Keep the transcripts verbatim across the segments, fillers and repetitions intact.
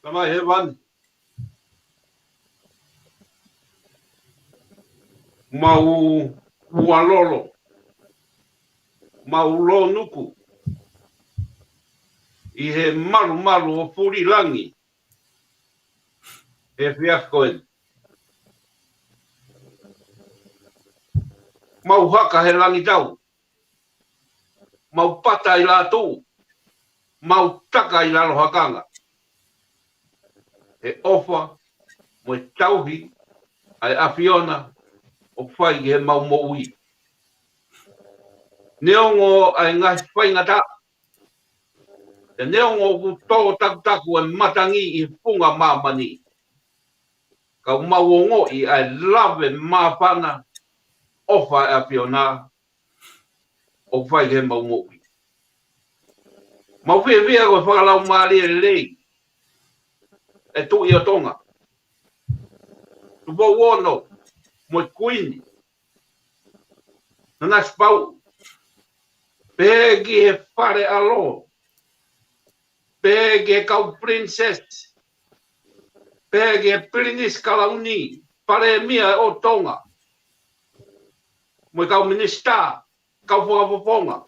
Tamai Hēvani, mau ualolo, mau lōnuku ʻi he malumalu ʻo Fulilangi he efiafi ko eni. Mau haka he langitau, mau pata ʻi lātuʻu, mau taka ʻi lalohakanga. He ʻofa mo e tauhi ʻa e ʻAfiona ʻoku fai ki he mau moʻui. Neongo ʻa e ngaahi faingataʻa, pea neongo ʻoku tō takutaku e matangi ʻi he funga māmani, ka ʻoku mau ongoʻi ʻa e lave māfana ʻofa ʻa e ʻAfiona ʻoku fai ki he mau moʻui. Mau fiefia ko e fakalaumālie lelei ʻa e Tuʻi ʻo Tonga, Tupou Ono mo e Kuini Nanasipauʻu, pehē ki he Fale ʻAlo, pehē ki he kau Princess, pehē ki he Pilinisi Kalauni, Palēmia ʻo Tonga, mo e kau minisitā, kau fakafofonga,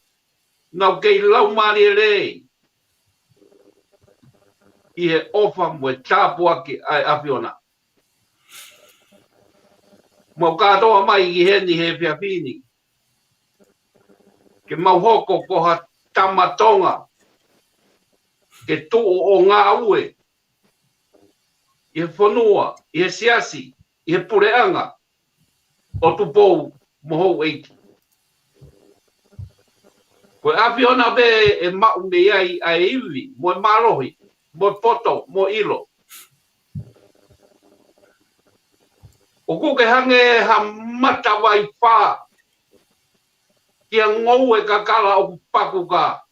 naʻa nau kei laumālie lelei ʻi he ʻofa mo e tāpuaki ʻa e ʻAfiona. Mau kātoa mai ki heni he efiafi ni ke mau hoko ko ha tama Tonga ke tuʻu ʻo ngāue ʻi he fonua, ʻi he siasi, ʻi he puleʻanga ʻo Tupou mo Houʻeiki. Ko e ʻAfiona pē ʻe maʻu mei ai ʻa e ivi mo e mālohi mo e poto mo e ʻilo. ʻOku ke hangē ha matavai fā ki ha ngoue kakala ʻoku pakuka.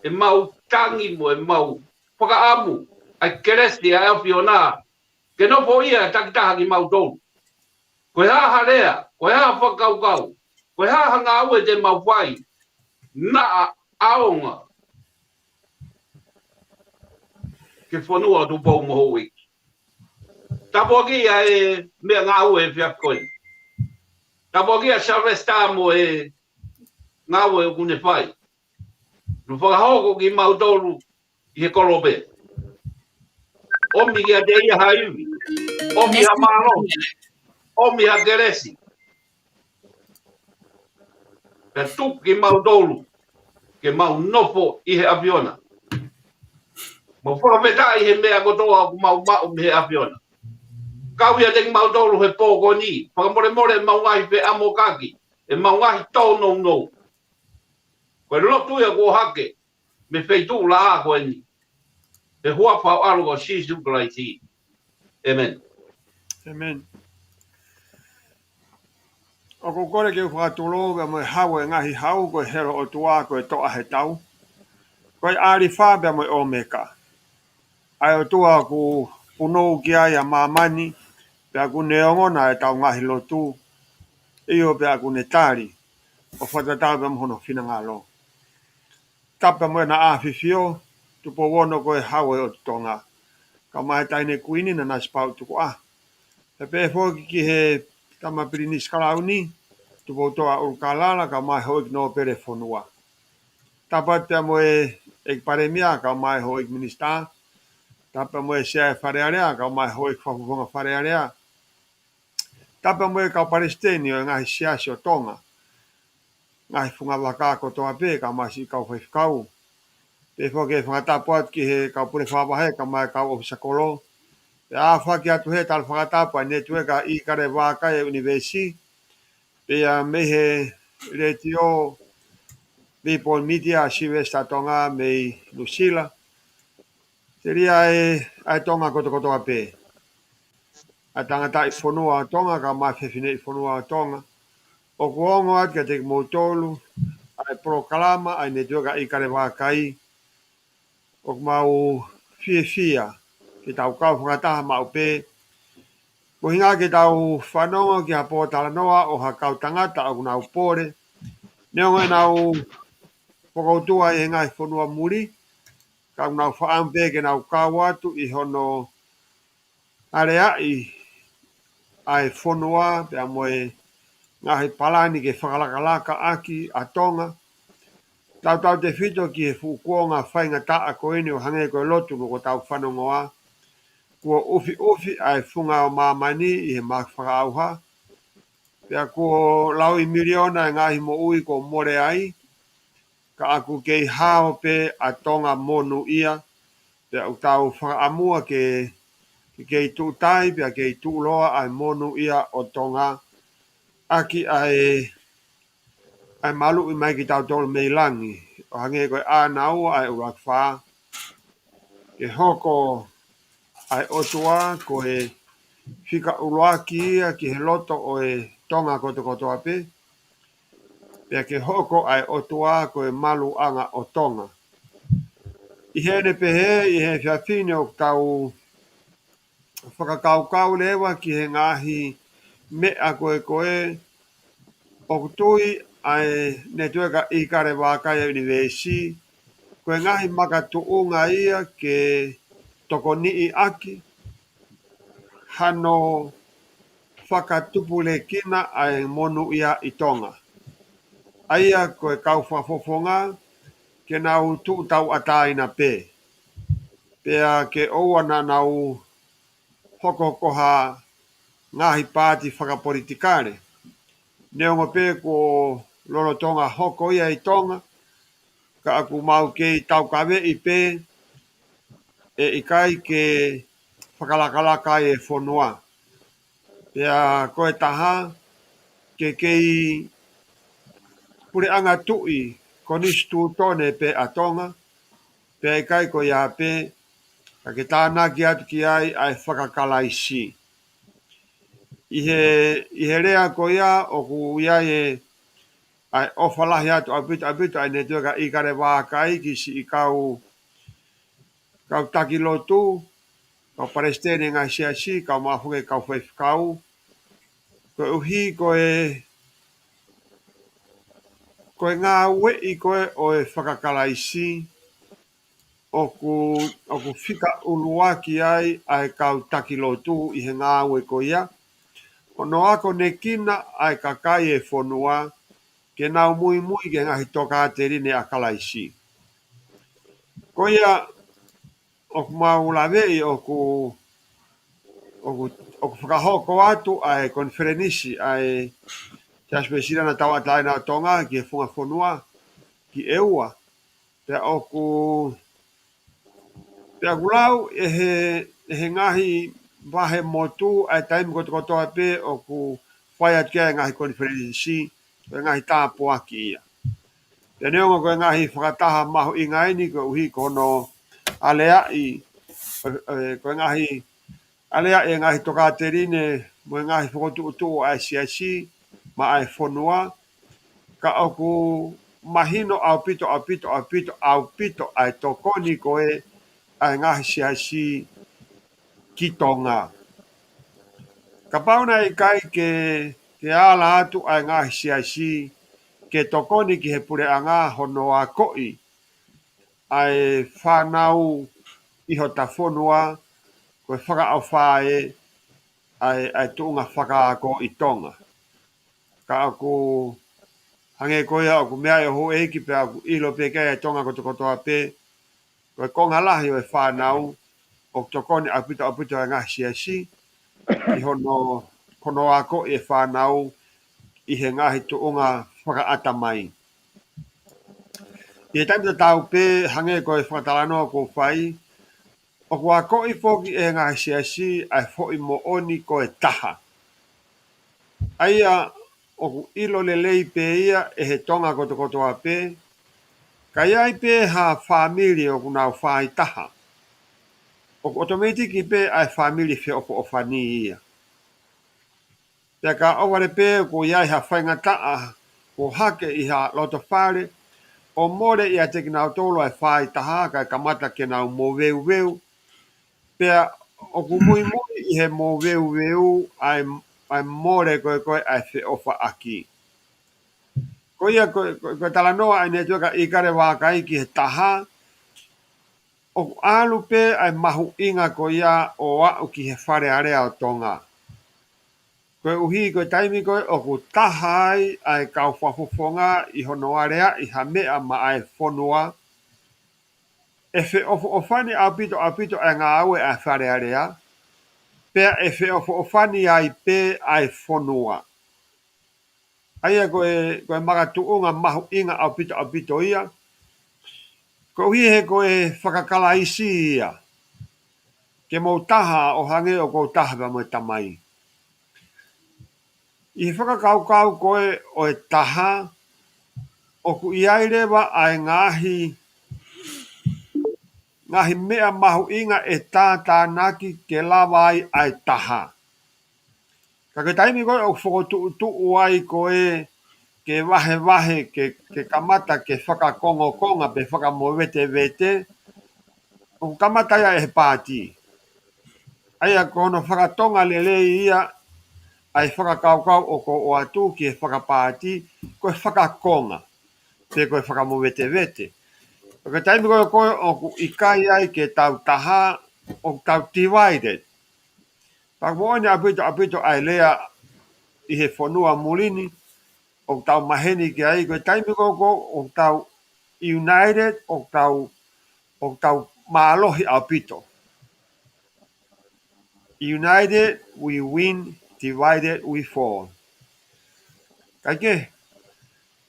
ʻE mau tangi mo ʻemau fakaʻamu ʻa e kelesi ʻa e ʻAfiona ke nofoʻia takitaha kimautolu. Ko e hā ha lea, ko e hā ha fakakaukau, ko e hā ha ngāue te mau fai, naʻa ʻaonga ki he fonua ʻo Tupou mo Houʻeiki. Tāpuakiʻi ʻa e meʻangāue he efiafi ko eni. Tāpuakiʻi ʻa Sylvester mo e ngāue ʻoku ne fai. Naʻa ne fakahoko kimautolu ʻi he kolope. ʻOmi kiate ia ha ivi, ʻomi ha mālohi, ʻomi ha kelesi, pea tuku kimautolu ke mau nofo ʻi he ʻAfiona. Mau fakafetaʻi he meʻa kotoa ʻoku mau maʻu mei he ʻAfiona. Kau ʻiate kimautolu he pō ko eni, fakamolemole ʻemau ngaahi feʻamokaki, ʻemau ngaahi tōnounou. Ko e lotu ia kuo ʻohake mei he feituʻu laʻā ko eni, he huafa ho ʻAlo ko Sīsū Kalaisi. ʻĒmeni. ʻĒmeni. ʻOku ou kole ke u fakatulou pea mo e hau ʻo e ngaahi hau, ko e helo ʻOtua, ko e toʻa he tau, ko e ʻĀlifa pea mo e ʻŌmeka, ʻa e ʻOtua ʻoku punou ki ai ʻa māmani, pea ʻoku ne ongona ʻetau ngaahi lotu, ʻio pea ʻoku ne tali, ʻo fakatatau pea mo hono finangalo. Tapu mo ʻEna ʻAfifio, Tupou Ono ko e Hau ʻo e ʻOtu Tonga, kae ʻumaʻā e Taʻahine Kuini Nanasipauʻu Tukuʻaho. Pea pehē foki ki he Tama Pilinisi Kalauni, Tupoutoʻa ʻUlukalala, kae ʻumaʻā e Houʻeiki Nōpele Fonua. Tapu atu pea mo e ʻEiki Palēmia, kae ʻumaʻā e Houʻeiki Minisitā. Tapu pea mo e Sea ʻo e Fale Alea, kae ʻumaʻā e Houʻeiki Fakafofonga Fale Alea. Tapu pea mo e kau palesiteni ʻo e ngaahi siasi ʻo Tonga, ngaahi fungavaka kotoa pē, kae ʻumaʻā siʻi kau faifekau. Pehē foki e fakatapu atu ki he kau pule fakavahe, kae ʻumaʻā e kau ʻōfisa kolo. Pea ʻoatu atu he tala fakatapu ʻa e Netiueka ʻIkale Vākai ʻa e ʻUnivēsi, pea mei he Letiō Vipon Media, Sylvester Tonga mei Nuʻusila. Telia ē, ʻa e Tonga kotokotoa pē, ʻa e tangataʻi fonua ʻo Tonga, kae ʻumaʻā e fefineʻi fonua ʻo Tonga. ʻOku ongo atu kiate kimoutolu ʻa e polokalama ʻa e Netiueka ʻIkale Vākai. ʻOku mau fiefia ke tau kau fakataha maʻu pē, ko e ʻuhinga ke tau fanongo ki ha pōtalanoa ʻo ha kau tangata ʻoku nau pole, neongo ʻenau fokoutua ʻi he ngaahi fonua muli, Ka ʻoku nau fakaʻamu pē ke nau kau atu ʻi hono aleaʻi ʻa e fonua pea mo e ngaahi palani ke fakalakalaka ʻaki ʻa Tonga. Tautautefito ki he fuʻu kuonga faingataʻa ko eni ʻo hangē ko e lotu ko ʻetau fanongoa. Kuo ʻufiʻufi ʻa e funga ʻo māmani ʻi he mahaki fakaʻauha. Pea kuo laui miliona e ngaahi moʻui kuo mole ai, ka ʻoku kei hao pē ʻa Tonga monūʻia, pea ʻoku tau fakaʻamua ke, ke kei tuʻutai, pea kei tuʻuloa ʻa e monūʻia ʻo Tonga, ʻaki ʻa e, ʻa e maluʻi mai kitautolu mei langi, ʻo hangē ko e ʻānaua ʻa e ʻUluaki Fā, ke hoko ʻa e ʻOtua ko e fika ʻuluaki ia ki he loto ʻo e Tonga kotokotoa pē, pea ke hoko ʻa e ʻOtua ko e maluʻanga ʻo Tonga. ʻI heʻene pehē, ʻi he efiafi ni ʻoku tau fakakaukau leva ki he ngaahi meʻa ko ē ko ē ʻoku tui ʻa e Netiueka ʻIkale Vākai ʻa e ʻUnivēsi, ko e ngaahi makatuʻunga ia ke tokoniʻi ʻaki hano fakatupulekina ʻa e monūʻia ʻi Tonga. ʻA ia ko e kau fakafofonga ke nau tuʻu tauʻatāina pē. Pea ke ʻoua naʻa nau hoko ko ha ngaahi paati fakapolitikale. Neongo pē kuo lolotonga hoko ia ʻi Tonga, ka ʻoku mau kei taukaveʻi pē ʻe ʻikai ke fakalakalaka ai e fonua. Pea ko e taha, ke kei puleʻanga tuʻi konisitūtone pē ʻa Tonga, pea ʻikai ko ia pē, ka ke tānaki atu ki ai ʻa e fakakalaisi. ʻI he, ʻi he lea ko ia ʻoku ʻi ai e, ʻa e ʻofa lahi atu ʻaupito, ʻaupito ʻa e Netiueka ʻIkale Vākai ki siʻi kau, kau taki lotu, kau palesiteni ngaahi siasi, kau maʻafuke kau faifekau. Koeʻuhi ko e, ko e ngāueʻi ko ē ʻo e fakakalaisi, ʻoku, ʻoku fika ʻuluaki ai ʻa e kau taki lotu ʻi he ngāue ko ia. Hono akonekina ʻa e kakai e fonua, ke nau muimui ki he ngaahi tokāteline ʻa Kalaisi. Ko ia ʻoku mau laveʻi ʻoku, ʻoku, ʻoku fakahoko atu ʻa e konifelenisi ʻa e Siasi Uēsiliana Tauʻatāina ʻo Tonga ki he funga fonua, ki ʻEua. Pea ʻoku, pea ʻoku lau ʻe he, ʻe he ngaahi vahe motu ʻa e taimi kotokotoa pē ʻoku fai atu ki ai e ngaahi konifelenisi, ʻa e ngaahi tāpuaki ia. Pea neongo ko e ngaahi fakataha mahuʻinga eni koeʻuhi ko hono aleaʻi, ē, ko e ngaahi aleaʻi e ngaahi tokāteline mo e ngaahi fokotuʻutuʻu ʻa e siasi maʻa e fonua, ka ʻoku mahino ʻaupito, ʻaupito, ʻaupito, ʻaupito ʻa e tokoni ko ē ʻa e ngaahi siasi ki Tonga. Kapau naʻe ʻikai ke, ke ala atu ʻa e ngaahi siasi ke tokoni ki he puleʻanga hono akoʻi ʻa e fānau ʻi hota fonua, ko e fakaʻofa ē ʻa e, ʻa e tuʻunga fakaako ʻi Tonga. Ka ʻoku hangē ko ia ʻoku meaʻi ʻe he houʻeiki pea ʻoku ʻilo pē ki ai e Tonga kotokotoa pē, ko e konga lahi ʻo e fānau ʻoku tokoni ʻaupito, ʻaupito e ngaahi siasi ʻi hono, hono akoʻi e fānau ʻi he ngaahi tuʻunga fakaʻatamai. ʻI he taimi tatau pē, hangē ko e fakatalanoa kuo fai, ʻoku akoʻi foki ʻe he ngaahi siasi ʻa e foʻi moʻoni ko e taha. ʻA ia ʻoku ʻilo lelei pē ia ʻe he Tonga kotokotoa pē, ka ʻi ai pē ha fāmili ʻoku nau fāitaha, ʻoku ʻotometiki pē ʻa e fāmili feʻofoʻofani ia. Pea ka ʻohovale pē kuo ʻi ai ha faingataʻa kuo hake ʻi ha loto fale, ʻo mole ʻiate kinautolu ʻa e fāitaha kae kamata ke nau moveuveu, pea ʻoku muimui ʻi he moveuveu ʻa e, ʻa e mole ko ē ko ē ʻa e feʻofaʻaki. Ko ia ko, ko, ko e talanoa ʻa e Netiueka ʻIkale Vākai ki he taha, ʻOku ʻalu pē ʻa e mahuʻinga ko ia ʻo aʻu ki he Fale Alea ʻo Tonga. Koeʻuhi ko e taimi ko ē ʻoku taha ai ʻa e kau fakafofonga ʻi hono aleaʻi ha meʻa maʻa e fonua, ʻe feʻofoʻofani ʻaupito ʻaupito ʻa e ngāue ʻa e Fale Alea, pea ʻe feʻofoʻofani ai pē ʻa e fonua. ʻA ia ko e, ko e makatuʻunga mahuʻinga ʻaupito ʻaupito ia. Koeʻuhi he ko e fakakalaisi ia. Ke mou taha ʻo hangē ʻoku ou taha pea mo e Tamai. ʻI he fakakaukau ko ē ʻo e taha, ʻoku ʻi ai leva ʻa e ngaahi, ngaahi meʻa mahuʻinga ʻe tātānaki ke lava ai ʻa e taha. Ka ko e taimi ko ē ʻoku fokotuʻutuʻu ai ko ē ke vahevahe, ke, ke kamata ke fakakongokonga pe fakamovetevete, ʻoku kamata ia ʻe he paati. ʻA ia ko hono fakatonga lelei ia ʻa e fakakaukau ʻoku ou ʻoatu ki he fakapaati, ko e fakakonga, pe ko e fakamovetevete. Ko e taimi ko ē ko ē ʻoku ʻikai ai ke tau taha, ʻoku tau divided. Pea ʻoku moʻoni ʻaupito, ʻaupito ʻa e lea ʻi he fonua muli ni, ʻoku tau maheni ki ai, ko e taimi ko ē ʻoku tau united, ʻoku tau, ʻoku tau mālohi ʻaupito. United we win, divided we fall. Kae kehe,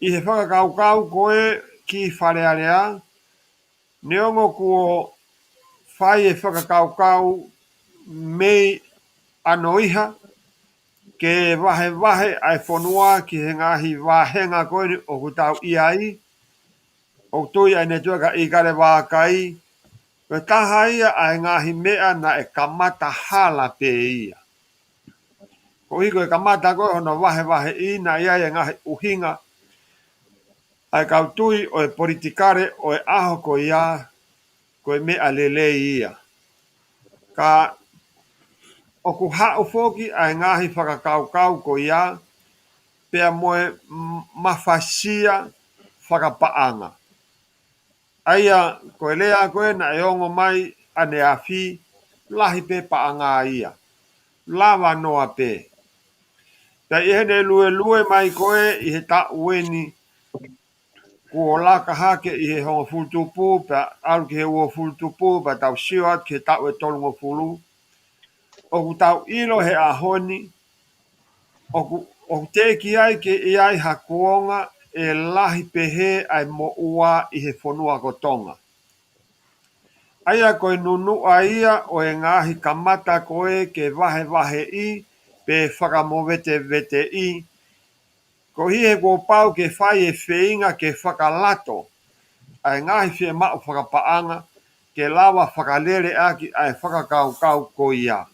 ʻi he fakakaukau ko ē ki Fale Alea, neongo kuo fai e fakakaukau mei ʻanoiha, ke vahevahe ʻa e fonua ki he ngaahi vāhenga ko eni ʻoku tau ʻi ai, ʻoku tui ʻa e Netiueka ʻIkale Vākai, ko e taha ia ʻa e ngaahi meʻa naʻe kamata hala pē ia. Koeʻuhi ko e kamata ko ē hono vahevaheʻi naʻe ʻi ai e ngaahi ʻuhinga ʻa e kau tui ʻo e politikale ʻo e ʻaho ko ia, ko e meʻa lelei ia. Ka ʻoku haʻu foki ʻa e ngaahi fakakaukau ko ia, pea mo e m-, mafasia fakapaʻanga. ʻA ia ko e lea ko ē naʻe ongo mai ʻaneafi, lahi pē paʻanga ia. Lava noa pē. Pea ʻi heʻene luelue mai ko ē ʻi he taʻu eni, kuo laka hake ʻi he hongofulu tupu, pea ʻalu ki he uofulu tupu, pea tau sio atu ki he taʻu ʻe tolungofulu. ʻOku tau ʻilo he ʻaho ni, ʻoku, ʻoku teʻeki ai ke ʻi ai ha kuonga ʻe lahi pehē ʻa e moʻua ʻi he fonua ko Tonga. ʻA ia ko e nunuʻa ia ʻo e ngaahi kamata ko ē ke vahevaheʻi pe fakamoveteveteʻi, koeʻuhi he kuo pau ke fai e feinga ke fakalato ʻa e ngaahi fiemaʻu fakapaʻanga ke lava fakalele ʻaki ʻa e fakakaukau ko ia.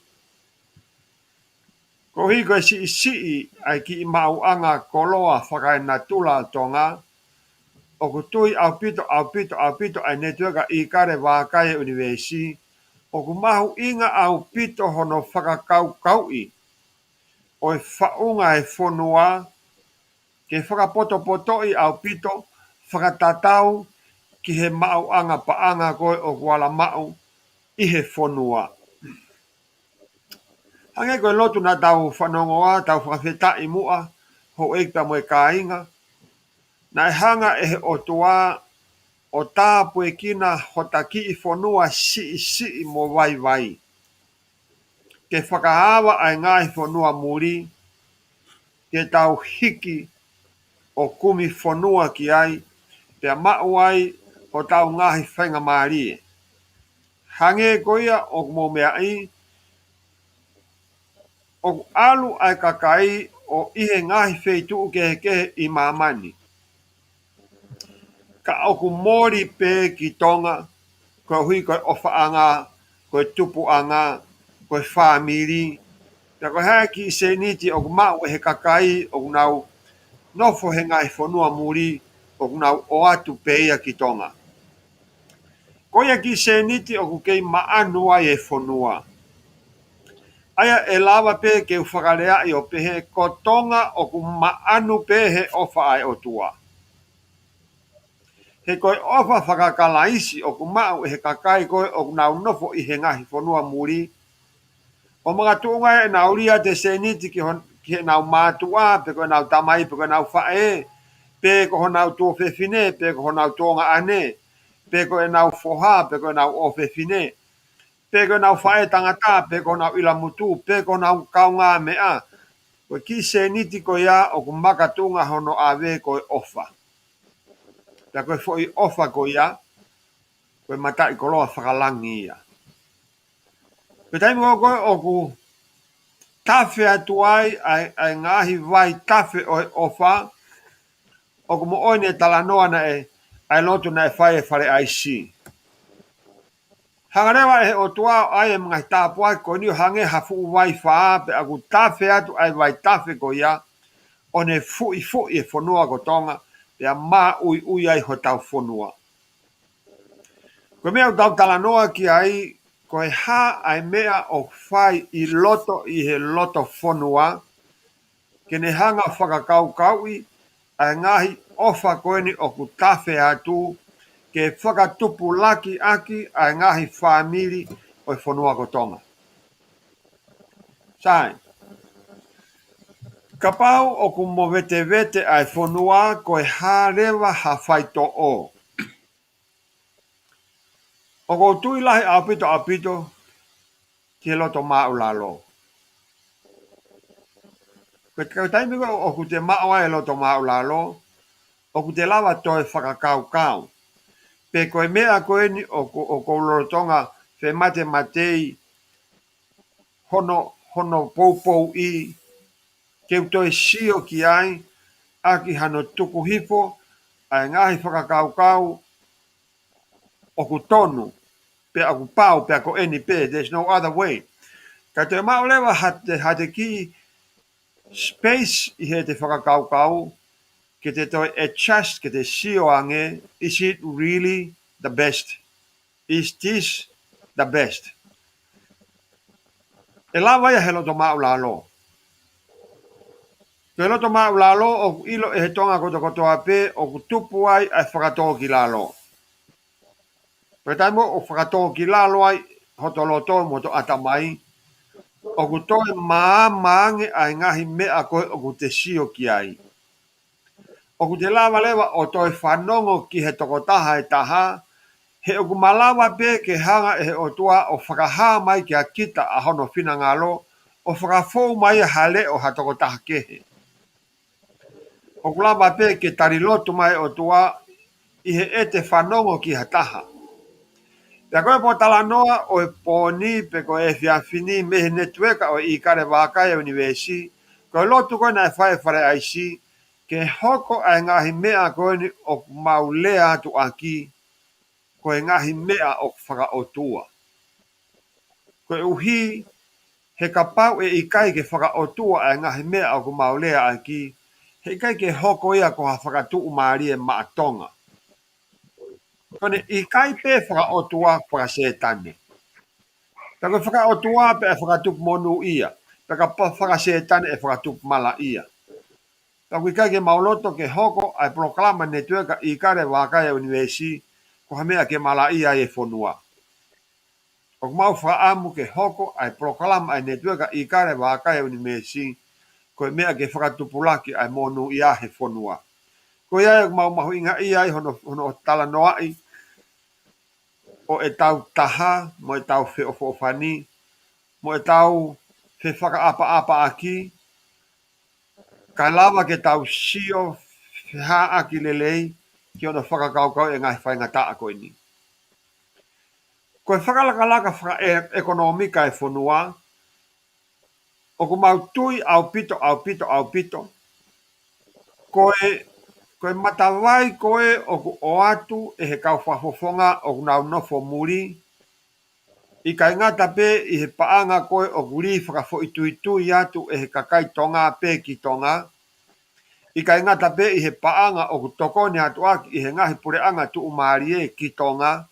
Koeʻuhi ko e siʻisiʻi ʻa e kiʻi maʻuʻanga koloa fakaenatula ʻo Tonga, ʻoku tui ʻaupito, ʻaupito, ʻaupito ʻa e Netiueka ʻIkale Vākai ʻUnivēsi, ʻoku mahuʻinga ʻaupito hono fakakaukauʻi ʻo e faʻunga e fonua, ke fakapotopotoʻi ʻaupito, fakatatau ki he maʻuʻanga paʻanga ko ē ʻoku ala maʻu ʻi he fonua. Hangē ko e lotu naʻa tau fanongoa, tau fakafetaʻi muʻa, houʻeiki pea mo e kāinga. Naʻe hanga ʻe he ʻOtua ʻo tāpuekina hota kiʻi fonua siʻisiʻi mo vaivai. Ke fakaava ʻa e ngaahi fonua muli, ke tau hiki ʻo kumi fonua ki ai, pea maʻu ai hotau ngaahi faingamālie. Hangē ko ia ʻoku mou meaʻi, ʻoku ʻalu ʻa e kakai ʻo ʻi he ngaahi feituʻu kehekehe ʻi māmani. Ka ʻoku moli pē ki Tonga, koeʻuhi ko e ʻofaʻanga, ko e tupuʻanga, ko e fāmili, pea ko e hā e kiʻi sēniti ʻoku maʻu ʻe he kakai ʻoku nau nofo he ngaahi fonua muli, ʻoku nau ʻoatu pē ia ki Tonga. Ko ia kiʻi sēniti ʻoku kei maʻanu ai e fonua. ʻA ia ʻe lava pē ke u fakaleaʻi ʻo pehē ko Tonga ʻoku maʻanu pē he ʻofa ʻa e ʻOtua. He ko e ʻofa faka-Kalaisi ʻoku maʻu ʻe he kakai ko ē ʻoku nau nofo ʻi he ngaahi fonua muli, ʻo makatuʻunga ai ʻenau lī ʻa e sēniti ki hon-, ki heʻenau mātuʻa, pe ko ʻenau tamai, pe ko ʻenau faʻē, pe ko honau tuofefine, pe ko honau tuongaʻane, pe ko ʻenau foha, pe ko ʻenau ʻofefine, pe ko ʻenau faʻētangata, pe ko honau ʻilamutu, pe ko honau kaungāmeʻa. Ko e kiʻi sēniti ko ia ʻoku makatuʻunga hono ʻave ko e ʻofa. Pea ko e foʻi ʻofa ko ia, ko e mataʻikoloa fakalangi ia. Ko e taimi ko ē ʻoku tafe atu ai ʻa e, ʻa e ngaahi vaitafe ʻo e ʻofa, ʻoku moʻoni e talanoa naʻe, ʻa e lotu naʻe fai ʻe Fale ʻAisi. Hanga leva ʻe he ʻOtua ʻo ʻai e ngaahi tāpuaki ko eni ʻo hangē ha fuʻu vai fā, pea ʻoku tafe atu ʻa e vaitafe ko ia, ʻo ne fuʻifuʻi e fonua ko Tonga, pea māʻuiʻui ai hotau fonua. Ko e meʻa ʻoku tau talanoa ki ai, ko e hā ʻa e meʻa ʻoku fai ʻi loto ʻi he loto fonua, ke ne hanga ʻo fakakaukauʻi ʻa e ngaahi ʻofa ko eni ʻoku tafe atu, ke fakatupulaki ʻaki ʻa e ngaahi fāmili ʻo e fonua ko Tonga. Sai, kapau ʻoku movetevete ʻa e fonua, ko e hā leva ha faitoʻo? ʻOku ou tui lahi ʻaupito, ʻaupito ki he loto māʻulalo. Ko e, ko e taimi ko ē ʻoku te maʻu ai e loto māʻulalo, ʻoku te lava toe fakakaukau pe ko e meʻa ko eni ʻoku, ʻoku ou lolotonga fematemateʻi hono, hono poupouʻi, ke u toe sio ki ai, ʻaki hano tuku hifo ʻa e ngaahi fakakaukau ʻoku tonu, pea ʻoku pau, pea ko eni pē, there's no other way. Ka toe maʻu leva ha te, ha te kiʻi space ʻi heʻete fakakaukau, ke te toe adjust, ke te sio ange, is it really the best? Is this the best? ʻE lava ia he loto māʻulalo. Ko e loto māʻulalo ʻoku ʻilo ʻe he Tonga kotokotoa pē ʻoku tupu ai ʻa e fakatōkilalo. Ko e taimi ʻoku fakatōkilalo ai hoto loto mo hoto ʻatamai, ʻoku toe maama ange ʻa e ngaahi meʻa ko ē ʻoku te sio ki ai. ʻOku te lava leva ʻo toe fanongo ki he tokotaha ʻe taha, he ʻoku malava pē ke hanga ʻe he ʻOtua ʻo fakahā mai kia kita ʻa hono finangalo, ʻo fakafou mai ha leʻo ha tokotaha kehe. ʻOku lava pē ke tali lotu mai ʻOtua ʻi heʻete fanongo ki ha taha. Pea ko e pōtalanoa ʻo e pō ni pe ko e efiafi ni mei he netiueka ʻo e ʻIkale Vakai ʻa e ʻUnivēsi, ko e lotu ko ē naʻe fai ʻe Fale ʻAisi, ke hoko ʻa e ngaahi meʻa ko eni ʻoku mau lea atu ʻaki, ko e ngaahi meʻa ʻoku fakaʻotua. Koeʻuhi, he kapau ʻe ʻikai ke fakaʻotua ʻa e ngaahi meʻa ʻoku mau lea ʻaki, he ʻikai ke hoko ia ko ha fakatuʻumālie maʻa Tonga. Ko ʻene ʻikai pē fakaʻotua, fakasētane. Pea ko e fakaʻotua pē ʻe fakatupu monūʻia, pea kapau fakaSētane ʻe fakatupu malaʻia. Pea ʻoku ʻikai ke mau loto ke hoko ʻa e polokalama netiueka ʻIkale Vakai ʻa e ʻUnivēsi ko ha meʻa ke malaʻia ai e fonua. ʻOku mau fakaʻamu ke hoko ʻa e polokalama ʻa e netiueka ʻIkale Vakai ʻa e ʻUnivēsi ko e meʻa ke fakatupulaki ʻa e monūʻia he fonua. Ko ia ʻoku mau mahuʻingaʻia ai hono, hono talanoaʻi ʻo ʻetau taha, mo ʻetau feʻofoʻofani, mo ʻetau fefakaʻapaʻapaʻaki, kae lava ke tau sio fehāʻaki lelei ki hono fakakaukau e ngaahi faingataʻa ko eni. Ko e fakalakalaka fakaʻekonōmika e fonua, ʻoku mau tui ʻaupito, ʻaupito, ʻaupito, ko e, ko e matavai ko ē ʻoku ʻoatu ʻe he kau fakafofonga ʻoku nau nofo muli, ʻikai ngata pē ʻi he paʻanga ko ē ʻoku lī fakafoʻituitui atu ʻe he kakai Tonga pē ki Tonga, ʻikai ngata pē ʻi he paʻanga ʻoku tokoni atu ʻaki ʻe he ngaahi puleʻanga tuʻumālie ki Tonga,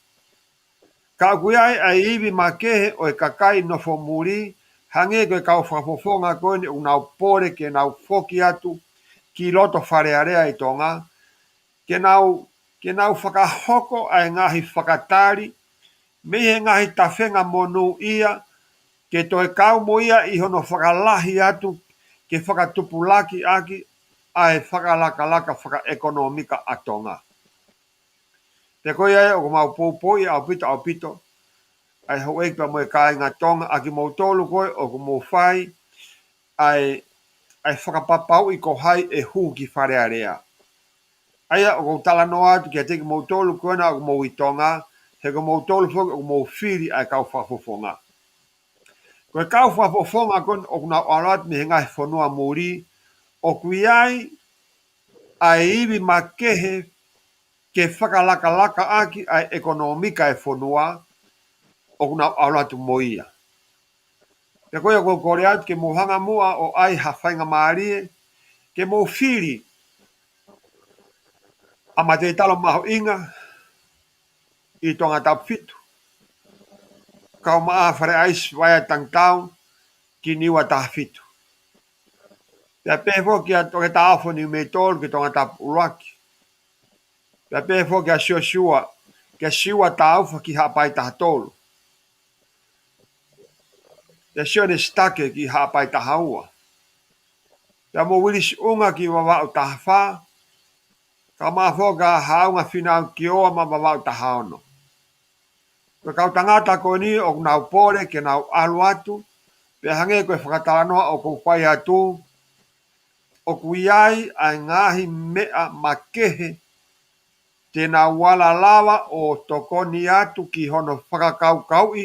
ka ʻoku ʻi ai ʻa e ivi makehe ʻo e kakai nofo muli, hangē ko e kau fakafofonga ko eni ʻoku nau pole ke nau foki atu ki loto Fale Alea ʻi Tonga, ke nau ke nau fakahoko ʻa e ngaahi fakatali mei he ngaahi tafenga monūʻia, ke toe kau mo ia ʻi hono fakalahi atu ke fakatupulaki ʻaki ʻa e fakalakalaka fakaʻekonōmika ʻa Tonga. Pea ko ia ʻoku mau poupouʻi ʻaupito ʻaupito ʻa e houʻeiki pea mo e kāinga Tonga, ʻa kimoutolu ko ē ʻoku mou fai ʻa e, ʻa e fakapapauʻi ko hai ʻe hū ki Fale Alea. ʻA ia ʻoku ou talanoa atu kiate kimoutolu ko ena ʻoku mou ʻi Tonga, he ko moutolu foki ʻoku mou fili ʻa e kau fakafofonga. Ko e kau fakafofonga ko ena ʻoku nau ʻalu atu mei he ngaahi fonua muli, ʻoku ʻi ai ʻa e ivi makehe ke fakalakalaka ʻaki ʻa e ʻekonōmika e fonua, ʻoku nau ʻalu atu mo ia. Pea ko ia ʻoku ou kole atu ke mou hanga muʻa ʻo ʻai ha faingamālie, ke mou fili ʻa Mateitalo Mahuʻinga ʻi Tongatapu fitu, kaumaʻā Fale ʻAisi Vaea Tangitau ki Niua taha fitu. Pea pehē foki kia Toketā ʻOfa Niumeitolu ki Tongatapu ʻuluaki. Pea pehē foki kia Siosiua, kia Siua Taufa ki Haʻapai taha tolu. Pea Sione Sitake ki Haʻapai taha ua. Pea mo Uilisi ʻUnga ki Vavaʻu taha fā. Kaumaʻā foki ʻa Haʻunga Fīnau Kioa maʻa Vavaʻu taha ono. Ko e kau tangata ko eni ʻoku nau pole ke nau ʻalu atu, pea hangē ko e fakatalanoa ʻoku ou fai atu, ʻoku ʻi ai ʻa e ngaahi meʻa makehe te nau ala lava ʻo tokoni atu ki hono fakakaukauʻi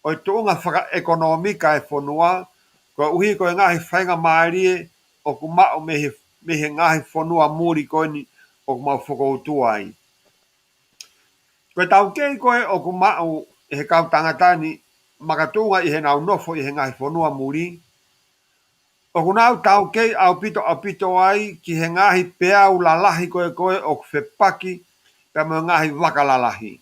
ʻo e tuʻunga fakaʻekonōmika e fonua, koeʻuhi ko e ngaahi faingamālie ʻoku maʻu mei he, mei he ngaahi fonua muli ko eni ʻoku mau fokoutua ai. Ko e taukei ko ē ʻoku maʻu ʻe he kau tangata ni makatuʻunga ʻi heʻenau nofo ʻi he ngaahi fonua muli, ʻoku nau taukei ʻaupito ʻaupito ai ki he ngaahi peau lalahi ko ē ko ē ʻoku fepaki pea mo e ngaahi vaka lalahi.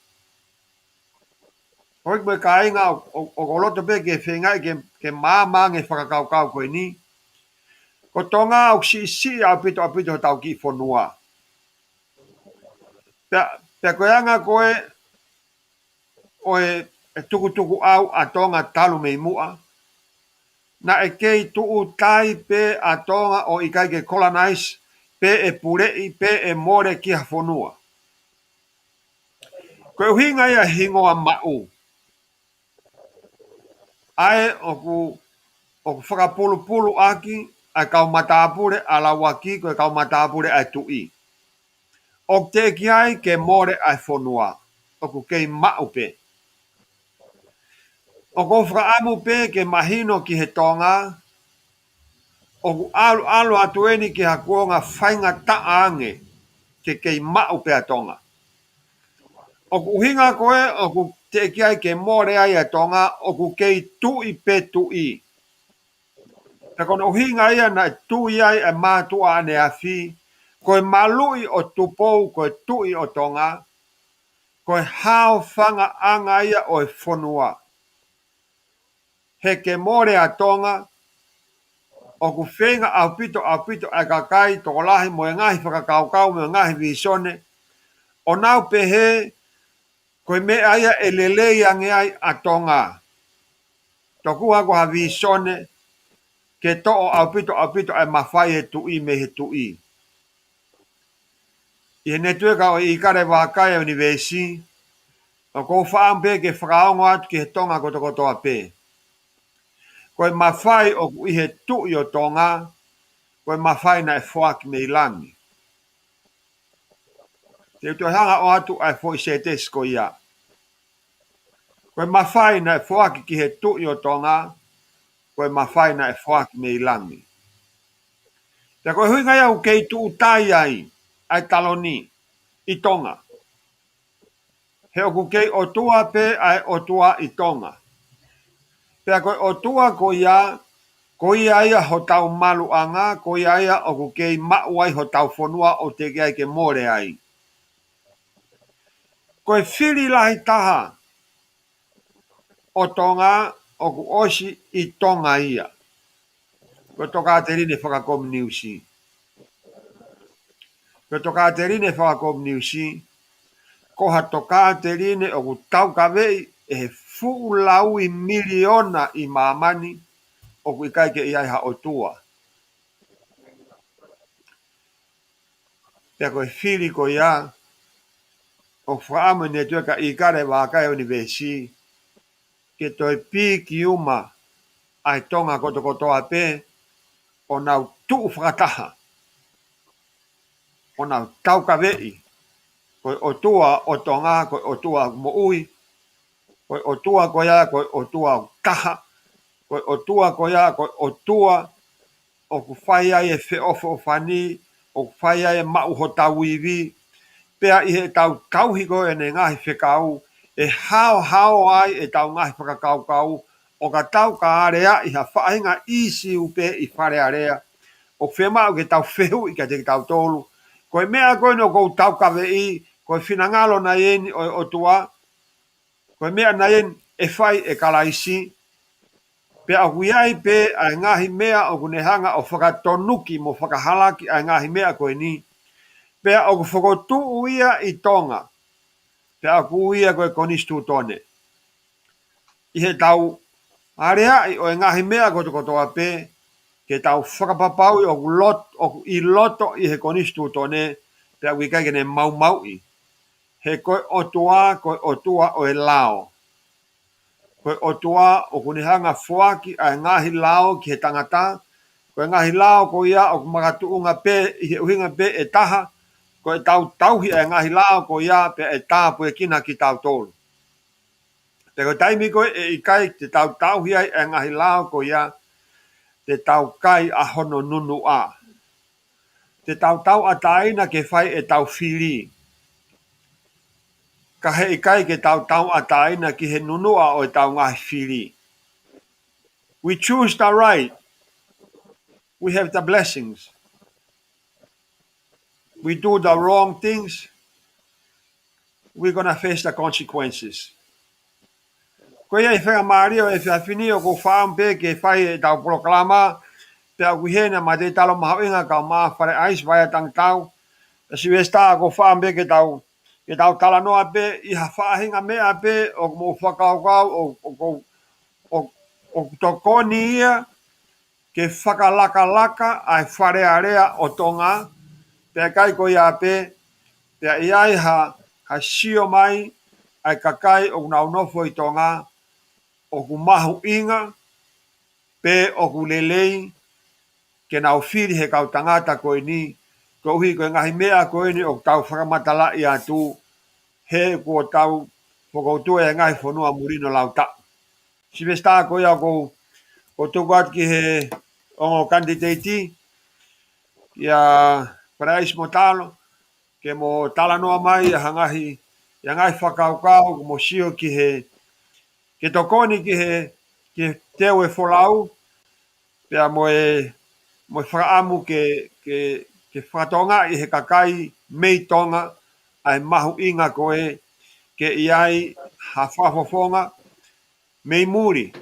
Houʻeiki mo e kāinga, ʻo, ʻo, ʻoku ou loto pē ke feingaʻi ke, ke maama ange fakakaukau ko eni. Ko Tonga ʻoku siʻisiʻi ʻaupito ʻaupito hotau kiʻi fonua. Pea, pea ko e anga ko ē ʻo e, e tukutukuʻau ʻa Tonga talu mei muʻa, naʻe kei tuʻu tai pē ʻa Tonga ʻo ʻikai ke colonize, pe ʻe puleʻi, pe ʻe mole ki ha fonua. Ko e ʻuhinga ia e hingoa Maʻu. ʻA ē ʻoku, ʻoku fakapulupulu ʻaki ʻa e kau matāpule ʻa Lauaki, ko e kau matāpule ʻa e tuʻi. ʻOku teʻeki ai ke mole ʻa e fonua, ʻoku kei maʻu pē. ʻOku ou fakaʻamu pē ke mahino ki he Tonga, ʻoku ʻaluʻalu atu eni ki ha kuonga faingataʻa ange ke kei maʻu pē ʻa Tonga. ʻOku ʻuhinga ko ē ʻoku teʻeki ai ke mole ai ʻa Tonga, ʻoku kei tuʻi pē tuʻi. Pea ko hono ʻuhinga ia naʻe tui ai ʻa e mātuʻa ʻaneafi, ko e maluʻi ʻo Tupou ko e tuʻi ʻo Tonga, ko e haofangaʻanga ia ʻo e fonua. He ke mole ʻa Tonga, ʻoku feinga ʻaupito ʻaupito ʻa e kakai tokolahi mo e ngaahi fakakaukau mo e ngaahi vīsone, ʻo nau pehē ko e meʻa ia ʻe lelei ange ai ʻa Tonga. Tokua ko ha vīsone ke toʻo ʻaupito ʻaupito ʻa e mafai e tuʻi mei he tuʻi. ʻI he netiueka ʻo e ʻIkale Vakai ʻa e ʻUnivēsi, ʻoku ou fakaʻamu pē ke fakaongo atu ki he Tonga kotokotoa pē. Ko e mafai ʻoku ʻi he tuʻi ʻo Tonga, ko e mafai naʻe foaki mei langi. Te u toe hanga ʻo ʻoatu ʻa e foʻi sētesi ko ia. Ko e mafai naʻe foaki ki he tuʻi ʻo Tonga, ko e mafai naʻe foaki mei langi. Pea ko e ʻuhinga ia ʻoku kei tuʻu tai ai ʻa e taloni ʻi Tonga. He ʻoku kei ʻOtua pē ʻa e ʻOtua ʻi Tonga. Pea ko e ʻOtua ko ia, ko ia ia hotau maluʻanga, ko ia ia ʻoku kei maʻu ai hotau fonua ʻoku teʻeki ai ke mole ai. Ko e fili lahi taha ʻo Tonga, ʻoku ʻosi ʻi Tonga ia. Ko e tokāteline fakakominiusi. Ko e tokāteline fakakominiusi, ko ha tokāteline ʻoku taukaveʻi ʻe he fuʻu laui miliona ʻi māmani, ʻoku ʻikai ke ʻi ai ha ʻOtua. Pea ko e fili ko ia, ʻoku fakaʻamu ʻe he netiueka ʻIkale Vakai ʻUnivēsi, ke toe piki uma ʻa e Tonga kotokotoa pē, ʻo nau tuʻu fakataha, ʻo nau taukaveʻi, ko e ʻOtua ʻo Tonga, ko e ʻOtua moʻui, ko e ʻOtua ko ia, ko e ʻOtua taha, ko e ʻOtua ko ia, ko e ʻOtua ʻoku fai ai e feʻofoʻofani, ʻoku fai ai e maʻu hotau ivi, pea ʻi heʻetau tauhi ko ē ʻene ngaahi fekau, ʻe haohaoa ai ʻetau ngaahi fakakaukau, ʻo ka tau ka aleaʻi ha faʻahinga ʻīsiu pē ʻi Fale Alea, ʻoku fiemaʻu ke tau fehuʻi kiate kitautolu, ko e meʻa ko eni ʻoku ou taukaveʻi, ko e finangalo nai eni ʻo e ʻOtua, ko e meʻa nai eni ʻe fai ʻe Kalaisi, pea ʻoku ʻi ai pē ʻa e ngaahi meʻa ʻoku ne hanga ʻo fakatonuki mo fakahalaki ʻa e ngaahi meʻa ko eni, pea ʻoku fokotuʻu ia ʻi Tonga, pea ʻoku ui ia ko e konisitūtone. ʻI heʻetau aleaʻi ʻo e ngaahi meʻa kotokotoa pē, ke tau fakapapauʻi ʻoku lot-, ʻoku ʻi loto ʻi he konisitūtone, pea ʻoku ʻikai ke ne maumauʻi. He ko e ʻOtua, ko e ʻOtua ʻo e lao. Ko e ʻOtua ʻoku ne hanga foaki ʻa e ngaahi lao ki he tangata, ko e ngaahi lao ko ia ʻoku makatuʻunga pē ʻi he ʻuhinga pē ʻe taha, ko ʻetau tauhi ʻa e ngaahi lao ko ia pea ʻe tāpuekina kitautolu. Pea ko e taimi ko ē ʻe ʻikai te tau tauhi ai ʻa e ngaahi lao ko ia, te tau kai ʻa hono nunuʻa. Te tau tauʻatāina ke fai ʻetau fili, ka heʻikai ke tau tauʻatāina ki he nunuʻa ʻo ʻetau ngaahi fili. We choose the right, we have the blessings. We do the wrong things, we're gonna face the consequences. Ko ia ʻi he faingamālie ʻo e efiafi ni, ʻoku ou fakaʻamu pē ke fai ʻetau polokalama, pea ʻoku ʻi heni ʻa Matei Talo Mahuʻinga kae ʻumaʻā Fale ʻAisi Vaea Tangitau. Pea Silivesitā, ʻoku ou fakaʻamu pē ke tau, ke tau talanoa pē ʻi ha faʻahinga meʻa pē ʻoku mou fakakaukau ʻo, ʻo, ʻo, ʻo, ʻoku tokoni ia ke fakalakalaka ʻa e Fale Alea ʻo Tonga, pea ʻikai ko ia pē, pea ʻi ai ha, ha sio mai ʻa e kakai ʻoku nau nofo ʻi Tonga, ʻoku mahuʻinga, pe ʻoku lelei, ke nau fili he kau tangata ko eni, koeʻuhi ko e ngaahi meʻa ko eni ʻoku tau fakamatalaʻi atu, he kuo tau fokoutua ʻi he ngaahi fonua muli no lau taʻu. Silivesitā, ko ia ʻoku ou, ʻoku ou tuku atu ki he ongo kanititeiti, ʻia Fale ʻAisi mo Talo, ke mo talanoa mai ʻa e ngaahi, ʻa e ngaahi fakakaukau, ke mo sio ki he, ke tokoni ki he, ki he teu e folau, pea mo e, mo e fakaʻamu ke, ke, ke fakatokangaʻi he kakai mei Tonga ʻa e mahuʻinga ko ē ke ʻi ai ha fakafofonga mei muli,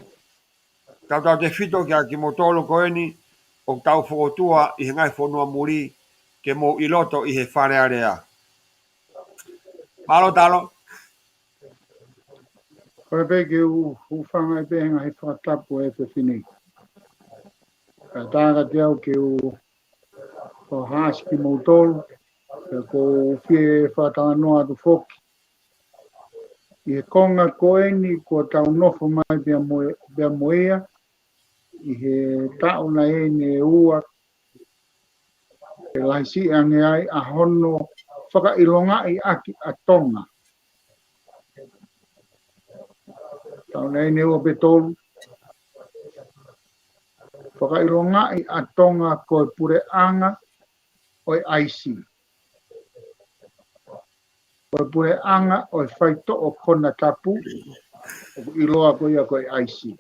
tautautefito kia kimoutolu ko eni ʻoku tau fokoutua ʻi he ngaahi fonua muli, ke mou ʻi loto ʻi he Fale Alea. Mālō Talo. Kole pē ke u hūfanga pē he ngaahi fakatapu ʻo e efiafi ni. Kae ʻatā kiate au ke u fakahāhā kimoutolu, pea ʻoku ou fie fakatalanoa atu foki ʻi he konga ko eni kuo tau nofo mai pea mo, pea mo ia, ʻi he taʻu nai eni ʻe ua, ʻe lahi siʻi ange ai ʻa hono fakaʻilongaʻi ʻaki ʻa Tonga. Taʻu nai eni ʻe ua pe tolu, fakaʻilongaʻi ʻa Tonga ko e puleʻanga ʻo e ʻaisi. Ko e puleʻanga ʻo e faitoʻo konatapu, ʻoku ʻiloa ko ia ko e ʻaisi.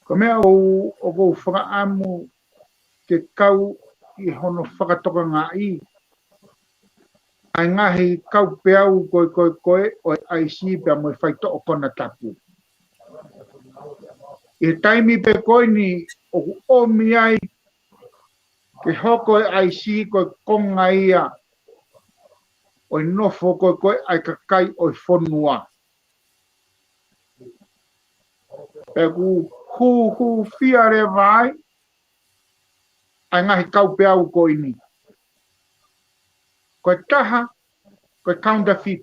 Ko e meʻa ʻoku, ʻoku ou fakaʻamu ke kau ʻi hono fakatokangaʻi ʻa e ngaahi kaupeau ko ē, ko ē, ko ē ʻo e ʻaisi pea mo e faitoʻo konatapu. ʻI he taimi pē ko eni ʻoku ʻomi ai Ke hoko e ʻaisi ko e konga ia ʻo e nofo ko ē ʻa e kakai ʻo e fonua. Pea ʻoku hūhūfia leva ai ʻa e ngaahi kaupeau ko eni. Ko e taha, ko e counterfeit.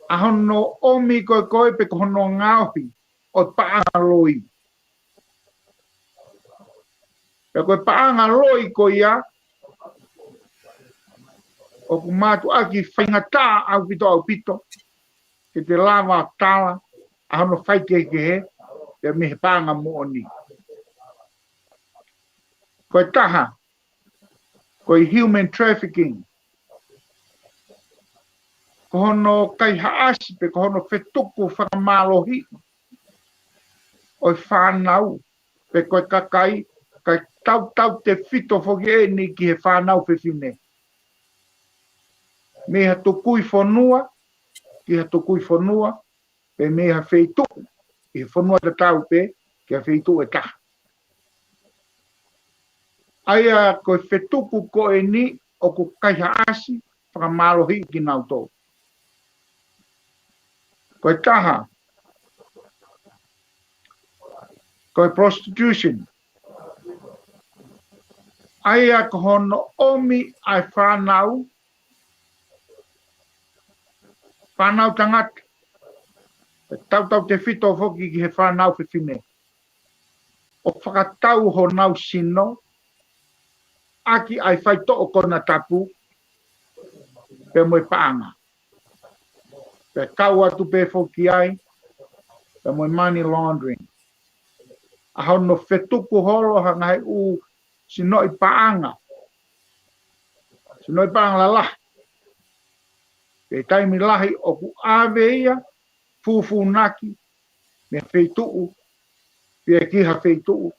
ʻA hono ʻomi ko ē ko ē pe ko hono ngaohi ʻo e paʻanga loi. Pea ko e paʻanga loi ko ia, ʻoku mātuʻaki faingataʻa ʻaupito ʻaupito, ke te lava tala ʻa hono faikehekehe, pea mei he paʻanga moʻoni. Ko e taha, ko e human trafficking. Ko hono kaihaʻasi pe ko hono fetuku fakamālohi ʻo e fānau pe ko e kakai, kae tautautefito foki eni ki he fānau fefine. Mei ha tukui fonua, ki ha tukui fonua, pe mei ha feituʻu, ʻi he fonua tatau pē, ki ha feituʻu ʻe taha. ʻA ia ko e fetuku ko eni ʻoku kaihaʻasi fakamālohi kinautolu. Ko e taha, ko e prostitution. ʻA ia ko hono ʻomi ʻa e fānau, fānau tangata, tautautefito foki ki he fānau fefine, ʻo fakatau honau sino ʻaki ʻa e faitoʻo konatapu pea mo e paʻanga. Pea kau atu pē foki ai pea mo e money laundering. ʻA hono fetuku holo ha ngaahi ʻū sinoʻi paʻanga, sinoʻi paʻanga lalahi. Pea taimi lahi ʻoku ʻave ia, fūfūnaki mei he feituʻu pea ki ha feituʻu,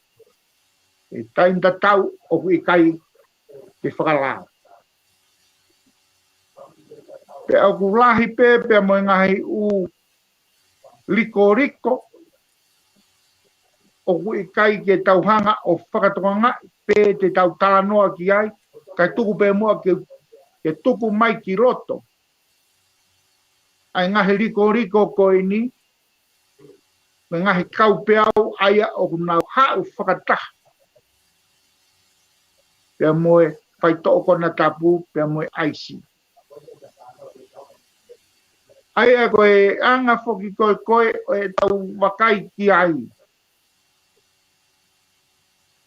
ʻi he taimi tatau ʻoku ʻikai ke fakalao. Pea ʻoku lahi pē pea mo e ngaahi ʻū likoliko ʻoku ʻikai ke tau hanga ʻo fakatokangaʻi pe te tau talanoa ki ai, kae tuku pē muʻa ke, ke tuku mai ki loto ʻa e ngaahi likoliko ko eni, mo e ngaahi kaupeau ʻa ia ʻoku nau haʻu fakataha pea mo e faitoʻo konatapu pea mo e ʻaisi. ʻA ia ko e anga foki ko ē ko ē ʻo e tau vakai ki ai,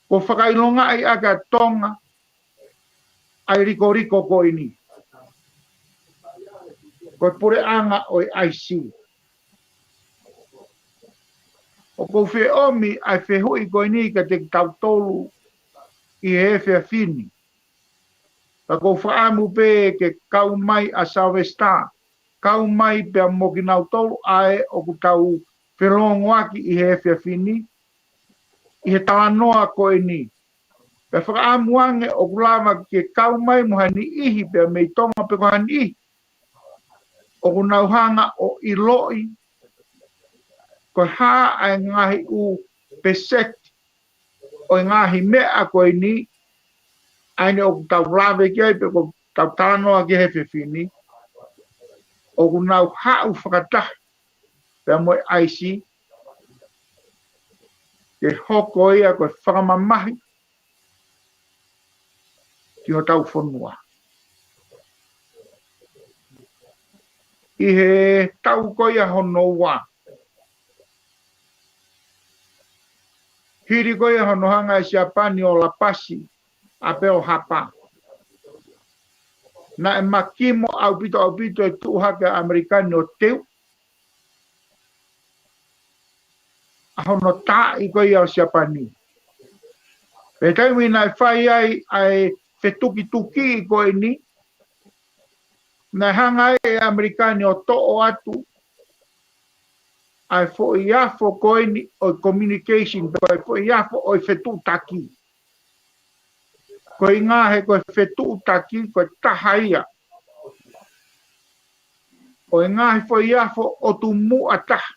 kuo fakaʻilongaʻi ʻaki ʻa Tonga ʻa e likoliko ko eni, ko e puleʻanga ʻo e ʻaisi. ʻOku ou fie ʻomi ʻa e fehuʻi ko eni kiate kitautolu ʻi he efiafi ni. Ka ʻoku ou fakaʻamu pē ke kau mai ʻa Sylvester, kau mai pea mo kinautolu ʻa ē ʻoku tau felongoaki ʻi he efiafi ni, ʻi he talanoa ko eni. Pea fakaʻamu ange ʻoku lava ke kau mai mo ha niʻihi pea mei Tonga pe ko ha niʻihi ʻoku nau hanga ʻo ʻiloʻi ko e hā ʻa e ngaahi ʻū peseti ʻo e ngaahi meʻa ko eni, ʻa eni ʻoku tau lave ki ai pe ʻoku tau talanoa ki he efiafi ni, ʻoku nau haʻu fakataha pea mo e ʻaisi, ke hoko ia ko e fakamamahi ki hotau fonua. ʻI he tau ko ia hono ua, hili ko ia hono hanga ʻe Siapani ʻo lapasi ʻa Pearl Harbor, naʻe makimo ʻaupito ʻaupito e tuʻu hake ʻa ʻAmelika ni ʻo teu ʻa hono taaʻi ko ia ʻo Siapani. Pea taimi naʻe fai ai ʻa e fetukituki ko eni, naʻe hanga ai ʻe ʻAmelika ni ʻo toʻo atu ʻa e foʻi afo ko eni ʻo e communication, ko e foʻi afo ʻo e fetuʻutaki. Ko e ʻuhinga he ko e fetuʻutaki, ko e taha ia ʻo e ngaahi foʻi afo ʻotu muʻa taha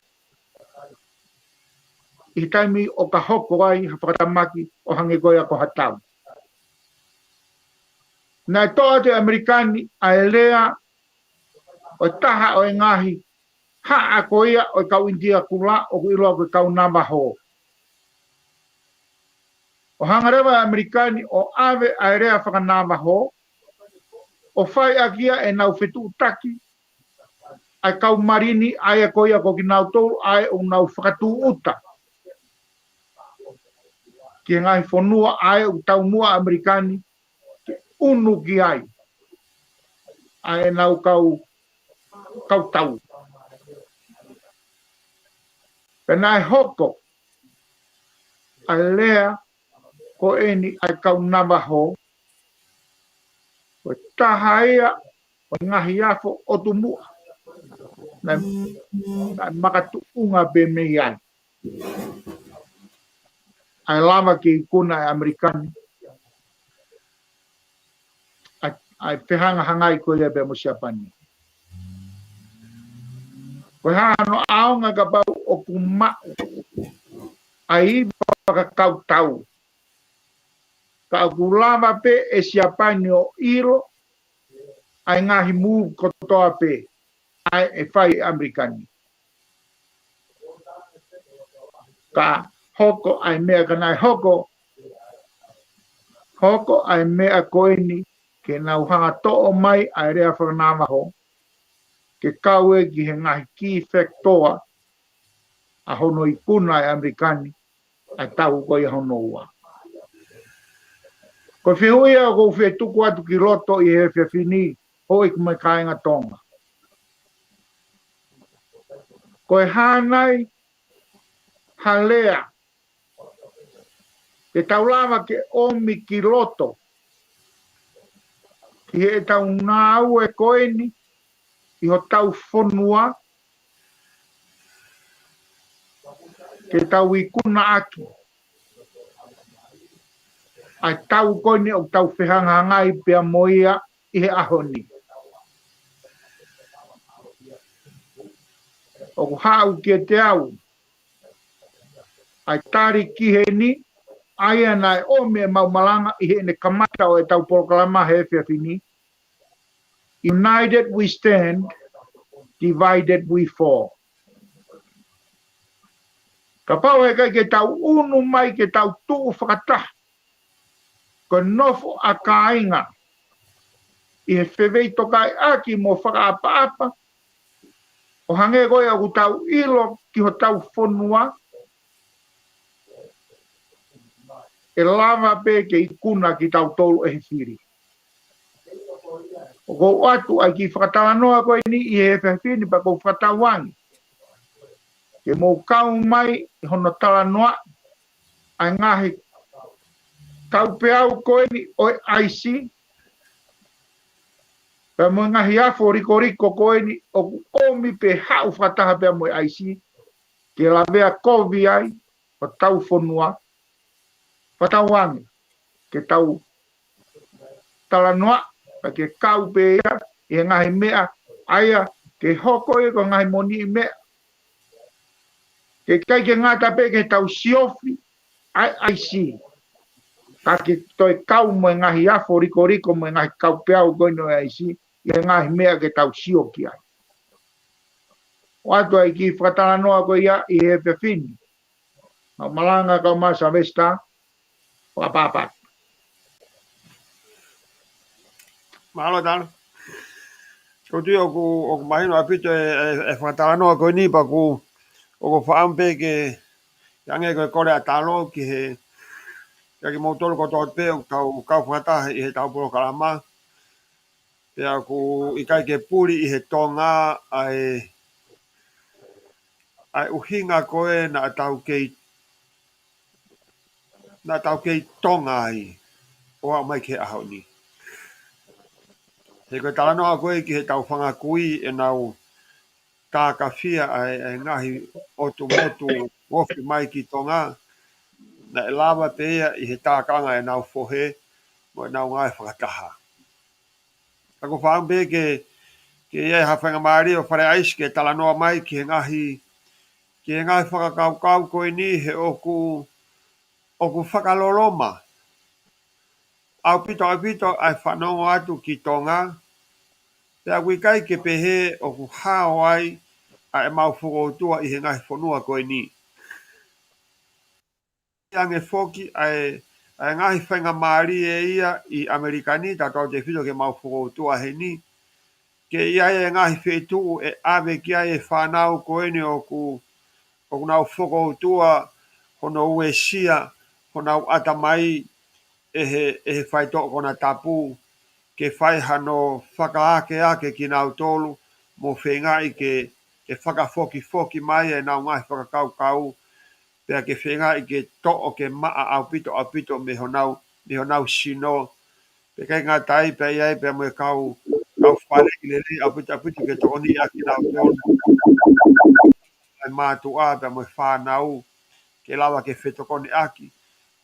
ʻi he taimi ʻoka hoko ai ha fakatamaki ʻo hangē ko ia ko ha tau. Naʻe toʻo atu ʻe ʻAmelika ni ʻa e lea ʻo e taha ʻo e ngaahi haʻa ko ia ʻo e kau ʻInitia Kula ʻoku ʻiloa ko e kau Navajo. ʻO hanga leva ʻe ʻAmelika ni ʻo ʻave ʻa e lea faka-Navajo ʻo fai ʻaki ia ʻenau fetuʻutaki ʻa e kau Malini, ʻa ia ko ia ko kinautolu ʻa ē ʻoku nau fakatūʻuta ki he ngaahi fonua ʻa ē ʻoku taumuʻa ʻAmelika ni ke ʻunu ki ai ʻa ʻenau kau, kau tau. Pea naʻe hoko ʻa e lea ko eni ʻa e kau Navajo ko e taha ia ʻo e ngaahi afo ʻotu muʻa naʻe, naʻe makatuʻunga pē mei ai ʻa e lava ke ikuna ʻe ʻAmelika ni ʻa, ʻa e fehangahangai ko ia pea mo Siapani. Ko e hā hano ʻaonga kapau ʻoku maʻu ʻa e ivi fakakautau, ka ʻoku lava pē ʻe Siapani ʻo ʻilo ʻa e ngaahi move kotoa pē ʻa ē ʻe fai ʻe ʻAmelika ni. Ka hoko ʻa e meʻa ka naʻe hoko, hoko ʻa e meʻa ko eni ke nau hanga toʻo mai ʻa e lea faka-Navajo ke kau ē ki he ngaahi key factor ʻa hono ikuna ʻe ʻAmelika ni ʻa e tau ko ia hono ua. Ko e fehuʻi ia ʻoku ou fie tuku atu ki loto ʻi he efiafi ni, houʻeiki mo e kāinga Tonga. Ko e hā nai ha lea ke tau lava ke ʻomi ki loto ki heʻetau ngāue ko eni ʻi hotau fonua, ke tau ikuna ʻaki ʻa e tau ko eni ʻoku tau fehangahangai pea mo ia ʻi he ʻaho ni. ʻOku haʻu kiate au ʻa e tali ki heni, ʻa ia naʻe ʻomi ʻe Mau Malanga ʻi heʻene kamata ʻo ʻetau polokalama he efiafi ni. United we stand, divided we fall. Kapau he ʻikai ke tau ʻunu mai ke tau tuʻu fakataha ko e nofo ʻa kāinga ʻi he feveitokaiʻaki mo fakaʻapaʻapa, ʻo hangē ko ia ʻoku tau ʻilo ki hotau fonua, ʻe lava pē ke ikuna kitautolu ʻe he fili. ʻOku ou ʻoatu ʻa e kiʻi fakatalanoa ko eni ʻi he efiafi ni pea ʻoku ou fakatauange ke mou kau mai ʻi hono talanoa ʻa e ngaahi kaupeau ko eni ʻo e ʻaisi, pea mo e ngaahi afo likoliko ko eni ʻoku ʻomi pē haʻu fakataha pea mo e ʻaisi, ke lavea kovi ai hotau fonua, fakatauange ke tau talanoa, ka ke kau pē ia ʻi he ngaahi meʻa ʻa ia ke hoko ia ko e ngaahi moniʻi meʻa. Ke ʻikai ke ngata pē ke tau siofi ʻa e ʻaisi, ka ke toe kau mo e ngaahi afo likoliko mo e ngaahi kaupeau ko eni ʻo e ʻaisi, ʻi he ngaahi meʻa ke tau sio ki ai. ʻOatu ʻa e kiʻi fakatalanoa ko ia ʻi he efiafi ni. Mau Malanga kae ʻumaʻā Sylvester, fakapapau. Mālō Tano. ʻOku ou tui ʻoku, ʻoku mahino ʻaupito e, e, e fakatalanoa ko eni pea ʻoku, ʻoku ou fakaʻamu pē ke, ke hangē ko e kole ʻa Tano ki he, kiate kimoutolu kotoa pē ʻoku tau kau fakataha ʻi heʻetau polokalama. Pea ʻoku ʻikai ke puli ʻi he Tonga ʻa e, ʻa e ʻuhinga ko ē naʻa tau kei, naʻa tau kei Tonga ai ʻo aʻu mai ki he ʻaho ni. He ko e talanoa ko ē ki heʻetau fanga kui ʻenau tākafia ʻa e, ʻa e ngaahi ʻotu motu ofi mai ki Tonga, naʻe lava pē ia ʻi he tākanga ʻenau fohe mo ʻenau ngāue fakataha. Ka ʻoku ou fakaʻamu pē ke, ke ʻi ai ha faingamālie ʻo Fale ʻAisi ke talanoa mai ki he ngaahi ki he ngaahi fakakaukau ko eni he ʻoku, ʻoku fakaloloma ʻaupito ʻaupito ʻa e fanongo atu ki Tonga, pea ʻoku ʻikai ke pehē ʻoku hao ai ʻa ʻemau fokoutua ʻi he ngaahi fonua ko eni. Ange foki ʻa e, ʻa e ngaahi faingamālie ia ʻi ʻAmelika ni, tautefito ki heʻemau fokoutua heni, ke ʻi ai e ngaahi feituʻu ʻe ʻave ki ai e fānau ko eni ʻoku, ʻoku nau fokoutua hono uesia honau ʻatamai ʻe he, ʻe he faitoʻo konatapu, ke fai hano fakaakeake kinautolu, mo feingaʻi ke, ke fakafokifoki mai ʻenau ngaahi fakakaukau, pea ke feingaʻi ke toʻo ke maʻa ʻaupito ʻaupito mei honau, mei honau sino. Pea ʻikai ngata ai, pea ʻi ai pea mo e kau, kau faleʻi lelei ʻaupito ʻaupito ke tokoniʻi ʻaki kinautolu ʻa e mātuʻa pea mo e fānau, ke lava ke fetokoniʻaki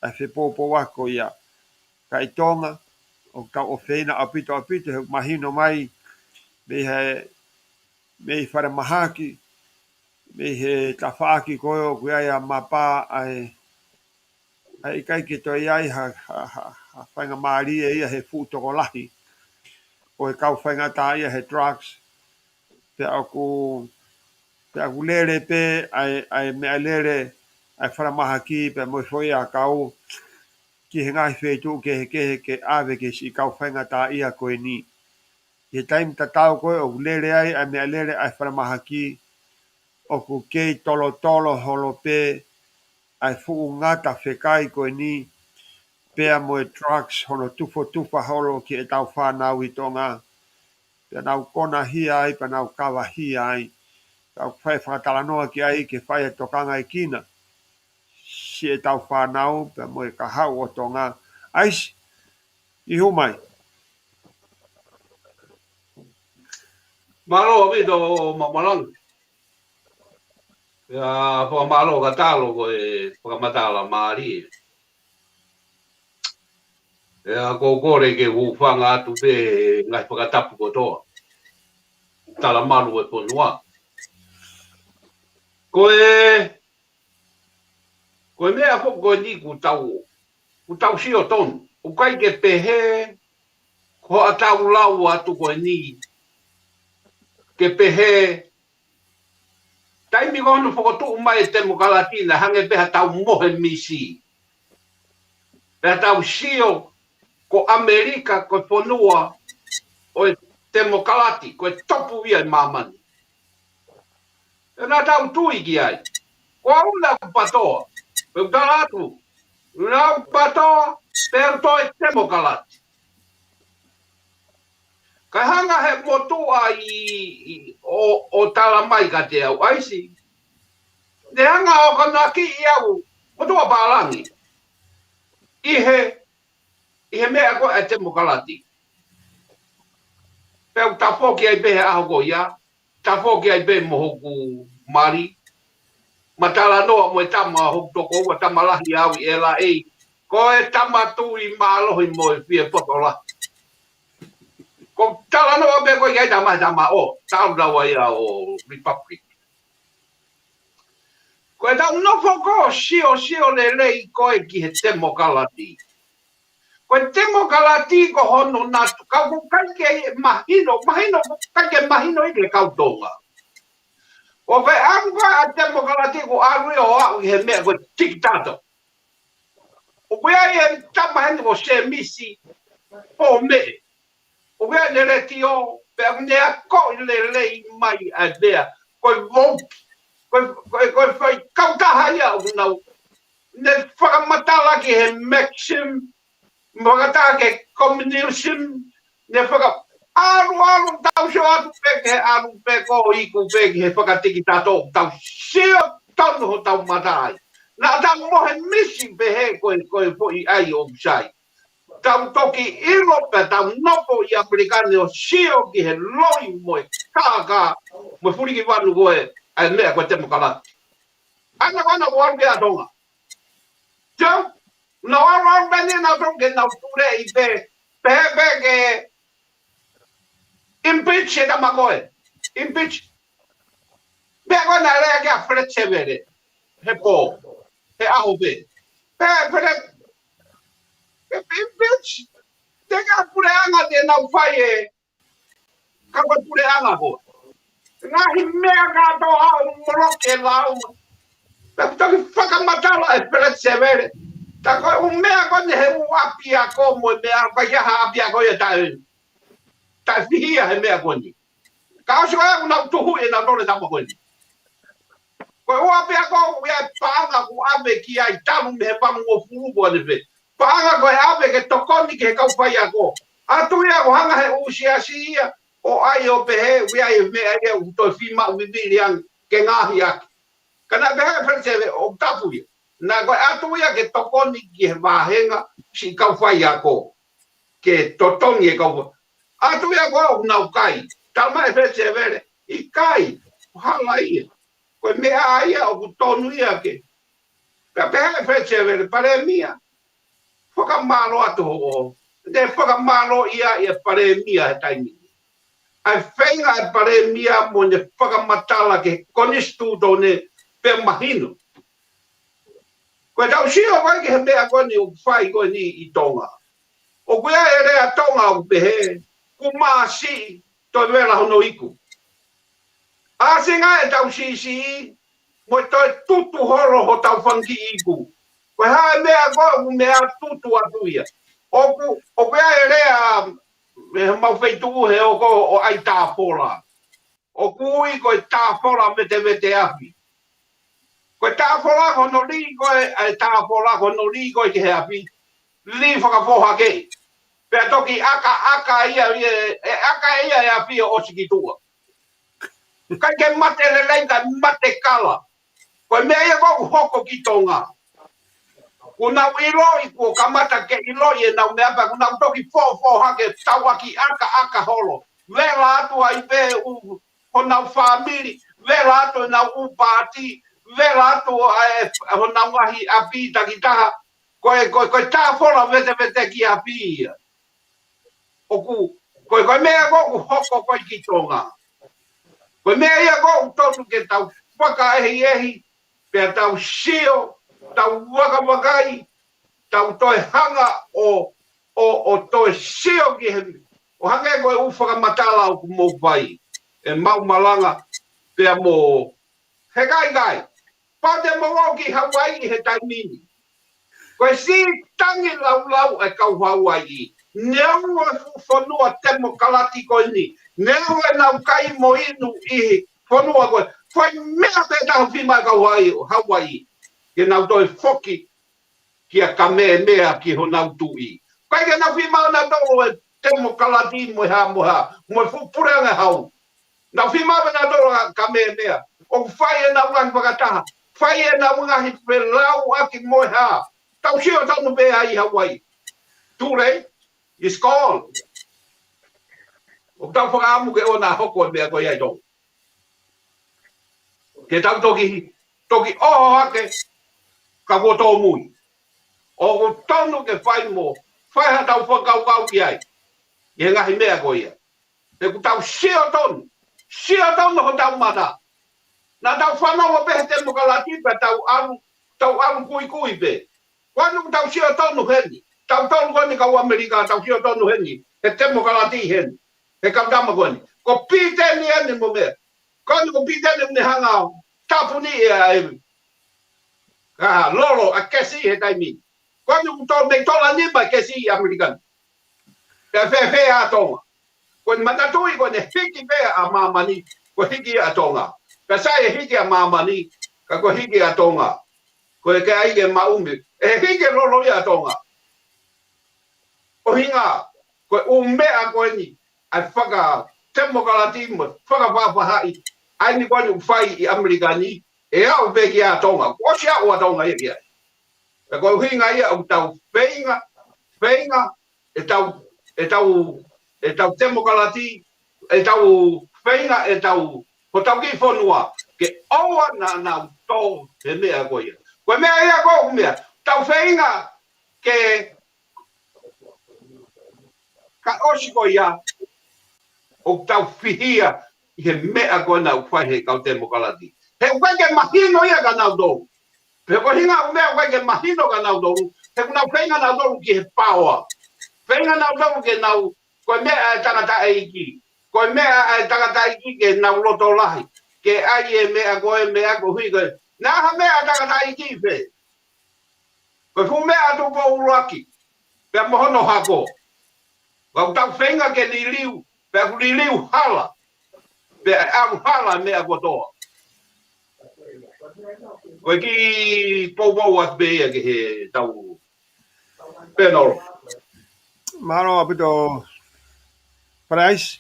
ʻa e fepoupouaki ko ia. Ka ʻi Tonga, ʻoku tau ʻofeina ʻaupito ʻaupito, he ʻoku mahino mai mei he, mei falemahaki, mei he tafaʻaki ko ē ʻoku ʻi ai ʻa Mapa, ʻa e, ʻa e ʻikai ke toe ʻi ai ha, ha, ha, ha faingamālie ia he fuʻu tokolahi ʻo e kau faingataʻaʻia he drugs, pea ʻoku, pea ʻoku lele pē ʻa e, ʻa e meʻalele ʻa e falemahaki pea mo e foʻi ʻakau ki he ngaahi feituʻu kehekehe ke ʻave ki he siʻi kau faingataʻaʻia ko eni. ʻI he taimi tatau ko ē ʻoku lele ai ʻa e meʻalele ʻa e falemahaki, ʻoku kei tolotolo holo pē ʻa e fuʻu ngata fekai ko eni, pea mo e drugs hono tufotufa holo ki heʻetau fānau ʻi Tonga. Pea nau konahia ai, pea nau kavahia ai. Pea ʻoku fai fakatalanoa ki ai ke fai e tokangaʻekina siʻetau fānau, pea mo e kahaʻu ʻo Tonga. ʻAisi, ʻi hū mai. Mālō ʻaupito Maʻumalanga. Pea fakamālō Katalo ko e fakamatala mālie. Pea ʻoku ou kole ke u hūfanga atu pē he ngaahi fakatapu kotoa. Talamalu e fonua. Ko e, ko e meʻa foki ko eni ʻoku tau, ʻoku tau sio tonu. ʻOku ʻikai ke pehē ko haʻatau lau atu ko eni ke pehē taimi ko hono fokotuʻu mai e temokalati naʻe hangē pē haʻatau mohe misi. Pea tau sio ko ʻAmelika ko e fonua ʻo e temokalati, ko e topu ia ʻi māmani. Pea naʻa tau tui ki ai. Ko au naʻa ku patoa. Pea u tala atu, naʻa ku patoa, pea u toe temokalati. Kae hanga he motuʻa ʻi, ʻi, ʻo, ʻo tala mai kiate au, ʻaisi. Ne hanga ʻo akonakiʻi au, motuʻa pālangi. ʻI he, ʻi he meʻa ko ē ʻa e temokalati. Pea u tafoki ai pē he ʻaho ko ia, tafoki ai pē mo hoku mali. Ma talanoa mo e tama hoku tokoua, tama lahi au ʻi L A. Ko e tama tui mālohi mo e fie poto lahi. Ko e talanoa pē ko e ʻikai tama, tama ʻo, tau lau ai ʻa ʻo Republic. Ko e tau nofo ko ē ʻo sio, sio lelei ko ē ki he temokalati. Ko e temokalati ko hono natu, ka ʻoku ʻikai ke mahino, mahino, ʻoku ʻikai ke mahino ia ki he kau Tonga. ʻO fai ange ʻa e temokalati ʻoku ʻalu ia ʻo aʻu ʻi he meʻa ko e tikitato. ʻOku ʻi ai e tama heni ko Semisi Pōmeʻe. ʻOku ʻi ai ʻene letiō, pea ʻoku ne akoʻi lelei mai ʻa e meʻa. Ko e vote. Ko e, ko e, ko e fai kautaha ia ʻoku nau. Ne fakamatala ki he Maxim, fakamatala ki he communism, ne faka-, ʻalu, ʻalu, tau sio atu pē ki he ʻalu pē ko ē ʻoku pē ki he fakatikitato, tau sio tonu hotau mata ai. Naʻa tau mohe misi pehē ko e, ko e foʻi ʻai ʻoku sai. Tau toki ʻilo pē tau nofo ʻi ʻAmelika ni ʻo sio ki he loi mo e kākā, mo e fulikivanu ko ē, ʻa e meʻa ko e temokalati. ʻAna ko ʻana ʻoku ʻalu ki ʻa Tonga. Tau, naʻa ʻalu ʻalu pē ni naʻa tau ke nau tuleʻi pē, pehē pē ke impeach e tama ko ē. Impeach. Pea ko ʻena lea ke a Fred Sevele he pō, he ʻaho pē. Pea Fred, e pipits, te ka puleʻanga te nau fai e, ka ko e puleʻanga ko. Ngaahi meʻa kātoa ʻoku moloki e lau. Pea toki fakamatala e Fred Sevele. Tā ko e ʻū meʻa ko eni he ʻū ʻapiako mo e meʻa, ʻikai ha ʻapiako ia taʻe, taʻe fihia he meʻa ko eni. Ka ʻosi ko ia ʻoku nau tuhu ʻenau tole tama ko eni. Ko e ʻū ʻapiako ʻoku ʻi ai e paʻanga ʻoku ʻave ki ai talu mei he vangofulu ko eni pē. Paʻanga ko e ʻave ke tokoni ki he kau faiako. ʻAtu ia ʻoku hanga he ʻū siasi ia ʻo ʻai ʻo pehē ʻoku ʻi ai e meʻa ia ʻoku toe fiemaʻu vivili ange ke ngaohi ʻaki. Ka naʻe pehē ʻe Fred Sevele ʻoku tapu ia. Naʻe ko e ʻatu ia ke tokoni ki he vāhenga siʻi kau faiako. Ke totongi e kau fai-, ʻatu ia ko ē ʻoku nau kai. Tala mai ʻe Fred Sevele, ʻikai, hala ia. Ko e meʻa ia ʻoku tonu ia ke. Pea pehē ʻe Fred Sevele, Palēmia, fakamālō atu hoʻo. Te fakamālō ia ʻia Palēmia he taimi ni. ʻA e feinga ʻa e Palēmia mo ne fakamatala ki he konisitūtone pea mahino. Ko e tau sio mai ki he meʻa ko eni ʻoku fai ko eni ʻi Tonga. ʻOku ʻi ai e lea Tonga ʻoku pehē, kuo māsiʻi toe vela hono iku. ʻAsi ngā e tau siʻisiʻi, mo e toe tutu holo hotau fanga kiʻi iku. Ko e hā e meʻa ko ē ʻoku meʻa tutu atu ia. ʻOku, ʻoku ʻi ai e lea, ʻe mau feituʻu he ʻoku ʻo ʻai tāfola. ʻOku ui ko e tāfola vetevete afi. Ko e tāfola ko hono lī ko ē, ʻa e tāfola ko hono lī ko ē ki he afi. Lī fakafoha kei. Pea toki ʻakaʻaka ia, ia, ʻe ʻaka ia e afi ʻo ʻosi ki tuʻa. ʻIkai ke mate lelei ka mate kala. Ko e meʻa ia ʻoku hoko ki Tonga. Kuo nau ʻiloʻi, kuo kamata ke ʻiloʻi ʻenau meʻa pea kuo nau toki fofoha ke tauʻaki ʻakaʻaka holo. Vela atu ai pē ʻū honau fāmili, vela atu ʻenau ʻū pāti, vela atu ʻa e, honau ngaahi ʻapi takitaha. Ko e, ko e, ko e tāfola vetevete ki api ia. ʻOku, ko e, ko e meʻa ko ē ʻoku hoko ko ē ki Tonga. Ko e meʻa ia ko ē ʻoku tonu ke tau fakaʻehiʻehi, pea tau sio, tau vakavakai, tau toe hanga ʻo, ʻo, ʻo toe sio ki he, ʻo hangē ko e ʻū fakamatala ʻoku mou fai, ʻemau malanga, pea mo, he kaikai, pau te mou ō ki Hauaiʻi he taimi ni. Ko e siʻi tangi laulau e kau Hauaiʻi. Neongo e fuʻu fonua temokalati ko eni. Neongo ʻenau kai mo inu ʻi he fonua ko ē. Fai meʻa pē taha fiemaʻu e kau Hauaiʻi, Hauaiʻi. Ke nau toe foki kia Kamehameha ki honau tuʻi. ʻIkai ke nau fiemaʻu nautolu e temokalati mo e hā mo e hā. Mo e fuʻu puleʻanga hau. Nau fiemaʻu pē nautolu ʻa Kamehameha. ʻOku fai ʻenau ngaahi fakataha. Fai ʻenau ngaahi felauʻaki mo e hā. Tau sio tonu pē ai Hauaiʻi. Too late. It's gone. ʻOku tau fakaʻamu ke ʻoua naʻa hoko e meʻa ko ia ʻi Tonga. Ke tau toki, toki ʻoho hake ka kuo tōmui. ʻOku tonu ke fai mo, fai haʻatau fakakaukau ki ai. ʻI he ngaahi meʻa ko ia. He ʻoku tau sio tonu, sio tonu hotau mata. Naʻa tau fanongo pē he temokalati pea tau ʻalu, tau ʻalu kuikui pē. Ko eni ʻoku tau sio tonu heni. Tautolu ko eni kau ʻAmelika, tau sio tonu heni. He temokalati heni. He kau tama ko eni. Ko Piteni eni mo meʻa. Ko eni ko Piteni mo ne hanga ʻo tāpuni ʻe ia e. Ka lolo ʻa e kesi he taimi. Ko eni ʻoku tō mei tola ni mai kesi ʻi ʻAmelika ni. Pea fēfē ʻa Tonga. Ko e matatui ko eni hiki pē ʻa māmani, ko e hiki ʻa Tonga. Pea sai e hiki ʻa māmani, ka ko e hiki ʻa Tonga. Ko e ke ai ke maʻu mei, ʻe hiki lolo ia ʻa Tonga. ʻUhinga, ko e ʻū meʻa ko eni, ʻa e fakatemokalati mo e fakafaʻafaʻahi, ʻa eni ko eni ʻoku fai ʻi ʻAmelika ni, ʻe aʻu pē kia Tonga, kuo ʻosi aʻu ʻa Tonga ia ki ai. Pea ko e ʻuhinga ia ʻoku tau feinga, feinga, ʻetau, ʻetau, ʻetau temokalati, ʻetau feinga, ʻetau, hotau kiʻi fonua, ke ʻoua naʻa nau tō he meʻa ko ia. Ko e meʻa ia ko e ʻū meʻa, tau feinga ke, ka ʻosi ko ia, ʻoku tau fihia ʻi he meʻa ko ena ʻoku fai he kau temokalati. He ʻoku ʻikai ke mahino ia kia nautolu. Pea ko e ʻuhinga ʻoku meʻa ʻoku ʻikai ke mahino kia nautolu, he ʻoku nau feinga nautolu ki he paoa. Feinga nautolu ke nau, ko e meʻa ʻa e tangataʻeiki. Ko e meʻa ʻa e tangataʻeiki ke nau loto lahi. Ke ʻai e meʻa ko e meʻa ko hui ko e. Naʻa ha meʻa ʻa e tangataʻeiki pē. Ko e fuʻu meʻa ʻa Tupou ʻUluaki. Pea mo hono hako. Ka ʻoku tau feinga ke liliu. Pea ʻoku liliu hala. Pea ʻalu hala meʻa kotoa. Ko e kiʻi poupou atu pē ia ki he tau panel. Mālō ʻaupito Falaisi.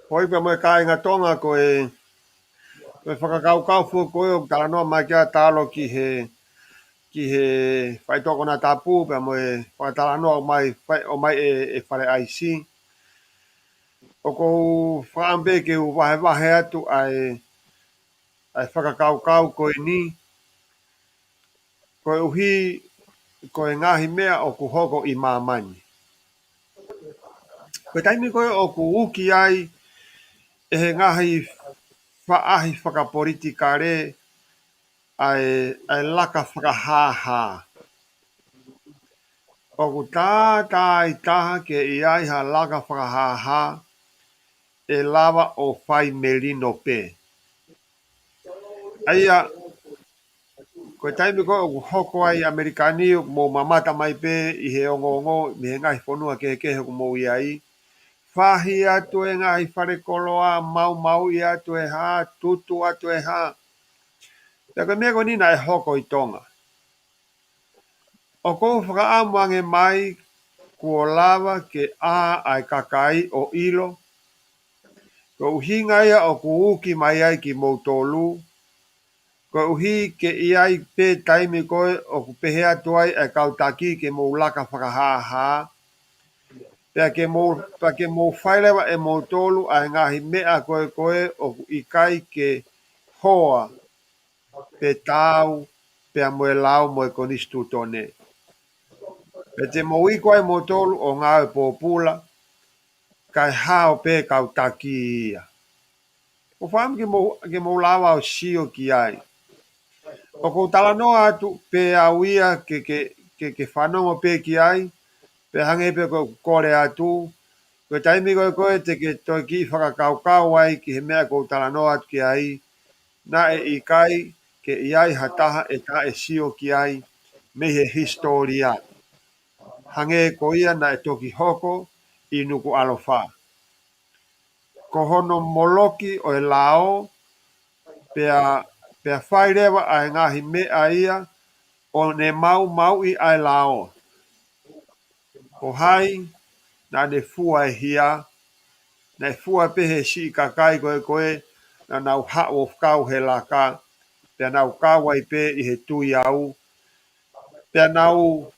Hoi pea mo e kāinga Tonga ko e, ko e fakakaukau foʻou ko ē ʻoku talanoa mai ki ai Talo ki he, ki he faitoʻo konatapu pea mo e fakatalanoa ʻomai, fai, ʻomai ʻe, ʻe Falaisi. ʻOku ou fakaʻamu pē ke u vahevahe atu ʻa e, ʻa e fakakaukau ko eni, koeʻuhi ko e ngaahi meʻa ʻoku hoko ʻi māmani. Ko e taimi ko ē ʻoku uki ai ʻe he ngaahi faʻahi fakapolitikale ʻa e, ʻa e laka fakahāhā. ʻOku tātāitaha ke ʻi ai ha laka fakahāhā ʻe lava ʻo fai melino pē. ʻA ia, ko e taimi ko ē ʻoku hoko ai ʻAmelika ni ʻoku mou mamata mai pē ʻi he ongoongo mei he ngaahi fonua kehekehe ʻoku mou ʻi ai. Fahi atu e ngaahi falekoloa, maumauʻi atu e hā, tutu atu e hā. Pea ko e meʻa ko eni naʻe hoko ʻi Tonga. ʻOku ou fakaʻamu ange mai kuo lava ke ʻā ʻa e kakai ʻo ʻilo. Ko e ʻuhinga ia ʻoku uki mai ai kimoutolu. Koeʻuhi ke ʻi ai pē taimi ko ē ʻoku pehē atu ai ʻa e kau taki ke mou laka fakahāhā. Pea ke mou, pea ke mou fai leva ʻe moutolu ʻa e ngaahi meʻa ko ē ko ē ʻoku ʻikai ke hoa pe taau pea mo e lao mo e konisitūtone. Pea te mou iku ai moutolu ʻo ngāue pōpula, kae hao pē kau taki ia. ʻOku ou fakaʻamu ke mou, ke mou lava ʻo sio ki ai. ʻOku ou talanoa atu pē au ia ke, ke, ke, ke fanongo pē ki ai, pea hangē pē ko ʻeku kole atu, ko e taimi ko ē ko ē te ke toe kiʻi fakakaukau ai ki he meʻa ʻoku ou talanoa atu ki ai, naʻe ʻikai ke ʻi ai ha taha ʻe taʻe sio ki ai mei he hisitōlia. Hangē ko ia naʻe toki hoko ʻi Nukuʻalofa. Ko hono moloki ʻo e lao, pea, pea fai leva ʻa e ngaahi meʻa ia ʻo ne maumauʻi ʻa e lao. Ko hai naʻa ne fua e hia, naʻe fua pē he siʻi kakai ko ē ko ē naʻa nau haʻu ʻo kau he laka, pea nau kau ai pē ʻi he tuiau, pea nau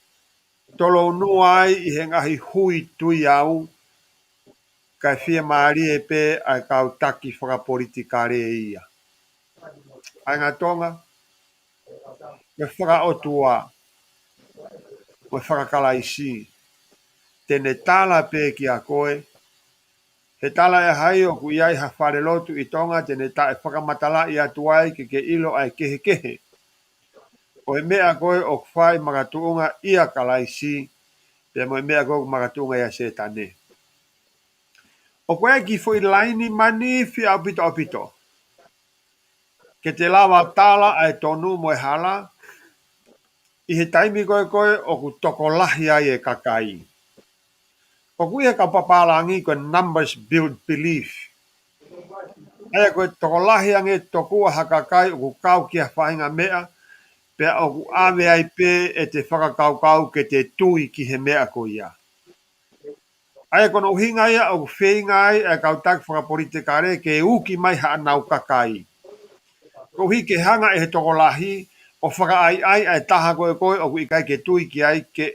tolounua ai ʻi he ngaahi hui tuiau, kae fiemālie pē ʻa e kau taki fakapolitikale ia. ʻA e ngaahi Tonga, mo e fakaʻotua, mo e fakakalaisi, te ne tala pē kia koe, he tala ʻe hai ʻoku ʻi ai ha falelotu ʻi Tonga, te ne taʻe fakamatalaʻi atu ai ke ke ʻilo ʻa e kehekehe ʻo e meʻa ko ē ʻoku fai makatuʻunga ʻia Kalaisi, pea mo e meʻa ko ē ʻoku makatuʻunga ʻia Sētane. ʻOku ʻi ai e kiʻi foʻi laini manifi ʻaupito ʻaupito. Ke te lava tala ʻa e tonu mo e hala, ʻi he taimi ko ē ko ē ʻoku tokolahi ai e kakai. ʻOku ʻi he kau pālangi ko e numbers build belief. ʻA ia ko e tokolahi ange tokua ha kakai ʻoku kau ki ha faʻahinga meʻa, pea ʻoku ʻave ai pē ʻete fakakaukau ke te tui ki he meʻa ko ia. ʻA ia ko hono ʻuhinga ia ʻoku feinga ai ʻa e kau taki fakapolitikale ke uki mai haʻanau kakai. Koeʻuhi ke hanga ʻe he tokolahi ʻo fakaʻaiʻai ʻa e taha ko ē ko ē ʻoku ʻikai ke tui ki ai ke,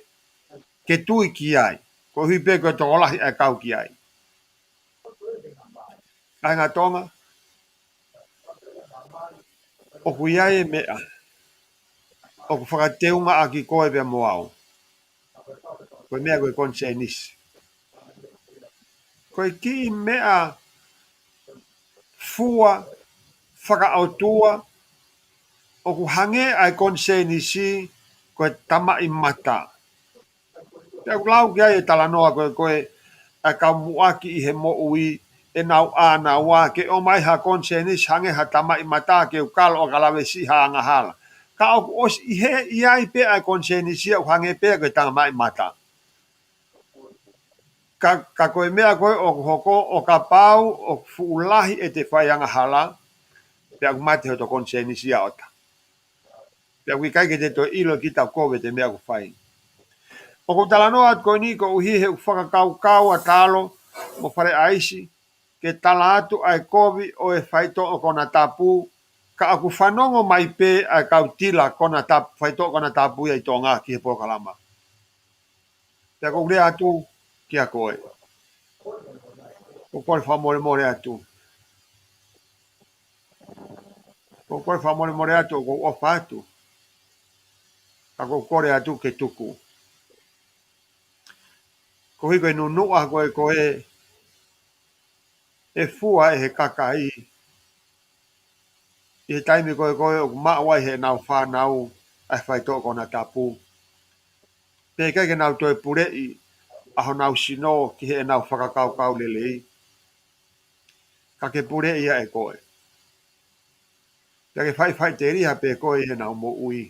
ke tui ki ai. Koeʻuhi pē ko e tokolahi ʻa e kau ki ai. ʻA e ngaahi Tonga, ʻoku ʻi ai e meʻa ʻoku fakateungaʻaki koe pea mo au. Ko e meʻa ko e konisēnisi. Ko e kiʻi meʻa fua, fakaʻotua, ʻoku hangē ʻa e konisēnisi ko e tamaʻi mata. Pea ʻoku lau ki ai e talanoa ko ē ko ē ʻa e kau muʻaki ʻi he moʻui, ʻenau ʻānaua ke ʻomai ha konisēnisi hangē ha tamaʻi mata ke u kalo ʻo ka lavesi ha angahala. Ka ʻoku ʻosi ʻi he ʻi ai pē ʻa e konisēnisi ʻoku hangē pē ko e tamaʻi mata. Ka, ka ko e meʻa ko ē ʻoku hoko ʻo kapau ʻoku fuʻu lahi ʻete fai angahala, pea ʻoku mate hoto konisēnisi ʻa ʻota. Pea ʻoku ʻikai ke te toe ʻilo kita ʻoku kovi ʻete meʻa ʻoku fai. ʻOku ou talanoa atu ko eni koeʻuhi he ʻoku fakakaukau ʻa Talo mo Fale ʻAisi ke tala atu ʻa e kovi ʻo e faitoʻo konatapu, ka ʻoku fanongo mai pē ʻa e kau tila konatapu, faitoʻo konatapu ia ʻi Tonga ki he polokalama. Pea ʻoku ou lea atu kia koe. ʻOku ou kole fakamolemole atu. ʻOku ou kole fakamolemole atu, ʻoku ou ʻofa atu. Ka ʻoku ou kole atu ke tuku. Koeʻuhi ko e nunuʻa ko ē ko ē ʻe fua ʻe he kakai ʻi he taimi ko ē ko ē ʻoku maʻu ai heʻenau fānau ʻa e faitoʻo konatapu. Pea ʻikai ke nau toe puleʻi ʻa honau sino ki heʻenau fakakaukau lelei. Ka ke puleʻi ia ʻe koe. Pea ke faʻifaʻiteliha pē koe ʻi heʻenau moʻui.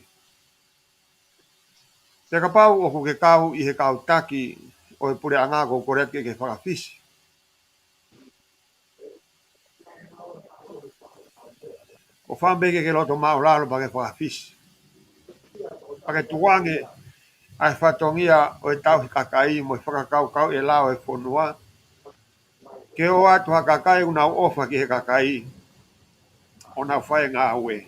Pea kapau ʻoku ke kau ʻi he kau taki ʻo e puleʻanga, ʻoku ou kole atu ke ke fakafisi. ʻOfa mai ke ke loto māʻulalo pea ke fakafisi. Pea ke tukuange ʻa e fatongia ʻo e tauhi kakai mo e fakakaukau ʻe lao e fonua. Ke ʻoatu ha kakai ʻoku nau ʻofa ki he kakai ʻo nau fai e ngāue.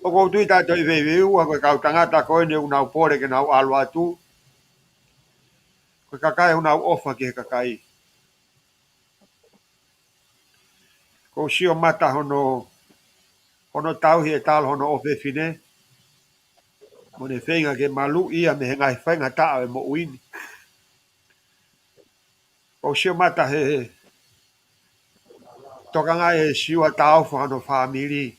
ʻOku ou tui taʻe toe veiveiua ko e kau tangata ko eni ʻoku nau pole ke nau ʻalu atu. Ko e kakai ʻoku nau ʻofa ki he kakai. ʻOku ou sio mata hono, hono tauhi ʻe Talo hono ʻofefine. Mo ʻene feinga ke maluʻi ia mei he ngaahi faingataʻa ʻo e moʻui ni. ʻOku ou sio mata he, he tokanga ʻe Siua Taufa hono fāmili.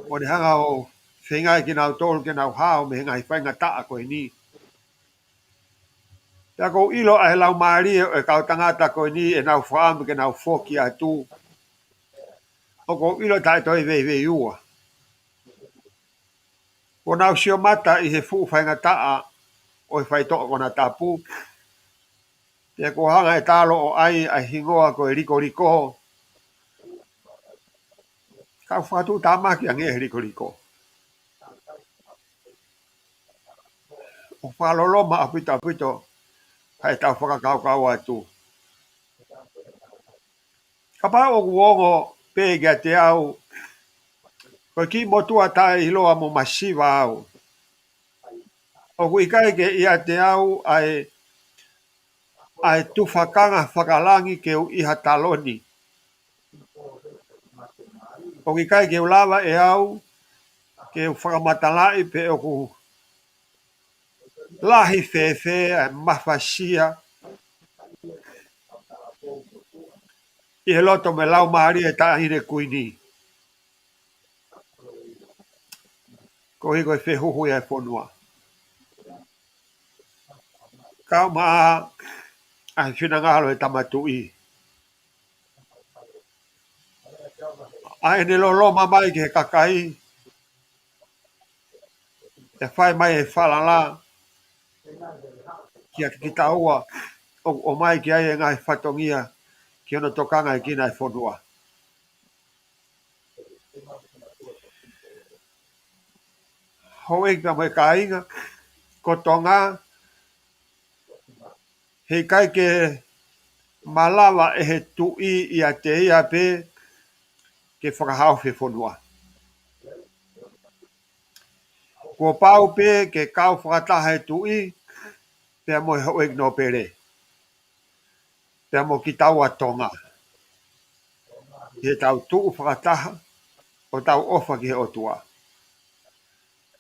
Mo ʻene hanga ʻo feinga ai kinautolu ke nau hao mei he ngaahi faingataʻa ko eni. Pea ʻoku ou ʻilo ʻa e laumālie ʻo e kau tangata ko eni ʻenau fakaʻamu ke nau foki atu. ʻOku ou ʻilo taʻe toe veiveiua. Kuo nau sio mata ʻi he fuʻu faingataʻa ʻo e faitoʻo konatapu. Pea kuo hanga ʻe Talo ʻo ʻai ʻa e hingoa ko e likoliko. Ka ʻoku fakatuʻutāmaki ange ʻe he likoliko. ʻOku fakaloloma ʻaupito ʻaupito ʻa ʻetau fakakaukau atu. Kapau ʻoku ongo pē kiate au, ko e kiʻi motuʻa taʻeʻiloa mo masiva au. ʻOku ʻikai ke ʻiate au ʻa e, ʻa e tufakanga fakalangi ke u ʻi ha taloni. ʻOku ʻikai ke u lava ʻe au ke u fakamatalaʻi pe ʻoku lahi fēfē ʻa e mafasia ʻi he loto mo e laumālie ʻo e taʻahine kuini. Koeʻuhi ko e fehuhu ia ʻa e fonua. Kau maʻa ʻa e finangalo ʻo e Tama Tuʻi. ʻA ʻene loloma mai ki he kakai, ʻe fai mai e falala kiate kitaua ʻoku ʻomai ki ai e ngaahi fatongia ki hono tokangaʻi kinautolu e fonua. Houʻeiki pea mo e kāinga, ko Tonga, heʻikai ke malava ʻe he tuʻi ʻiate ia pē ke fakahaofi e fonua. Kuo pau pē ke kau fakataha e tuʻi, pea mo e houʻeiki nōpele, pea mo kitaua Tonga, ʻi heʻetau tuʻu fakataha ʻo tau ʻofa ki he ʻOtua.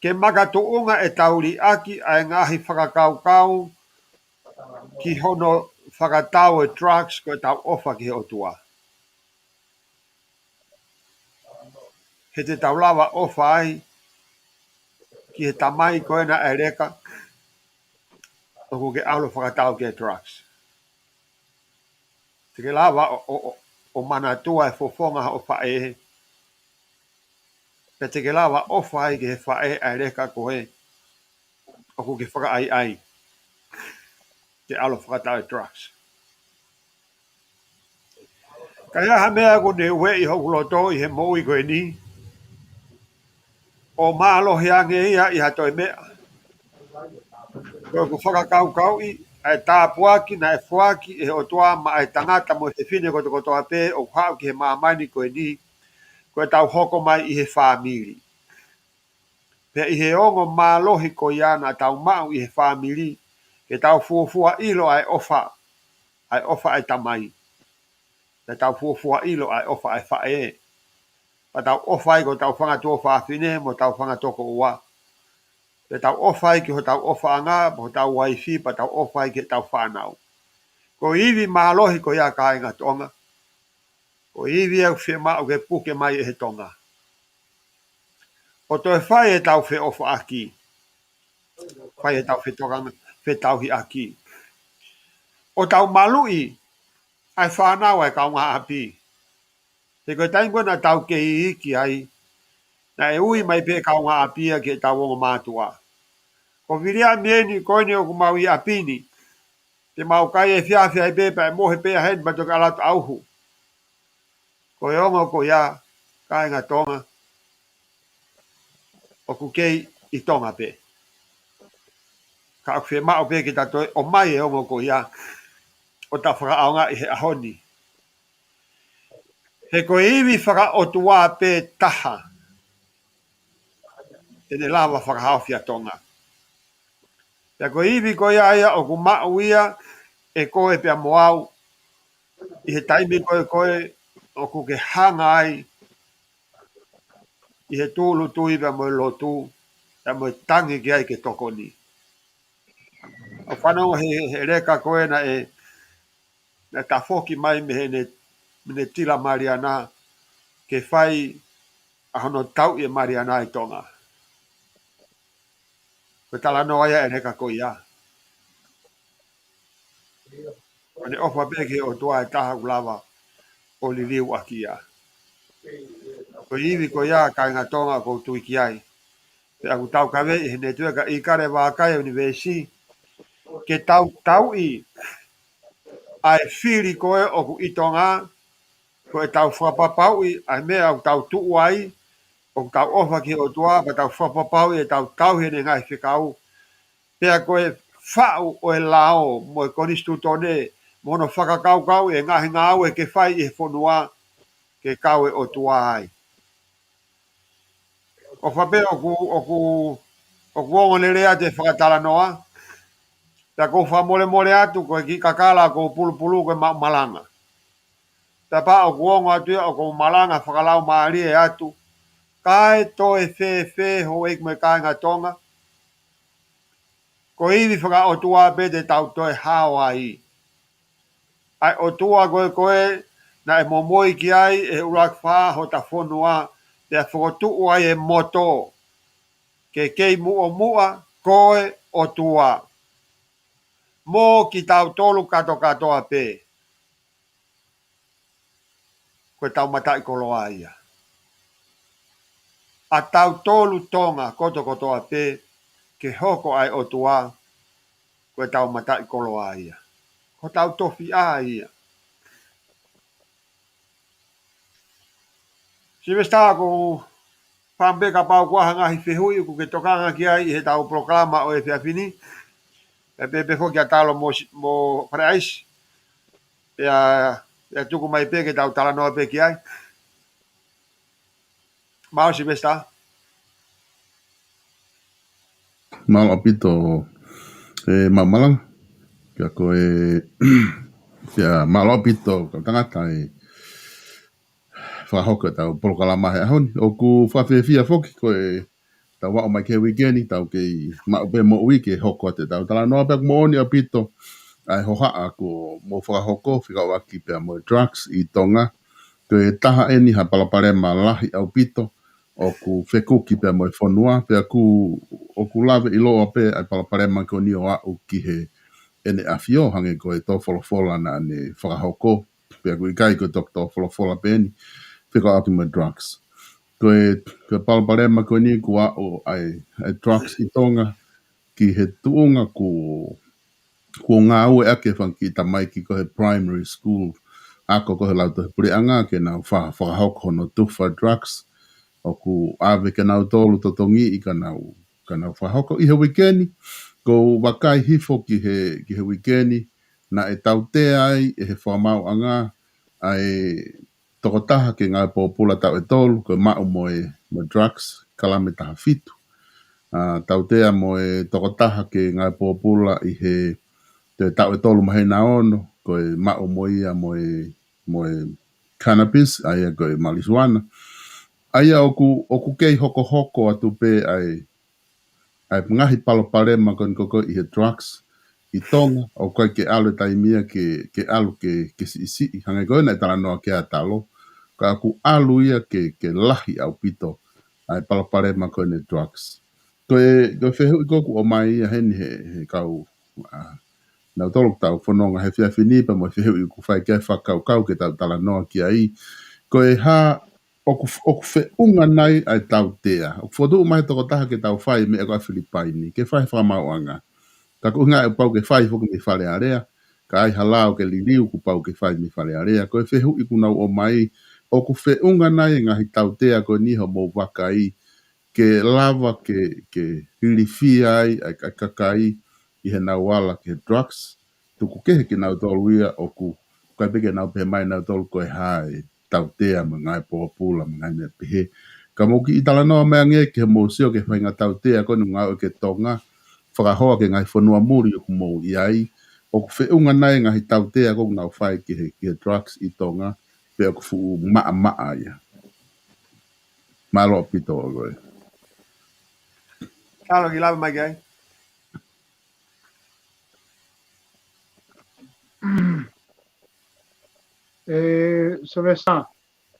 Ke makatuʻunga ʻetau liʻaki ʻa e ngaahi fakakaukau ki hono fakatau e drugs ko ʻetau ʻofa ki he ʻOtua. He te tau lava ʻofa ai ki he tamai ko ena ʻa e leka ʻoku ke ʻalu fakatau ki he drugs. Te ke lava ʻo, ʻo, ʻo, ʻo manatua e fofonga hoʻo faʻē. Pea te ke lava ʻofa ai ki he faʻē ʻa e leka ko ē ʻoku ke fakaʻaiʻai ke ʻalu fakatau e drugs. Ka ʻi ai ha meʻa ʻoku ne ueʻi hoku loto ʻi he moʻui ko eni, ʻo mālohi ange ia ʻi ha toe meʻa, ko ʻeku fakakaukauʻi ʻa e tāpuaki naʻe foaki ʻe he ʻOtua maʻa e tangata mo e fefine kotokotoa pē ʻoku haʻu ki he māmani ko eni, ko ʻetau hoko mai ʻi he fāmili. Pea ʻi he ongo mālohi ko ia naʻa tau maʻu ʻi he fāmili, ke tau fuofua ʻilo ʻa e ʻofa, ʻa e ʻofa ʻa e tamai. Pea tau fuofua ʻilo ʻa e ʻofa ʻa e faʻē. Pea tau ʻofa ai ki hotau fanga tuofāfine mo hotau fanga tokoua. Pea tau ʻofa ai ki hotau ʻofaʻanga, mo hotau uaifi, pea tau ʻofa ai ki heʻetau fānau. Ko e ivi mālohi ko ia kāinga Tonga. Ko e ivi ʻoku fiemaʻu ke puke mai ʻe he Tonga. ʻO toe fai ʻetau feʻofaʻaki. Fai ʻetau fetokanga, fetauhiʻaki. ʻO tau maluʻi ʻa e fānau ʻa e kaungāʻapi. He ko e taimi ko ē naʻa tau kei iiki ai, naʻe ui mai pē kaungāʻapi ia ki heʻetau ongo mātuʻa. Ko Viliami eni ko eni ʻoku mau ʻi ʻapi ni. Te mau kai efiafi ai pē pea ʻe mohe pē ʻa heni pea toki ʻalu atu ʻauhu. Ko e ongo ko ia, kāinga Tonga, ʻoku kei ʻi Tonga pē. Ka ʻoku fiemaʻu pē ke ta toe ʻomai e ongo ko ia ʻo ta fakaʻaongaʻi he ʻaho ni. He ko e ivi fakaʻotua pē taha te ne lava fakahaofi ʻa Tonga. Pea ko e ivi ko ia ia ʻoku maʻu ia ʻe koe pea mo au ʻi he taimi ko ē ko ē ʻoku ke hanga ai ʻi he tūʻulutui pea mo e lotu, pea mo e tangi ki ai ke tokoni. ʻOku fanongo he, he leka ko ē naʻe, naʻe tafoki mai mei heʻene, mei heʻene tila Maliana, ke fai ʻa hono tauʻi e Maliana ʻi Tonga. Ko e talanoa ia e leka ko ia. Ko ʻene ʻofa pē ki he ʻOtua ʻe taha ʻoku lava ʻo liliu ʻaki ia. Ko e ivi ko ia kāinga Tonga ʻoku ou tui ki ai. Pea ʻoku tau kavei ʻi he netiueka ʻIkale Vākai ʻUnivēsi, ke tau tauʻi ʻa e fili ko ē ʻoku ʻi Tonga, ko ʻetau fakapapauʻi ʻa e meʻa ʻoku tau tuʻu ai, ʻoku tau ʻofa ki he ʻOtua, pea tau fakapapauʻi ʻetau tauhi ʻene ngaahi fekau, pea ko e faʻu ʻo e lao mo e konisitūtone, mo hono fakakaukauʻi e ngaahi ngāue ke fai ʻi he fonua, ke kau e ʻOtua ai. ʻOfa pē ʻoku, ʻoku, ʻoku ongo lelei atu e fakatalanoa, pea ʻoku ou fakamolemole atu ko e kiʻi kakala ʻoku ou pulupulu ko e maʻu malanga. Pea kapau ʻoku ongo atu ia ʻoku ou malanga fakalaumālie atu, kae toe fēfē houʻeiki mo e kāinga Tonga. Ko e ivi fakaʻotua pē te tau toe hao ai. ʻA e ʻOtua ko ē ko ē naʻe momoi ki ai ʻe he ʻUluaki Fā hota fonua, pea fokotuʻu ai e moto, ke kei muʻomuʻa ko e ʻOtua. Mo kitautolu katokatoa pē, ko ʻetau mataʻikoloa ia. ʻA tautolu Tonga kotokotoa pē ke hoko ʻa e ʻOtua, ko ʻetau mataʻikoloa ia. Ko hotau tofiʻa ia. Silivesitā, ʻoku ou fakaʻamu pē kapau ʻoku ʻi ai ha ngaahi fehuʻi ʻoku ke tokanga ki ai ʻi heʻetau polokalama ʻo e efiafi ni. Pea pehē pē foki ʻa Talo mo, mo Faleaisi. Pea, pea tuku mai pē ke tau talanoa pē ki ai. Mālō Silivesitā. Mālō ʻaupito, ē, maʻu malanga. Kia koe, kia mālō ʻaupito, kau tangata, ē, fakahoko ʻetau polokalama he ʻaho ni. ʻOku fakafiefia foki ko e tau aʻu mai ki he uike ni, tau kei maʻu pē moʻui ke hoko atu ʻetau talanoa pea ʻoku moʻoni ʻaupito ʻa e hohaʻa kuo mou fakahoko fekauʻaki pea mo e drugs ʻi Tonga. Ko e taha ʻeni ha palopalema lahi ʻaupito ʻoku fekuki pea mo e fonua, pea ʻoku, ʻoku lave ʻiloa pē ʻa e palopalema ko eni ʻo aʻu ki he ʻEne ʻAfio, hangē ko e tō folofola naʻa ne fakahoko, pea ʻoku ʻikai ko e tō folofola pē ʻeni fekauʻaki mo e drugs. Ko e, ko e palopalema ko eni kuo aʻu ʻa e, ʻa e drugs ʻi Tonga ki he tuʻunga kuo, kuo ngāueʻaki e fanga kiʻi tamaiki ko e primary school, ako ko e lautohi puleʻanga ke nau fa-, fakahoko hono tufa drugs, ʻoku ʻave ke nau tolu totongi ʻi ka nau, ka nau fakahoko ʻi he uike ni. Ko u vakai hifo ki he, ki he uike ni, naʻe tautea ai ʻe he fakamaauʻanga ʻa e tokotaha ke ngāue pōpula taʻu ʻe tolu, ko e maʻu mo e, mo e drugs, kalame taha fitu. ʻA, tautea mo e tokotaha ke ngāue pōpula ʻi he, te taʻu ʻe tolu mahina ono, ko e maʻu mo ia mo e, mo e cannabis, ʻa ia ko e malihuana. ʻA ia ʻoku, ʻoku kei hokohoko atu pē ʻa e, ʻa e ngaahi palopalema ko eni ko ē ʻi he drugs ʻi Tonga, ʻoku ʻikai ke ʻalu e taimi ia ke, ke ʻalu ke, ke siʻisiʻi. Hangē ko ē naʻe talanoa ki ai ʻa Talo, ka ʻoku ʻalu ia ke, ke lahi ʻaupito ʻa e palopalema ko eni drugs. Ko e, ko e fehuʻi ko ē ʻoku ʻomai ia heni he, he kau, ʻa, nautolu ʻoku tau fononga he efiafi ni pea mo e fehuʻi ʻoku fai ki ai e fakakaukau ke tau talanoa ki ai. Ko e hā, ʻoku, ʻoku feʻunga nai ʻa e tautea. ʻOku fokotuʻu mai e tokotaha ke tau fai e meʻa ko ē ʻa Filipaini, ke fai e fakamaauʻanga. Ka ko e ʻuhinga ʻoku pau ke fai foki mei Fale Alea, ka ai ha lao ke liliu kuo pau ke fai mei Fale Alea. Ko e fehuʻi ʻoku nau ʻomai, ʻoku feʻunga nai e ngaahi tautea ko eni hoʻomou vakai, ke lava ke, ke ilifia ai ʻa e, ʻa e kakai ʻi heʻenau ala ki he drugs. Tuku kehe kinautolu ia ʻoku, ʻikai pē ke nau pehē mai nautolu ko e hā e tautea mo e ngāue pōpula mo e ngaahi meʻa pehē. Ka mou kiʻi talanoa mai angē ki hoʻomou sio ki he faʻahinga tautea ko eni ʻoku ngāueʻaki ʻi Tonga, fakahoa ki he ngaahi fonua muli ʻoku mou ʻi ai. ʻOku feʻunga nai e ngaahi tautea ko ē ʻoku nau fai ki he, ki he drugs ʻi Tonga, pe ʻoku fuʻu maʻamaʻa ia. Mālō ʻaupito ʻa koe. Talo ki lava mai ki ai. ʻE, Sylvester.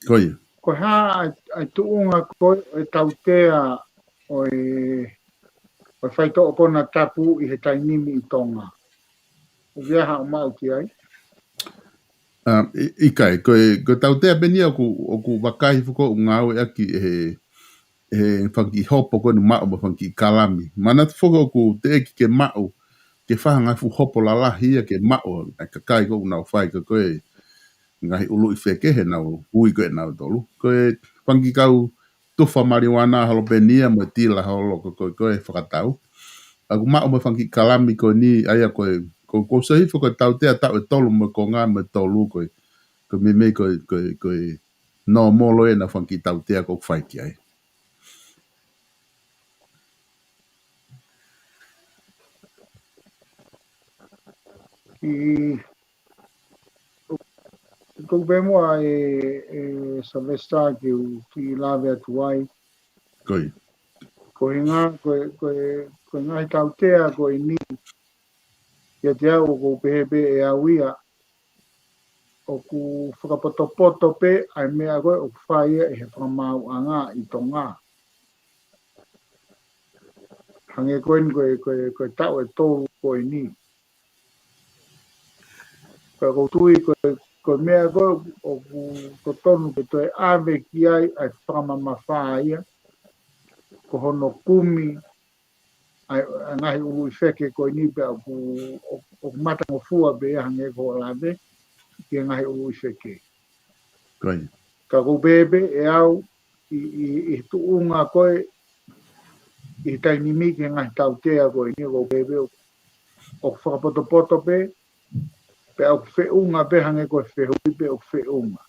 Ko ia. Ko e hā ʻa e, ʻa e tuʻunga ko ē ʻo e tautea ʻo e, ʻo e faitoʻo konatapu ʻi he taimi ni ʻi Tonga? ʻOku ʻi ai haʻo maʻu ki ai? ʻA, ʻi-, ʻikai, ko e, ko e tautea pē eni ia ʻoku, ʻoku vakai foki ʻoku ngāueʻaki ʻe he, ʻe he fanga kiʻi hopo ko eni maʻu mo e fanga kiʻi kalami. Manatu foki ʻoku teʻeki ke maʻu, ke fai ha ngaahi fuʻu hopo lalahi ia ke maʻu ʻa e kakai ko ē ʻoku nau fai ko ē ko e ngaahi ʻuluʻi feke heʻenau ui ko ē ʻe nautolu. Ko e fanga kiʻi kau tufa malihuana holo pē eni ia mo e tila holo ko ē ko e, ko e fakatau. ʻOku maʻu mo e fanga kiʻi kalami ko eni, ʻa ia ko e, ko, ko e sio hifo ko e tautea taʻu ʻe tolu mo e konga mo e tolu ko e, ko e meimei ko e, ko e, ko e nōmolo ʻenau fanga kiʻi tautea ʻoku fai ki ai. Ki, ko u pehē muʻa ʻe, ʻe Sylvester ke u kiʻi lave atu ai. Ko ia. Ko e ʻuhinga, ko e, ko e, ko e ngaahi tautea ko eni, ʻiate au ʻoku ou pehē pē ʻe au ia, ʻoku fakapotopoto pē ʻa e meʻa ko ē ʻoku fai ia ʻe he fakamaauʻanga ʻi Tonga. Hangē ko eni ko e, ko e, ko e taʻu ʻe tolu ko eni. Ka ʻoku ou tui ko e, ko e meʻa ko ē ʻoku totonu ke toe ʻave ki ai ʻa e fakamamafa ia, ko hono kumi ʻa e, ʻa e ngaahi ʻuluʻi feke ko eni pea ʻoku, ʻoku, ʻoku matangofua pē ia hangē ko hoʻo lave ki he ngaahi ʻuluʻi feke. Ko ia. Ka ʻoku ou pehē pē ʻe au ʻi, ʻi, ʻi he tuʻunga ko ē, ʻi he taimi ni ki he ngaahi tautea ko eni ʻoku ou pehē pē ʻoku, ʻoku fakapotopoto pē, pea ʻoku feʻunga pē hangē ko e fehuʻi pe ʻoku feʻunga.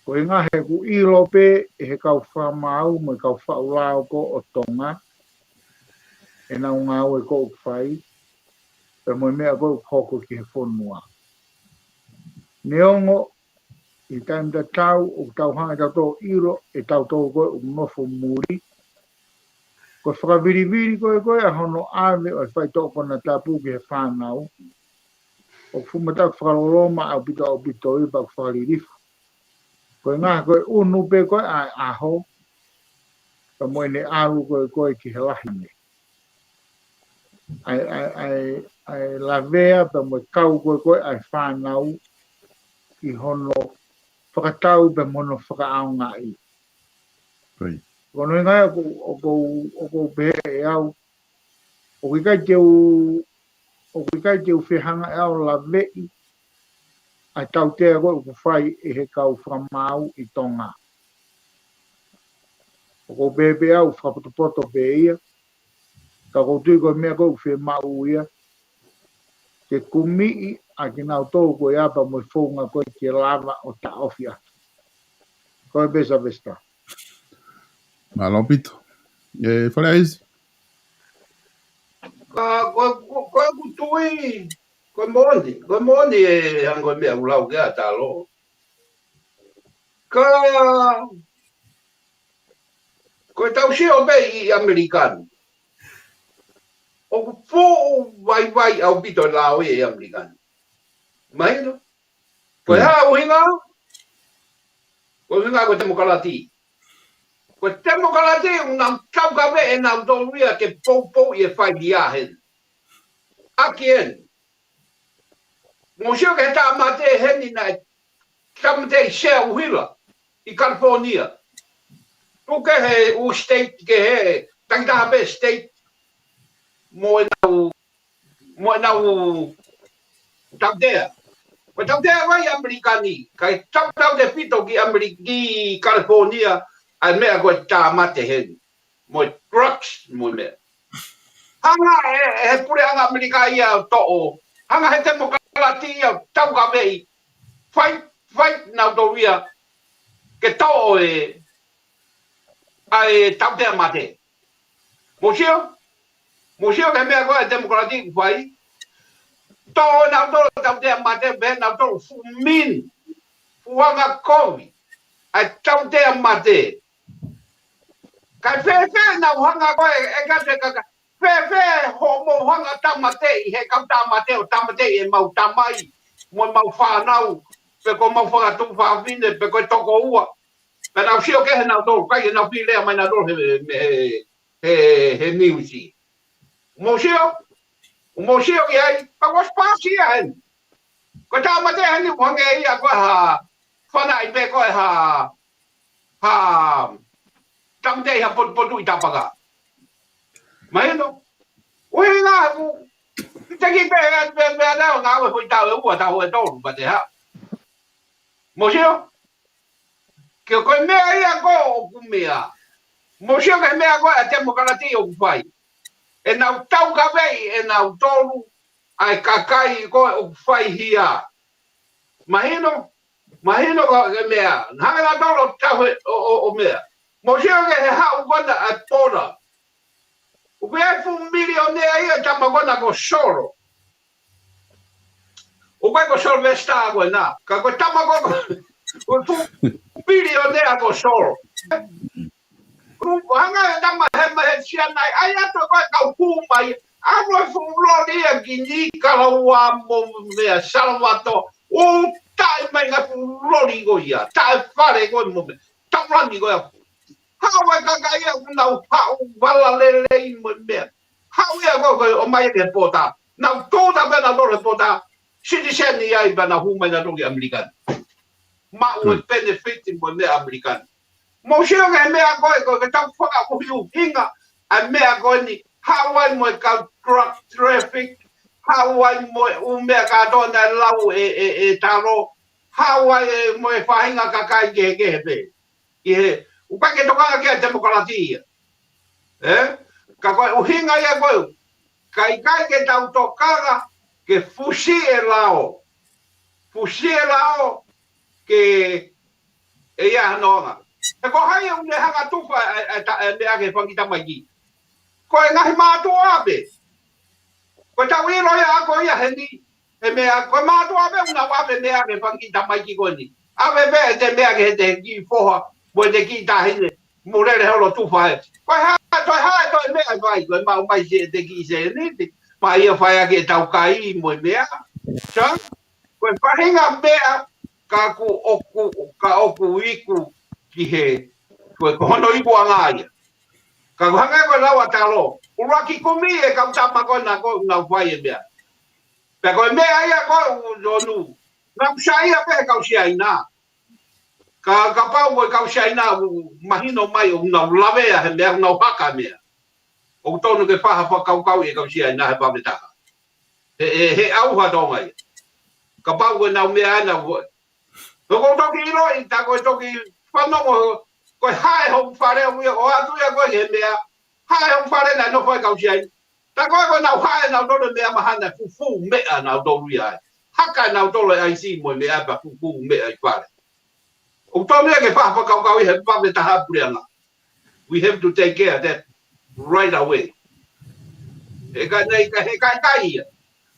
Ko e ʻuhinga he ʻoku ʻilo pē ʻe he kau fakamaau mo e kau faʻu lao ko ē ʻo Tonga ʻenau ngāue ko ē ʻoku fai, pea mo e meʻa ko ē ʻoku hoko ki he fonua. Neongo ʻi he taimi tatau ʻoku tau hanga ʻe tautolu ʻo ʻilo ʻe tautolu ko ē ʻoku nofo muli, ko e fakavilivili ko ē ko ē ʻa hono ʻave ʻo e faitoʻo konatapu ki he fānau, ʻoku fuʻu mataʻu fakaloloma ʻaupito ʻaupito ia pea ʻoku fakalilifu. Ko e ngaahi ko e ʻunu pē ko ē ʻa e ʻaho, pea mo ʻene ʻalu ko ē ko ē ki he lahi ni. ʻA e, ʻa e, ʻa e, ʻa e lavea pea mo e kau ko ē ko ē ʻa e fānau ʻi hono fakatau pea mo hono fakaʻaongaʻi. Ko hono ʻuhinga ia ʻoku ou, ʻoku ou, ʻoku ou pehē ʻe au, ʻoku ʻikai te u, ʻoku ʻikai te u fie hanga ʻe au ʻo laveʻi ʻa e tautea ko ē ʻoku fai ʻe he kau fakamaau ʻi Tonga. ʻOku ou pehē pē au fakapotopoto pē ia, ka ʻoku ou tui ko e meʻa ko ē ʻoku fiemaʻu ia, ke kumiʻi ʻa kinautolu ko ia pea mo e founga ko ē ke lava ʻo taʻofi ʻaki. Ko e pē Sylvester. Mālō ʻaupito. ʻE, Fale ʻAisi? Ka, ko, ko, ko ʻeku tui, ko e moʻoni, ko e moʻoni ʻe hangē ko e meʻa ʻoku lau ki ai ʻa Talo. Ka, ko e tau sio pē ʻi ʻAmelika ni, ʻoku fuʻu vaivai ʻaupito e lao ʻi ʻAmelika ni. Mahino? Ko e hā ʻuhinga? Ko e ʻuhinga ko e temokalati. Ko e temokalati ʻoku nau taukaveʻi ʻe nautolu ia ke poupou ʻi he fai lia heni. ʻAki eni. Mou sio ki he tāmate heni naʻe tāmateʻi Sea ʻUhila ʻi California. Tuku kehe ʻū state kehe, takitaha pē state mo ʻenau, mo ʻenau tautea. Ko e tautea ʻa ʻAmelika ni, kae tautau tefito ki ʻAmelika, ki California, ʻa e meʻa ko e tāmate heni. Mo e drugs, mo e meʻa. Hanga ʻe, ʻe he puleʻanga ʻAmelika ia ʻo toʻo. Hanga he temokalati ia ʻo taukaveʻi. Fai, fai nautolu ia ke toʻo e, ʻa e tautea mate. Mou sio? Mou sio ki he meʻa ko ē ʻa e temokalati ʻoku fai. Toʻo nautolu tautea mate, pehē nautolu fuʻu min, fuʻu anga kovi ʻa e tautea mate. Kae fēfē nau hanga ko ē, ʻe ka te kaka, fēfē hoʻomou hanga tāmateʻi, he kau tāmate ʻo tāmateʻi ʻemau tamai, mo ʻemau fānau, pe ko ʻemau fakatuʻu fafine, pe ko e tokoua. Pea nau sio kehe nautolu, ʻikai ke nau fie lea mai nautolu he, he, he, he niusi. Mou sio, mou sio ki ai, ka kuo ʻosi pāsi ia heni. Ko e tāmate heni ʻoku hangē ia ko e hā, fanaʻi pē ko e hā, hā, tāmateʻi ha potupotuʻi tapaka. Mahino? ʻUhinga ʻoku, te ki pē, pē, pē, pē, nau ngāue foʻi taʻu ʻe ua, taʻu ʻe tolu, pea te hā. Mou sio? Ke ko e meʻa ia ko ē ʻoku meʻa. Mou sio ki he meʻa ko ē ʻa e temokalati ʻoku fai. ʻEnau taukaveʻi ʻenautolu ʻa e kakai ko ē ʻoku fai hia. Mahino, mahino ko e meʻa. Hanga nautolu ʻo tauhi ʻo, ʻo, ʻo meʻa. Mou sio ki he haʻu ko ena ʻa e pola. ʻOku ʻi ai e fuʻu milionea ia e tama ko ena ko Solo. ʻOku ʻikai ko Sylvester ko ena, ka ko e tama ko, ko e fuʻu milionea ko Solo. Ko e hanga e tama he ma he sia nai, ʻai atu ko e kau hū mai, ʻa ko e fuʻu loli ia ki Nikalaua mo meʻa Salavato, ʻo taʻe mai ngaahi fuʻu loli ko ia, taʻe fale ko e mo meʻa, taulani ko ia. Haʻu e kakai ia ʻoku nau haʻu vala lelei mo e meʻa. Haʻu ia ko ē, ko e ʻomai ki he pota. Nau tōta pē nautolu he pota. Citizen ia ai pea nau hū mai nautolu ki ʻAmelika ni. Maʻu e benefit mo e meʻa ʻAmelika ni. Mou sio ki he meʻa ko ē, ko e tau fakaʻuhiʻuhinga ʻa e meʻa ko eni. Haʻu ai mo e kau drug traffic. Haʻu ai mo e ʻū meʻa kātoa naʻe lau ʻe, ʻe, ʻe Talo. Haʻu ai e mo e faʻahinga kakai kehekehe pē. ʻI he, ʻoku ʻikai ke tokanga ki ai e temokalati ia. ʻE? Ka ko e ʻuhinga ia ko ē, ka ʻikai ke tau tokanga, ke fusi e lao. Fusi e lao, ke ʻe ʻi ai hano anga. He ko hai ʻoku ne hanga tufa e, e, e, e meʻa ki he fanga kiʻi tamaiki. Ko e ngaahi mātuʻa pē. Ko e tau ʻilo ia ako ia heni. He meʻa, ko e mātuʻa pē ʻoku nau ʻave meʻa ki he fanga kiʻi tamaiki ko eni. ʻAve pē ʻete meʻa ki heʻete kiʻi foha, mo ʻete kiʻi taʻahine, mo lele holo tufa e. Ko e hā, ko e hā, ko e meʻa e fai, ko e maʻu mai siʻete kiʻi sēniti, pea ia fai ʻaki e tau kai mo e meʻa. Sa, ko e faʻahinga meʻa ka ʻoku, ʻoku, ka ʻoku iku ki he, ko e, ko hono ikuʻanga ia. Ka ko e hangē ko e lau ʻa Talo, ʻuluaki kumi e kau tama ko ena ko ē ʻoku nau fai e meʻa. Pea ko e meʻa ia ko ē ʻoku tonu, nau saiʻia pē he kau Siaina. Ka, kapau ko e kau Siaina ʻoku mahino mai ʻoku nau lavea he meʻa, ʻoku nau haka meʻa, ʻoku tonu ke fai ha fakakaukauʻi e kau Siaina he vave taha. He, he, he ʻauha Tonga ia. Kapau ko ʻenau meʻa ʻenau ko. Ko e toki ʻiloʻi, tā ko e toki fanongo, ko e hae hoku fale ʻo ia, ʻoatu ia ko e meʻa, hae hoku fale naʻe nofo ai e kau Siaina. Tā ko ē ko ʻenau hae ʻenau tolo meʻa mahana, fufū meʻa ʻenau tolo ia ai. Haka ʻenau tolo e ʻaisi mo e meʻa pea fufū meʻa ʻi fale. ʻOku tonu ia ke fai ha fakakaukauʻi he vave taha puleʻanga. We have to take care of that right away. He ka nei ka, he ka, ka ia.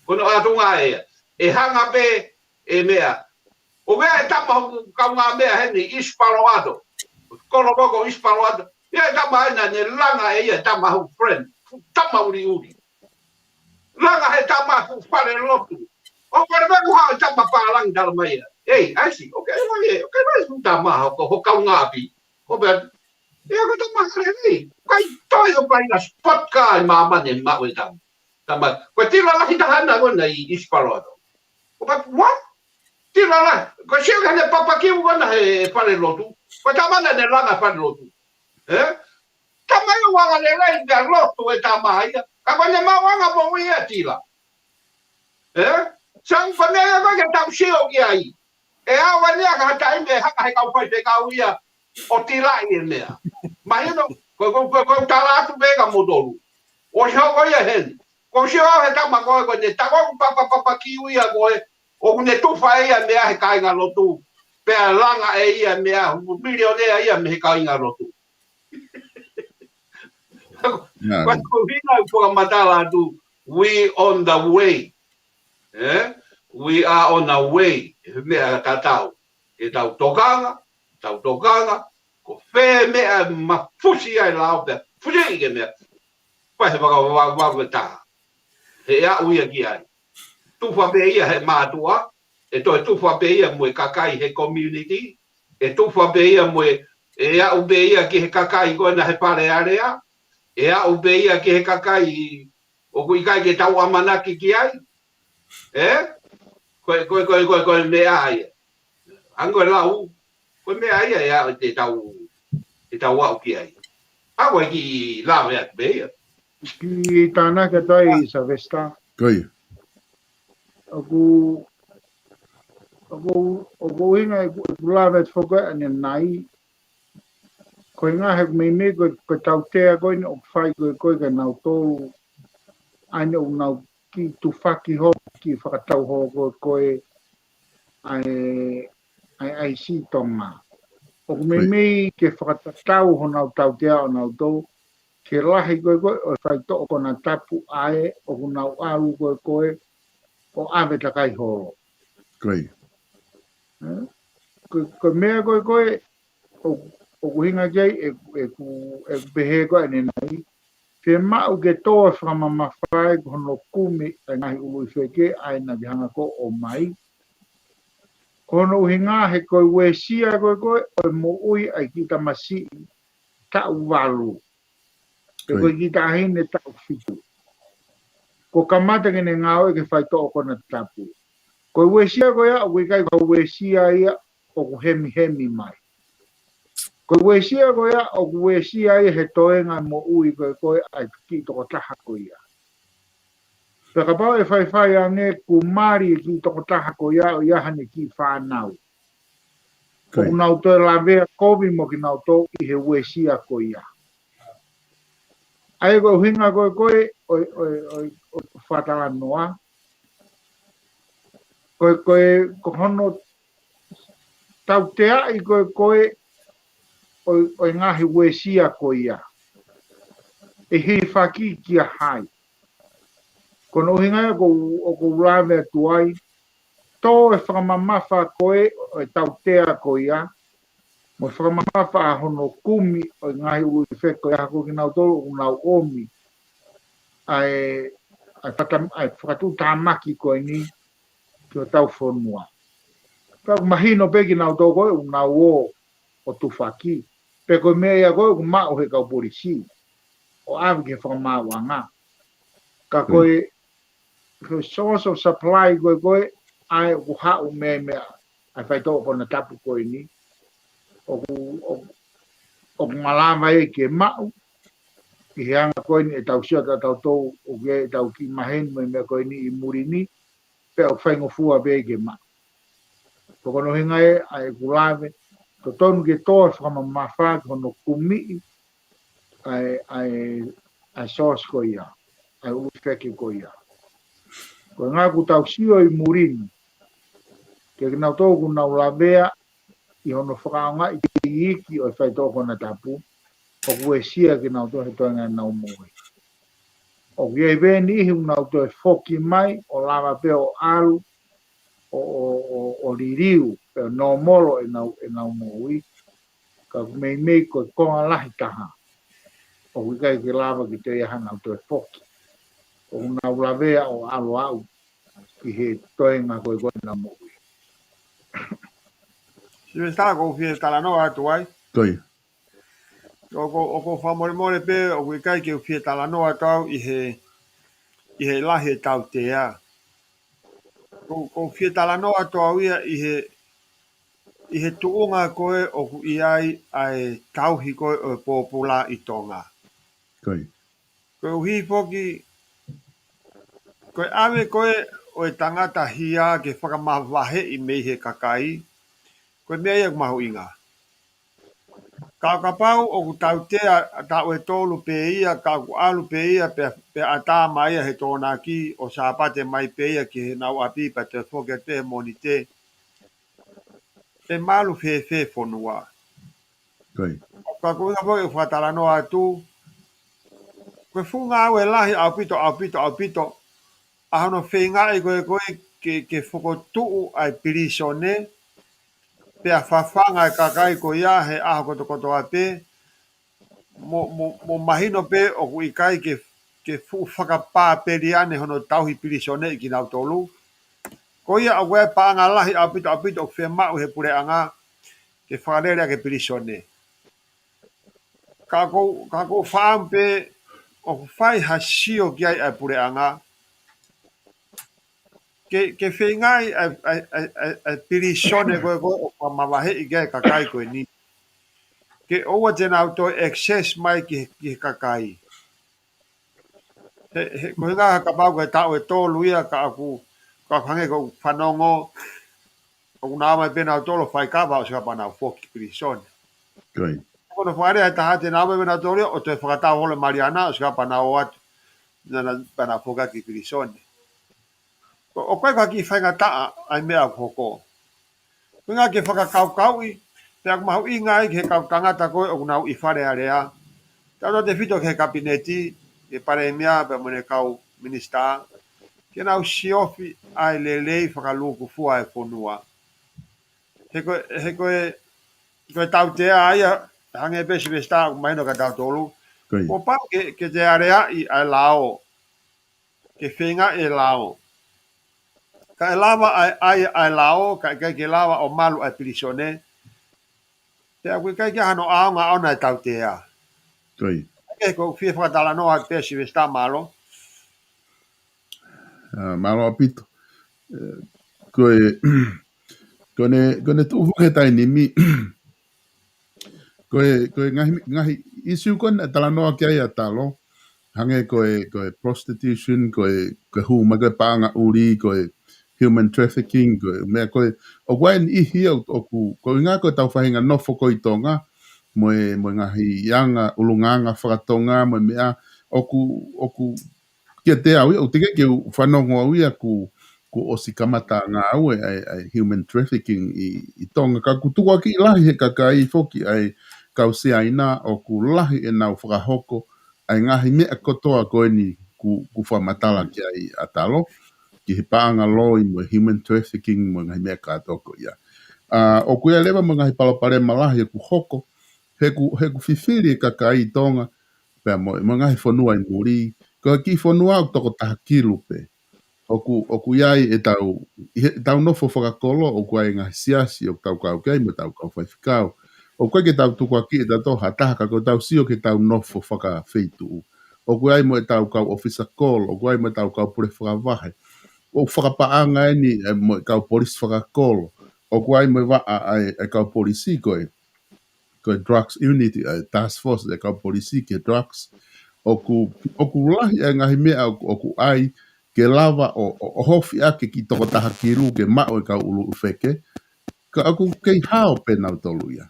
Ko hono ʻatunga ia. ʻE hanga pē e meʻa. ʻOku ʻi ai e tama hoku kaungāmeʻa heni, ʻIsi Palo Alto. Kolo ko ē ko ʻIsi Palo Alto. ʻI ai e tama ʻena ne langa ʻe ia, tama hoku friend. Tama uliuli. Langa he tama ʻi he fale lotu. ʻO pale mai ko ha tama pālangi tala mai ia. Ei, ʻaisi, ʻoku ʻi ai e, ʻoku ʻi ai e tama hoku, hoku kaungāʻapi. ʻO pehē, ʻe, ko e tama hale ni. Kai toi ʻo pai na spot ka ʻi māmani ʻe maʻu e tama. Tama, ko e tila lahi taha ʻena ko ena ʻi ʻIsi Palo Alto. ʻO pehē, what? Tila lahi, ko e sio ki heʻene papakiu ko ena he fale lotu. Ko e tama naʻa ne langa fale lotu. Ē? Tama ia ʻoku anga lelei pea lotu e tama ia. Ka ko ʻene maʻuʻanga moʻui ia tila. Ē? Sai, ko e meʻa ia ko ē ke tau sio ki ai. ʻE ʻalu eni ia ki ha taimi ʻe hanga he kau faifekau ia ʻo tilaʻi e meʻa. Mahino, ko, ko, ko, ko e tala atu pē kia moutolu. ʻOsi hoko ia heni. Ko e sio au he tama ko ē ko ʻene tama ʻoku papa, papakiu ia ko ē, ʻoku ne tufa ʻe ia meʻa he kāinga lotu. Pea langa ʻe ia meʻa, milionea ia mei he kāinga lotu. Ko e ʻuhinga ʻoku fakamatala atu, we on the way. Ē? We are on the way. He meʻa tatau. Ke tau tokanga, tau tokanga, ko fē meʻa mafusi ai lao pea, fusi ke meʻa. Pea he fakavavevave taha. He aʻu ia ki ai. Tufa pē ia he mātuʻa, ʻe toe tufa pē ia mo e kakai he community, ʻe tufa pē ia mo e, ʻe aʻu pē ia ki he kakai ko ena he Fale Alea, ʻe aʻu pē ia ki he kakai ʻoku ʻikai ke tau ʻamanaki ki ai. Ē? Ko e, ko e, ko e, ko e, ko e meʻa ia. Ango e lau, ko e meʻa ia, ia, te tau, te tau aʻu ki ai. ʻA ko e kiʻi lave atu pē ia. Kiʻi tānaki atu ai Sylvester. Ko ia. ʻOku, ʻoku, ʻoku ʻuhinga ʻeku, ʻeku lave atu foki ʻanenai. Ko e ngaahi ʻoku meimei ko e, ko e tautea ko eni ʻoku fai ko ē ko ē kia nautolu. ʻA eni ʻoku nau kiʻi tufaki holo, kiʻi fakatau holo ko ē ko ē ʻa e, ʻa e ʻaisi Tonga. ʻOku meimei ke fakatatau honau tautea ʻo nautolu, ke lahi ko ē ko ē ʻo e faitoʻo konatapu ʻa ē ʻoku nau ʻalu ko ē ko ē ʻo ʻave takai holo. Ko ia. Ē? Ko, ko e meʻa ko ē ko ē, ʻo, ʻoku ʻuhinga ki ai, ʻe, ʻeku, ʻeku pehē ko ē ʻanenai. Fiemaʻu ke tō e fakamamafa ʻa e ko hono kumi ʻa e ngaahi ʻuluʻi feke ʻa ē naʻa ke hanga ko ē ʻo ʻomai. Ko hono ʻuhinga he ko e uesia ko ē ko ē ʻo e moʻui ʻa e kiʻi tamasiʻi taʻu valu. Pea ko e kiʻi taʻahine taʻu fitu. Kuo kamata ke ne ngāue ke faitoʻo konatapu. Ko e uesia ko ia, ʻoku ʻikai ko e uesia ia ʻoku hemihemi mai. Ko e uesia ko ia, ʻoku uesia ia he toenga moʻui ko ē ko ē ʻa e kiʻi tokotaha ko ia. Pea kapau ʻe faifai ange kuo mali e kiʻi tokotaha ko ia ʻo ia haʻane kiʻi fānau. Ko ia. ʻOku nau toe lavea kovi mo kinautolu ʻi he uesia ko ia. ʻA ia ko e ʻuhinga ko ē ko ē ʻo e, ʻo e, ʻo e, ʻo e fakatalanoa. Ko e, ko e, ko hono tauteaʻi ko ē ko ē ʻo e, ʻo e ngaahi uesia ko ia. ʻE hilifaki kia hai. Ko hono ʻuhinga ia ʻoku, ʻoku ou lave atu ai, tō e fakamamafa ko ē ʻo e tautea ko ia, mo e fakamamafa ʻa hono kumi ʻo e ngaahi ʻuluʻi feke ko ia ko kinautolu ʻoku nau ʻomi ʻa e, ʻa e fata-, ʻa e fakatuʻutāmaki ko eni, ki hotau fonua. Ka ʻoku mahino pē kinautolu ko ē ʻoku nau ō ʻo tufaki. Pe ko e meʻa ia ko ē ʻoku maʻu he kau polisi ʻo ʻave ki he fakamaauʻanga. Ka ko e, ko e source of supply ko ē ko ē, ʻa ē ʻoku haʻu mei he meʻa, ʻa e faitoʻo konatapu ko eni. ʻOku, ʻoku, ʻoku malava ia ke maʻu, ʻi he anga ko eni ʻetau sio ʻatautolu, ʻoku ʻi ai ʻetau kiʻi maheni mo e meʻa ko eni ʻi muli ni, pea ʻoku faingofua pē ke maʻu. Ko hono ʻuhinga ē, ʻa ʻeku lave, totonu ke tō e fakamamafa ki hono kumiʻi, ʻa e, ʻa e, ʻa e source ko ia, ʻa e ʻulu feke ko ia. Ko e ʻuhinga ʻoku tau sio ʻi muli ni, ke kinautolu ʻoku nau lavea ʻi hono fakaʻaongaʻi ke iiki ʻo e faitoʻo konatapu, ʻoku uesia kinautolu he toenga ʻenau moʻui. ʻOku ʻi ai pē niʻihi ʻoku nau toe foki mai, ʻo lava pē ʻo ʻalu, ʻo, ʻo, ʻo, ʻo liliu, pe ʻo nōmolo ʻenau, ʻenau moʻui. Ka ʻoku meimei ko e konga lahi taha, ʻoku ʻikai ke lava ke toe ʻi ai haʻanau toe foki. ʻOku nau lavea ʻo ʻalu ʻo aʻu ki he toenga ko ē ko ē ʻenau moʻui. Sivesitā, ʻoku ou fie talanoa atu ai. Ko ia. ʻOku, ʻoku ou fakamolemole pē, ʻoku ʻikai ke u fie talanoa atu au ʻi he, ʻi he lahi e tautea. ʻOku, ʻoku ou fie talanoa atu au ia ʻi he, ʻi he tuʻunga ko ē ʻoku ʻi ai ʻa e tauhi ko ē ʻo e pōpula ʻi Tonga. Ko ia. Koeʻuhi foki, ko e ʻave ko ē ʻo e tangata hia ke fakamavaheʻi mei he kakai, ko e meʻa ia ʻoku mahuʻinga. Ka ʻo kapau ʻoku tautea taʻu ʻe tolu pē ia, ka ʻoku ʻalu pē ia, pea, pea ʻatā mai ia he Tokonaki ʻo Sāpate mai pē ia ki heʻenau ʻapi pea toe foki atu he Mōnite, ʻe malu fēfē fonua. Ko ia. Ka ko e ʻuhinga foki ʻeku fakatalanoa atu, ko e fuʻu ngāue lahi ʻaupito, ʻaupito, ʻaupito, ʻa hono feingaʻi ko ē ko ē ke, ke fokotuʻu ʻa e pilīsone, pea fafanga e kakai ko ia he ʻaho kotokotoa pē, mo, mo, mo mahino pē ʻoku ʻikai ke, ke fuʻu fakapāpeli ange hono tauhi pilīsone ʻi kinautolu. Ko ia ʻoku ʻi ai e paʻanga lahi ʻaupito, ʻaupito ʻoku fiemaʻu he puleʻanga ke fakalele ʻaki e pilīsone. Ka ʻoku, ka ʻoku ou fakaʻamu pē ʻoku fai ha sio ki ai ʻa e puleʻanga, ke, ke feingaʻi ʻa e, ʻa e, ʻa e, ʻa e, ʻa e pilīsone ko ē ko ē ʻoku fakamavaheʻi ki ai e kakai ko eni, ke ʻoua te nau toe access mai ki he, ki he kakai. He, he, ko e ʻuhinga kapau ko e taʻu ʻe tolu ia ka ʻoku, ka ʻoku hangē ko e fanongo, ʻoku nau ō mai pē nautolu ʻo fai kava ʻo sio pea nau foki pilīsone. Ko ia. Ko hono fakalea ʻe taha te nau ō mai pē nautolu ia ʻo toe fakatau holo e Maliana ʻo sio pea nau ō atu. Na, na, pea nau foki ki pilīsone. ʻO, ʻoku ʻikai ko ha kiʻi faingataʻa ʻa e meʻa ʻoku hoko. Ko e ʻuhinga ke fakakaukauʻi, pea ʻoku mahuʻinga ai ki he kau tangata ko ē ʻoku nau ʻi Fale Alea. Tautautefito ki he Kapineti, ki he Palēmia, pea mo ʻene kau minisitā, ke nau siofi ʻa e lelei fakalūkufua e fonua. He ko e, he ko e, ko e tautea ia, hangē pē Sivesitā ʻoku mahino kia tautolu. Ko ia. Kuo pau ke, ke toe aleaʻi ʻa e lao. Ke feingaʻi e lao. Ka ʻe lava ʻa e, ʻa e, ʻa e lao, ka ʻikai ke lava ʻo malu ʻa e pilīsone, pea ʻoku ʻikai ke ʻi ai hano ʻaonga ʻona e tautea. Ko ia. Ke ko e fie fakatalanoa atu pē Sivesitā, mālō. ʻA, mālō ʻaupito. ʻE, ko e, ko ʻene, ko ʻene tuʻu foki he taimi ni, ko e, ko e ngaahi, ngaahi ʻisiū ko ē naʻe talanoa ki ai ʻa Talo, hangē ko e, ko e prostitution, ko e, ko e hū mai ko ē paʻanga ʻuli, ko e human trafficking, ko e meʻa ko ē, ʻoku ʻi ai e niʻihi ia ʻoku, ko e ʻuhinga ko ʻetau faʻahinga nofo ko ē ʻi Tonga, mo e, mo e ngaahi anga, ʻulungaanga faka-Tonga, mo e meʻa, ʻoku, ʻoku kiate au ia, ʻoku teʻeki ke u fanongo au ia kuo, kuo ʻosi kamata ngāue ʻa e, ʻa e human trafficking ʻi, ʻi Tonga. Ka ʻoku tukuakiʻi lahi he kakai foki ʻa e kau Siaina ʻoku lahi ʻenau fakahoko ʻa e ngaahi meʻa kotoa ko eni kuo, kuo fakamatala ki ai ʻa Talo, ki he paʻanga loi mo e human trafficking mo e ngaahi meʻa kātoa ko ia. ʻA, ʻoku ʻi ai leva mo e ngaahi palopalema lahi ʻoku hoko, he ʻoku, he ʻoku fifili e kakai ʻi Tonga, pea mo, mo e ngaahi fonua ʻi muli, ko e kiʻi fonua ʻoku toko taha kilu pē. ʻOku, ʻoku ʻi ai ʻetau, ʻi heʻetau nofo fakakolo, ʻoku ʻi ai e ngaahi siasi ʻoku tau kau ki ai mo ʻetau kau faifekau. ʻOku ʻikai ke tau tukuakiʻi ʻe tautolu ha taha ka ko ʻetau sio ki heʻetau nofo fakafeituʻu. ʻOku ʻi ai mo ʻetau kau ʻōfisa kolo, ʻoku ʻi ai mo ʻetau kau pule fakavahe. ʻOku fakapaʻanga eni, ē, mo e kau polisi fakakolo. ʻOku ʻi ai mo e vaʻa ʻa e, ʻa e kau polisi ko e, ko e drugs unit, ʻa e task force ʻa e kau polisi ki he drugs. ʻOku, ʻoku lahi ʻa e ngaahi meʻa ʻoku, ʻoku ʻi ai ke lava ʻo, ʻo, ʻo ʻohofi ʻaki ki he tokotaha kilu ke maʻu e kau ʻuluʻi feke. Ka ʻoku kei hao pē nautolu ia.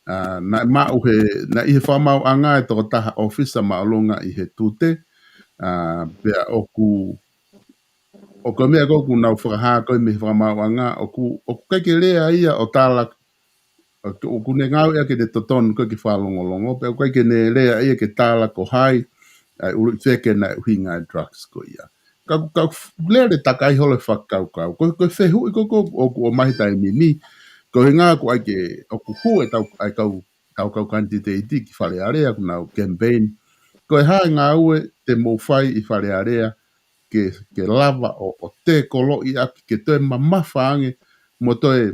ʻA, naʻe maʻu he, naʻe ʻi he fakamaauʻanga e tokotaha ʻōfisa māʻolunga ʻi he tute, ʻa, pea ʻoku, ʻoku meʻa ko ē ʻoku nau fakahā ko ē mei he fakamaauʻanga, ʻoku, ʻoku ʻikai ke lea ia ʻo tala, ʻoku, ʻoku ne ngāueʻaki ʻene totonu ko ē ke fakalongolongo, pea ʻoku ʻikai ke ne lea ia ke tala ko hai ʻa e ʻuluʻi feke naʻe ʻuhinga e drugs ko ia. Ka, ka lele takai holo e fakakaukau. Ko, ko e fehuʻi ko ē ʻoku, ʻoku ʻomai he taimi ni, ko e ʻuhinga ʻoku ʻai ke, ʻoku hū ʻetau, ʻa e kau, tau kau kanititeiti ki Fale Alea ʻoku nau campaign. Ko e hā e ngāue te mou fai ʻi Fale Alea ke, ke lava ʻo, ʻo tēkoloʻi ʻaki ke toe mamafa ange mo toe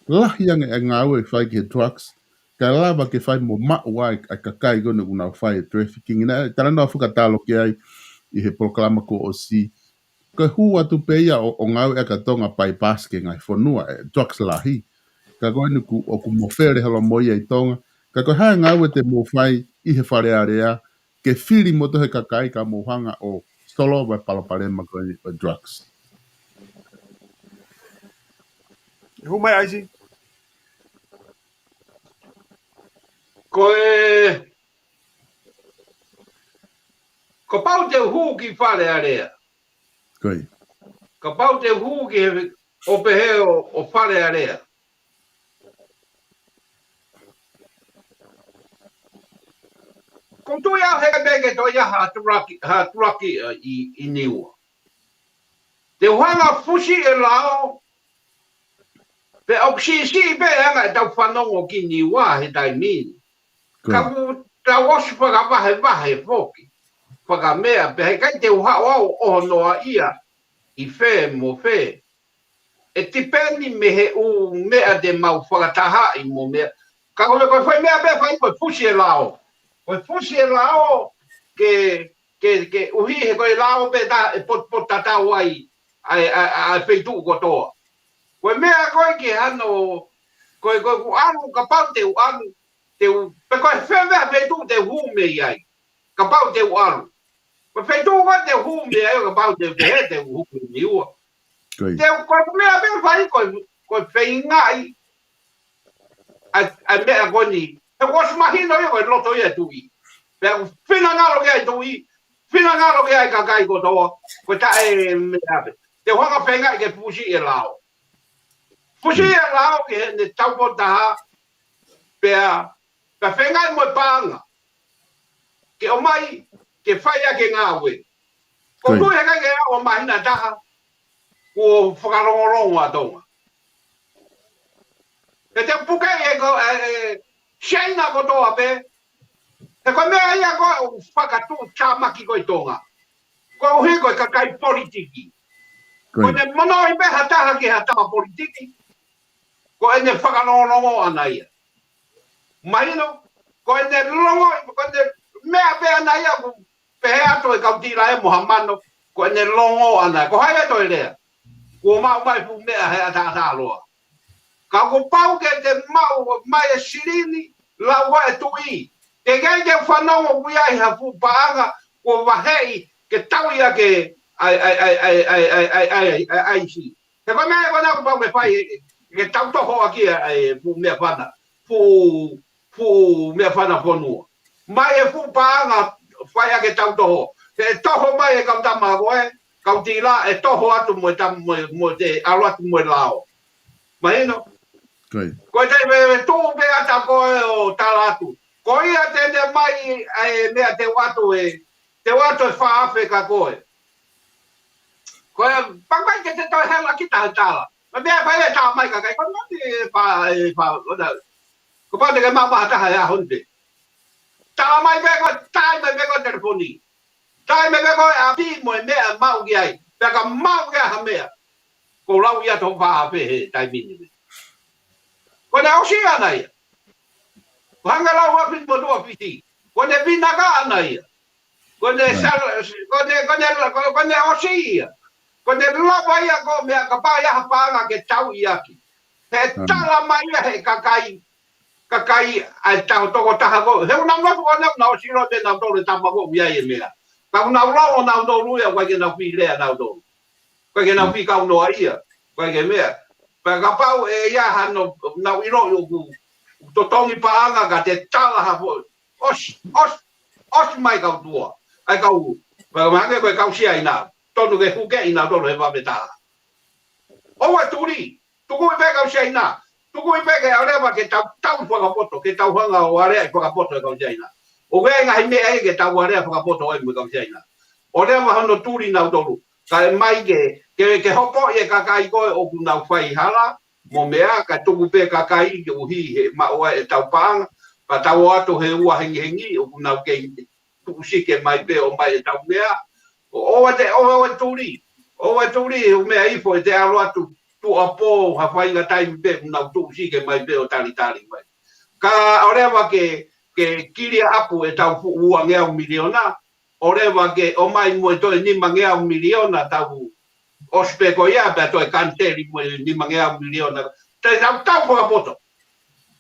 lahi ange e ngāue ʻe fai ki he drugs, kae lava ke fai mo maʻu ai ʻa e kakai ko ē ʻoku nau fai e trafficking. Naʻe talanoa fakatalo ki ai ʻi he polokalama kuo ʻosi. Ko e hū atu pē ia ʻo, ʻo ngāueʻaki ʻa Tonga bypass ki he ngaahi fonua, e drugs lahi. Ka ko eni ʻoku, ʻoku mofele holo mo ia ʻi Tonga. Ka ko e hā e ngāue te mou fai ʻi he Fale Alea, ke fili mo toe he kakai ka mou hanga ʻo solova e palopalema ko eni ʻo e drugs. Hū mai ʻAisi. Ko e, kapau te u hū ki Fale Alea. Ko ia. Kapau te u hū ki he, ʻo pehē ʻo, ʻo Fale Alea. Ko u tui au he ʻikai pē ke toe ʻi ai ha tulaki, ha tulaki, ʻa, ʻi, ʻi Niua. Te u hanga fusi e lao, pea ʻoku siʻisiʻi pē ʻa e anga ʻetau fanongo ki Niua he taimi ni. Ko ia. Ka kuo tau ʻosi fakavahevahe foki. Fakameʻa, pea heʻikai te u haʻu au ʻo ʻohonoa ia ʻi fē mo fē. ʻE tipeni mei he ʻū meʻa te mau fakatahaʻi mo meʻa. Ka ko e, ko e foʻi meʻa pē fai ko e fusi e lao. Ko e fusi e lao ke, ke, ke ʻuhi he ko e lao pē taha ʻe potupotutatau ai ʻa e, ʻa e, ʻa e, ʻa e feituʻu kotoa. Ko e meʻa ko ē ke hano, ko e, ko e ʻoku ʻalu, kapau te u ʻalu, te u, pe ko e fē meʻa feituʻu te u hū mei ai. Kapau te u ʻalu. Ko e feituʻu ko ē te u hū mei ai, kapau te u pehē te u hū mei Niua. Ko ia. Te u, ko e meʻa pē fai ko e, ko e feingaʻi ʻa e, ʻa e meʻa ko eni. He kuo ʻosi mahino ia ko e loto ia e tuʻi. Pea ʻoku finangalo ki ai e tuʻi, finangalo ki ai e kakai kotoa, ko e taʻemeʻa pē. Te u hanga feingaʻi ke fusi e lao. Fusi e lao ki heʻene taupotu taha, pea, pea feingaʻi mo e paʻanga ke ʻomai, ke fai ʻaki e ngāue. Ko ia. Ko e tui he ʻikai ke ʻalu ʻo māhina taha, kuo fakalongolongo ʻa Tonga. He te u puke e ko, e, e, Siaina kotoa pē. He ko e meʻa ia ko ē ʻoku fakatuʻutāmaki ko ē ʻi Tonga. Koeʻuhi ko e kakai politiki. Ko ia. Ko ʻene monoʻi pē ha taha ki ha tama politiki, ko ʻene fakalongolongo ʻana ia. Mahino, ko ʻene longo, ko ʻene meʻa pē ʻana ia ʻoku pehē atu e kau Tilaʻe mo Hamano, ko ʻene longo ʻana, ko hai ʻe toe lea. Kuo maʻu mai fuʻu meʻa he ʻataʻatā loa. Ka kuo pau ke te maʻu mai e silini, lau ʻa e tuʻi. Te ke ke fanongo ʻoku ʻi ai ha fuʻu paʻanga, kuo vaheʻi, ke tau ia ke, ʻai, ʻai, ʻai, ʻAisi. He ko e meʻa ko ena kuo pau ke fai, ke tau toho ʻaki ʻa e fuʻu meʻafana, fuʻu, fuʻu meʻafana fonua. Mai e fuʻu paʻanga fai ʻaki e tau toho. He toho mai e kau tama ko ē, kau Tila, ʻe toho atu mo e tam-, mo e, mo e te ʻalu atu mo e lao. Mahino? Ko ia. Ko e te me, me tuʻu pē ʻata ko ē ʻo tala atu. Ko ia te ne mai e meʻa te u ʻatu e, te u ʻatu e fā afe kia koe. Ko e, pau mai ke te toe hela ki taha tala. Ma meʻa fai e tā mai kakai, ko nani e fā, e fā, ko nā. Ko pau te ke maʻu maha taha e ʻaho ni pē. Tala mai pē ko, tā mai pē ko e telefoni. Taimi pē ko ē ʻapi mo e meʻa maʻu ki ai. Pea ka maʻu ki ai ha meʻa. Ko lau ia tō pā pē he taimi ni. Ko ʻene ʻosi ʻana ia. Ko hanga lau ʻapi mo tua piti. Ko ʻene vinaka ʻana ia. Ko ʻene sal-, ko ʻene, ko ʻene, ko ʻene ʻosi ia. Ko ʻene lava ia ko e meʻa kapau ia ha paʻanga ke tau ʻi ʻaki. He tala mai ia he kakai, kakai ʻa e tau tokotaha ko. He ʻoku nau nofo ko ʻene ʻoku nau ʻosi loa pē nau tole tama ko ia e meʻa. Ka ʻoku nau loa ʻo nau tolu ia, ʻoku ʻikai ke nau fili ʻa nau tolu. ʻIkai ke nau fili kau noa ia. ʻIkai ke meʻa. Pea kapau ʻe ia hano, nau ʻilo ʻoku, ʻoku totongi paʻanga ka te tala ha foʻi. ʻOsi, ʻosi, ʻosi mai kau tuʻa. ʻAi kau, pea mahake ko e kau Siaina. Tonu ke huke ʻi nau tolu he vave taha. ʻOua tuli, tukuʻi pē kau Siaina. Tukuʻi pē ke ʻaleva ke tau, tau fakapoto, ke tau hanga ʻo alea ʻi fakapoto e kau Siaina. ʻOku ʻi ai ngaahi meʻa ia ke tau alea fakapoto ai mo e kau Siaina. ʻOleva hono tuli nau tolu. Kae mai ke, ke, ke hopo e kakai ko ē ʻoku nau fai hala, mo meʻa ka tuku pē kakai ke uhi he maʻu ai e tau paʻanga, ka tau ō atu he ua hengihengi, ʻoku nau kei tuʻusike mai pē ʻo mai e tau meʻa. ʻO, ʻoua te, ʻoua, ʻoua tuli. ʻOua tuli, ʻo meʻa ifo ʻe te ʻalu atu tuʻapō, ha faʻahinga taimi pē, ʻoku nau tuʻusike mai pē ʻo talitali mai. Ka ʻoleva ke, ke kili ʻapu e tau fuʻu uangeau miliona, ʻoleva ke ʻomai mo e toe nimangeau miliona tau ʻosi pē ko ia, pea toe kaniseli mo e nimangeau miliona. Te tau tau fakapoto.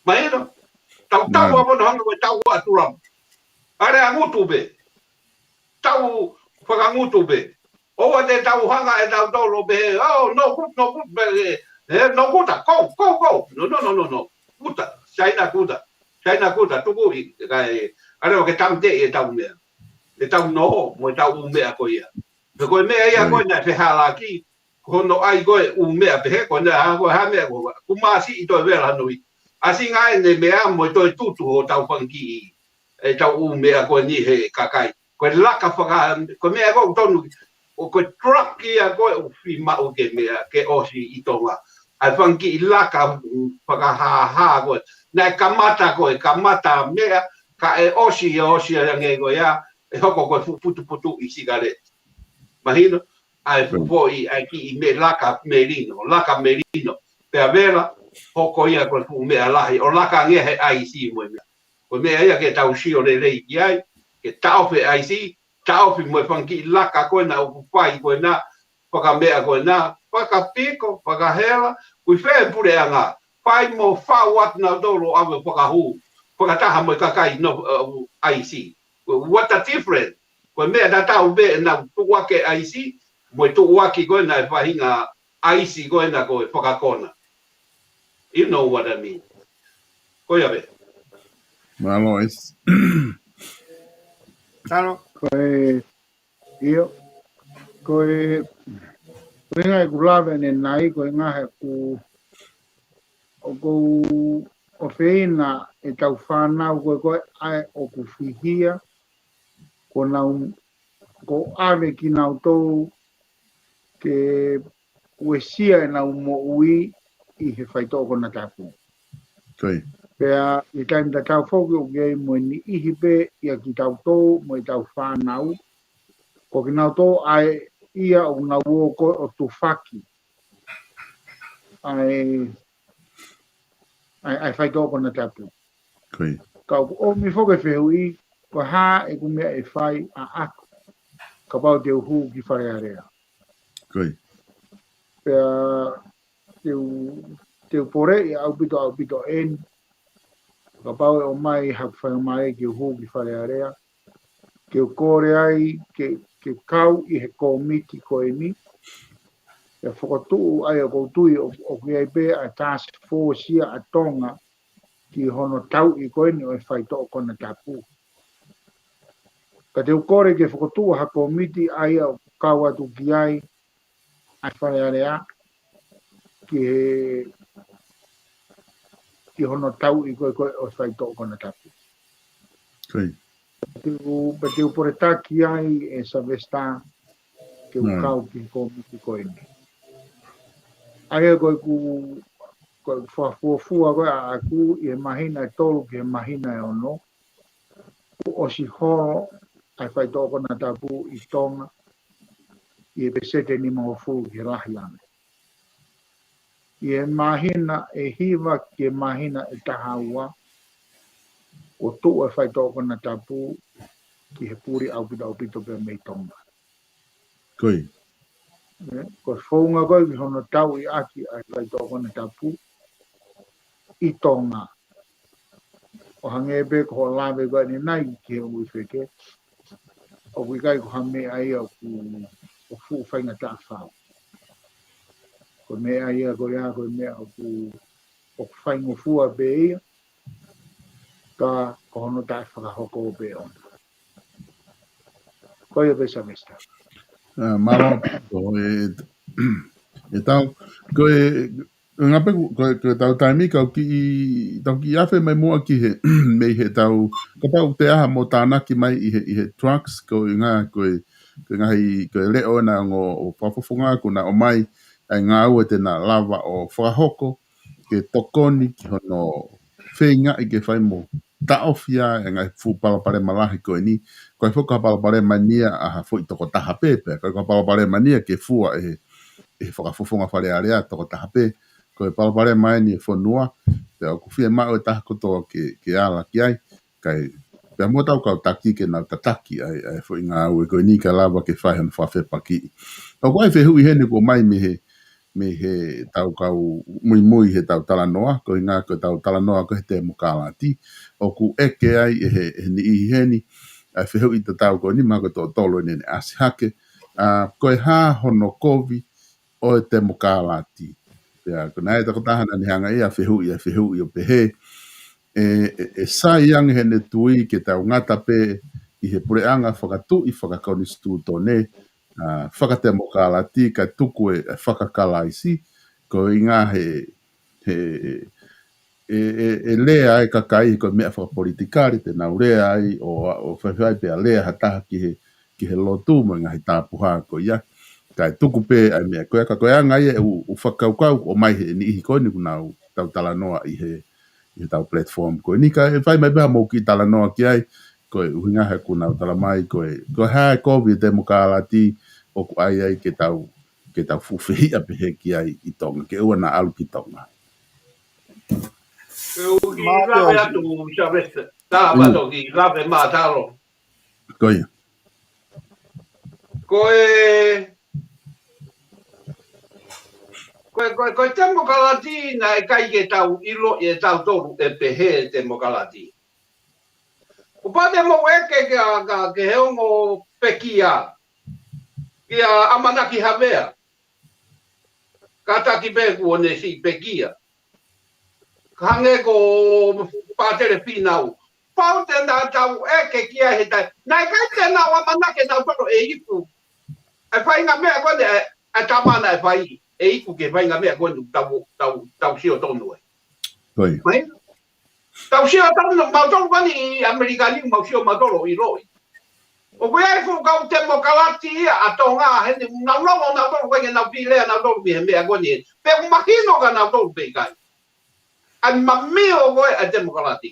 Mahino? Tau tau fakapoto hanga ko e tau ua tulama. ʻAle ʻa ngutu pē. Tau fakangutu pē. ʻOua te tau hanga ʻe tau tolo pē. Oh, no good, no good, pē, eh, eh, no good, go, go, go. No, no, no, no, no. Kuta, Siaina kuta. Siaina kuta, tukuʻi, kae, ʻaleva ke tamte e tau meʻa. E tau noho, mo e tau ʻū meʻa ko ia. He ko e meʻa ia ko ē naʻe fehālaaki, ko hono ʻai ko ē ʻū meʻa pehē, ko ena, ha, ko e hā meʻa ko ē, kuo masiʻi toe vela hano i. ʻAsi ngaahi ʻene meʻa mo e toe tutu ʻo tau fanga kiʻi, e tau ʻū meʻa ko eni he kakai. Ko e laka faka-, ko e meʻa ko ē ʻoku tonu, ʻo ko e truck ia ko ē ʻoku fiemaʻu ke meʻa, ke ʻosi ʻi Tonga. ʻAi fanga kiʻi laka, mm, fakahāhā ko ē. Naʻe kamata ko ē, kamata meʻa, kae ʻosi, ʻosi ange ko ia, ʻe hoko ko e fuʻu putuputuʻi sikaleti. Mahino? ʻAi fuʻu foʻi, ʻai kiʻi meʻa laka melino, laka melino. Pea vela, hoko ia ko e fuʻu meʻa lahi, ʻo laka ange he ʻaisi mo e meʻa. Ko e meʻa ia ke tau sio lelei ki ai, ke taʻofi e ʻaisi, taʻofi mo e fanga kiʻi laka ko ena ʻoku fai ko ena, fakameʻa ko ena, fakapiko, fakahela, ʻoku ʻi fē puleʻanga, fai mo fau atu nautolu ʻave fakahū, fakataha mo e kakai no, uh, ʻaisi. What a difference. Ko e meʻa tatau pē ʻenau tuʻuaki ʻaisi, mo e tuʻuaki ko ena e faʻahinga ʻaisi ko ena ko e fakakona. You know what I mean. Ko ia pē. Mālō ʻaisi. Talo. Ko e, ʻio. Ko e, ko e ngaahi ʻeku lave ʻanenai, ko e ngaahi ʻeku, ʻoku ou ʻofeina e tau fānau ko ē ko ē ʻa ē ʻoku fihia, ko nau, ko ʻave kinautolu ke uesia ʻenau moʻui ʻi he faitoʻo konatapu. Ko ia. Pea ʻi he taimi tatau foki ʻoku ʻi ai mo e niʻihi pē ia kitautolu mo e tau fānau. Ko kinautolu ʻa ē ia ʻoku nau ō ko ē ʻo tufaki ʻa e, ʻa e, ʻa e faitoʻo konatapu. Ko ia. Ka ʻoku ʻomi foki e fehuʻi, ko e hā ʻeku meʻa ʻe fai ʻaʻaku kapau te u hū ki Fale Alea. Ko ia. Pea te u, te u poleʻi ʻaupito, ʻaupito eni. Kapau ʻe ʻomai haku faingamālie ke u hū ki Fale Alea, ke u kole ai ke, ke kau ʻi he kōmiti ko eni. ʻE fokotuʻu ai ʻoku ou tui ʻo, ʻoku ʻi ai pē ʻa e task force ia ʻa Tonga ki hono tauʻi ko eni ʻo e faitoʻo konatapu. Ka te u kole ke fokotuʻu ha kōmiti ʻa ia ʻoku kau atu ki ai ʻa Fale Alea ki he, ki hono tauʻi ko ē ko ē ʻo e faitoʻo konatapu. Ko ia. Te u, pea te u poletaki ai ʻe Sylvester ke u kau ki he kōmiti ko eni. ʻA ia ko ʻeku, ko ʻeku fakafuofua ko ē ʻaʻaku ʻi he māhina ʻe tolu ki he māhina ʻe ono, kuo ʻosi holo ʻa e faitoʻo konatapu ʻi Tonga ʻi he peseti ʻe nimangofulu ki he lahi ange. ʻI he māhina ʻe hiva ki he māhina ʻe taha ua, kuo tuʻu e faitoʻo konatapu ki he puli ʻaupito ʻaupito pē mei Tonga. Ko ia. ʻE, ko e founga ko ē ki hono tauʻi ʻaki ʻa e faitoʻo konatapu ʻi Tonga. ʻO hangē pē ko hoʻo lave ko eni nai ki he ʻū feke, ʻoku ʻikai ko ha meʻa ia ʻoku, ʻoku fuʻu faingataʻa fau. Ko e meʻa ia ko ia, ko e meʻa ʻoku, ʻoku faingofua pē ia, ka ko hono taʻefakahoko pē ʻona. Ko ia pē Sylvester. ʻA, mālō, ko e, ʻe tau, ko e, ngā pē, ko e, ko e tau taimi, kau kiʻi, tau kiʻi afe mai muʻa ki he, mei he tau, kapau te aha mo tānaki mai ʻi he, ʻi he drugs, ko e ngā, ko e, ko e ngaahi, ko e leʻo na ngo ʻo fakafofonga, ko na ʻomai, ʻa e ngāue te na lava ʻo fakahoko, ke tokoni ki hono feingaʻi ke fai mo taʻofi ʻa e ngaahi fuʻu palopalema lahi ko eni. Ko e foki ha palopalema eni ia ʻa ha foʻi tokotaha pē, pea ko e palopalema eni ia ke fua ʻe he, ʻe he fakafofonga Fale Alea tokotaha pē. Ko e palopalema eni ʻa e fonua, pea ʻoku fiemaʻu e taha kotoa ke, ke ala ki ai. Kae, pea mo tau kau taki ke nau tataki ʻa e, ʻa e foʻi ngāue ko eni kae lava ke fai hano fakafepakiʻi. ʻOku ʻi ai e fehuʻi heni kuo ʻomai mei he, mei he tau kau muimui he tau talanoa, ko e ngā ko e tau talanoa ko e he temokalati. ʻOku ʻeke ai ʻe he, ʻe he niʻihi heni, ʻa e fehuʻi tatau ko eni, mahalo ko e toʻo tolu eni ʻene ʻasi hake. ʻA, ko e hā hono kovi ʻo e temokalati. Pea ko e naʻe tokotaha naʻa ne hanga ia ʻo fehuʻi, ʻa e fehuʻi ʻo pehē, ʻe, ʻe, ʻe sai ange heʻene tui ke tau ngata pē ʻi he puleʻanga fakatuʻi fakakonisitūtone, ʻa, fakatemokalati kae tuku e, e fakakalaisi, ko e ʻuhinga he, he, ʻe, ʻe, ʻe lea e kakai ko e meʻa fakapolitikale, te nau lea ai ʻo, ʻo faifai pea lea ha taha ki he, ki he lotu mo e ngaahi tāpuhā ko ia. Kae tuku pē ʻa e meʻa ko ia, ka ko e anga ia ʻeku, ʻeku fakakaukau ʻoku ʻomai he niʻihi ko eni kuo nau tau talanoa ʻi he, ʻi he tau platform ko eni kae fai mai pē ha mou kiʻi talanoa ki ai, ko e ʻuhinga he kuo nau tala mai, ko e, ko e hā e kovi e temokalati ʻoku ʻai ai ke tau, ke tau fuʻu fehiʻa pehē ki ai ʻi Tonga, ke ʻoua naʻa ʻalu ki Tonga. Ke u kiʻi lave atu, Sylvester. Tala atu kiʻi lave mātalo. Ko ia. Ko e, ko e, ko e, ko e temokalati naʻe ʻikai ke tau ʻilo ʻe tautolu ʻe pehē temokalati. Kuo pau te mou ʻeke kia, kia, ki he ongo pekia, kia ʻAmanaki Havea. Kātaki pē kuo ne siʻi pekia. Ka hangē ko Pātele Fīnau. Pau te na tau ʻeke ki ai he taimi. Naʻe ʻikai te nau ʻamanaki nautolu ʻe iku ʻa e faʻahinga meʻa ko eni ʻa e, ʻa e tama naʻe fai, ʻe iku ki he faʻahinga meʻa ko eni tau, tau, tau sio tonu ai. Ko ia. Mai? Tau sio tonu, mautolu ko eni ʻi ʻAmelika ni, mau sio mautolu ʻiloʻi. ʻOku ʻi ai e fuʻu kau temokalati ia ʻa Tonga heni, nau longo nautolu ko ē ke nau pīlea nautolu mei he meʻa ko eni. Pe ʻoku mahino kia nautolu pe ʻikai ʻa e mamio ko ē ʻa e temokalati.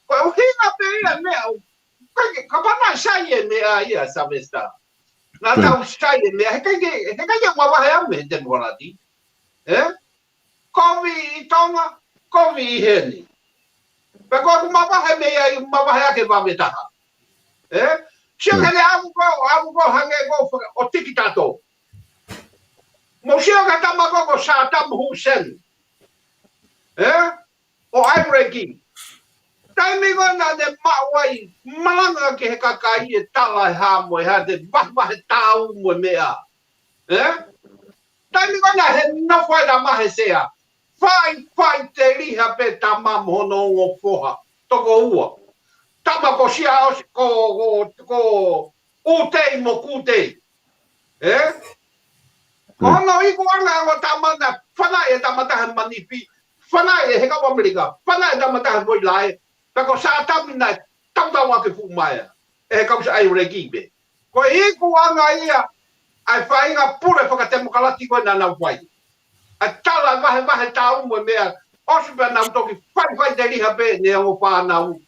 Ko e ʻuhinga pē ia e meʻa ʻoku, kapau naʻe sai e meʻa ia Sylvester. Naʻa tau sai e meʻa, he ʻikai ke, he ʻikai ke mavahe au mei he temokalati. ʻE? Kovi ʻi Tonga, kovi ʻi heni. Pea ko ʻeku mavahe mei ai, mavahe ake vave taha. ʻE? Sio ki he ʻalu ko, ʻalu ko hangē ko ʻo tikitato. Mou sio ki he tama ko, ko Saddam Hussein. ʻE? ʻO Iraq. Taimi ko ē naʻa ne maʻu ai, malanga ki he kakai e tala e hā mo e hā, te vahevahe tāu mo e meʻa. ʻE? Taimi ko ē naʻe nofo ai e tama he sea. Fai, fai teliha pē tama mo hono ongo foha. Toko ua. Tama ko Sia ʻo, ko, ko, ko ʻUtei mo Kutei. ʻE? Ko hono ikuʻanga ʻo e tama naʻe fanaʻi e tama taha manifi, fanaʻi ʻe he kau ʻAmelika, fanaʻi e tama taha foʻi lae, pea ko Saddam naʻe tautau ake fuʻu maea ʻe he kau Saʻaireki pē. Ko e ikuʻanga ia ʻa e faʻahinga pule fakatemokalati ko ē naʻa nau fai. ʻA e tala e vahevahe tāu mo e meʻa, ʻosi pea nau toki faifai teliha pē ʻene ongo fānau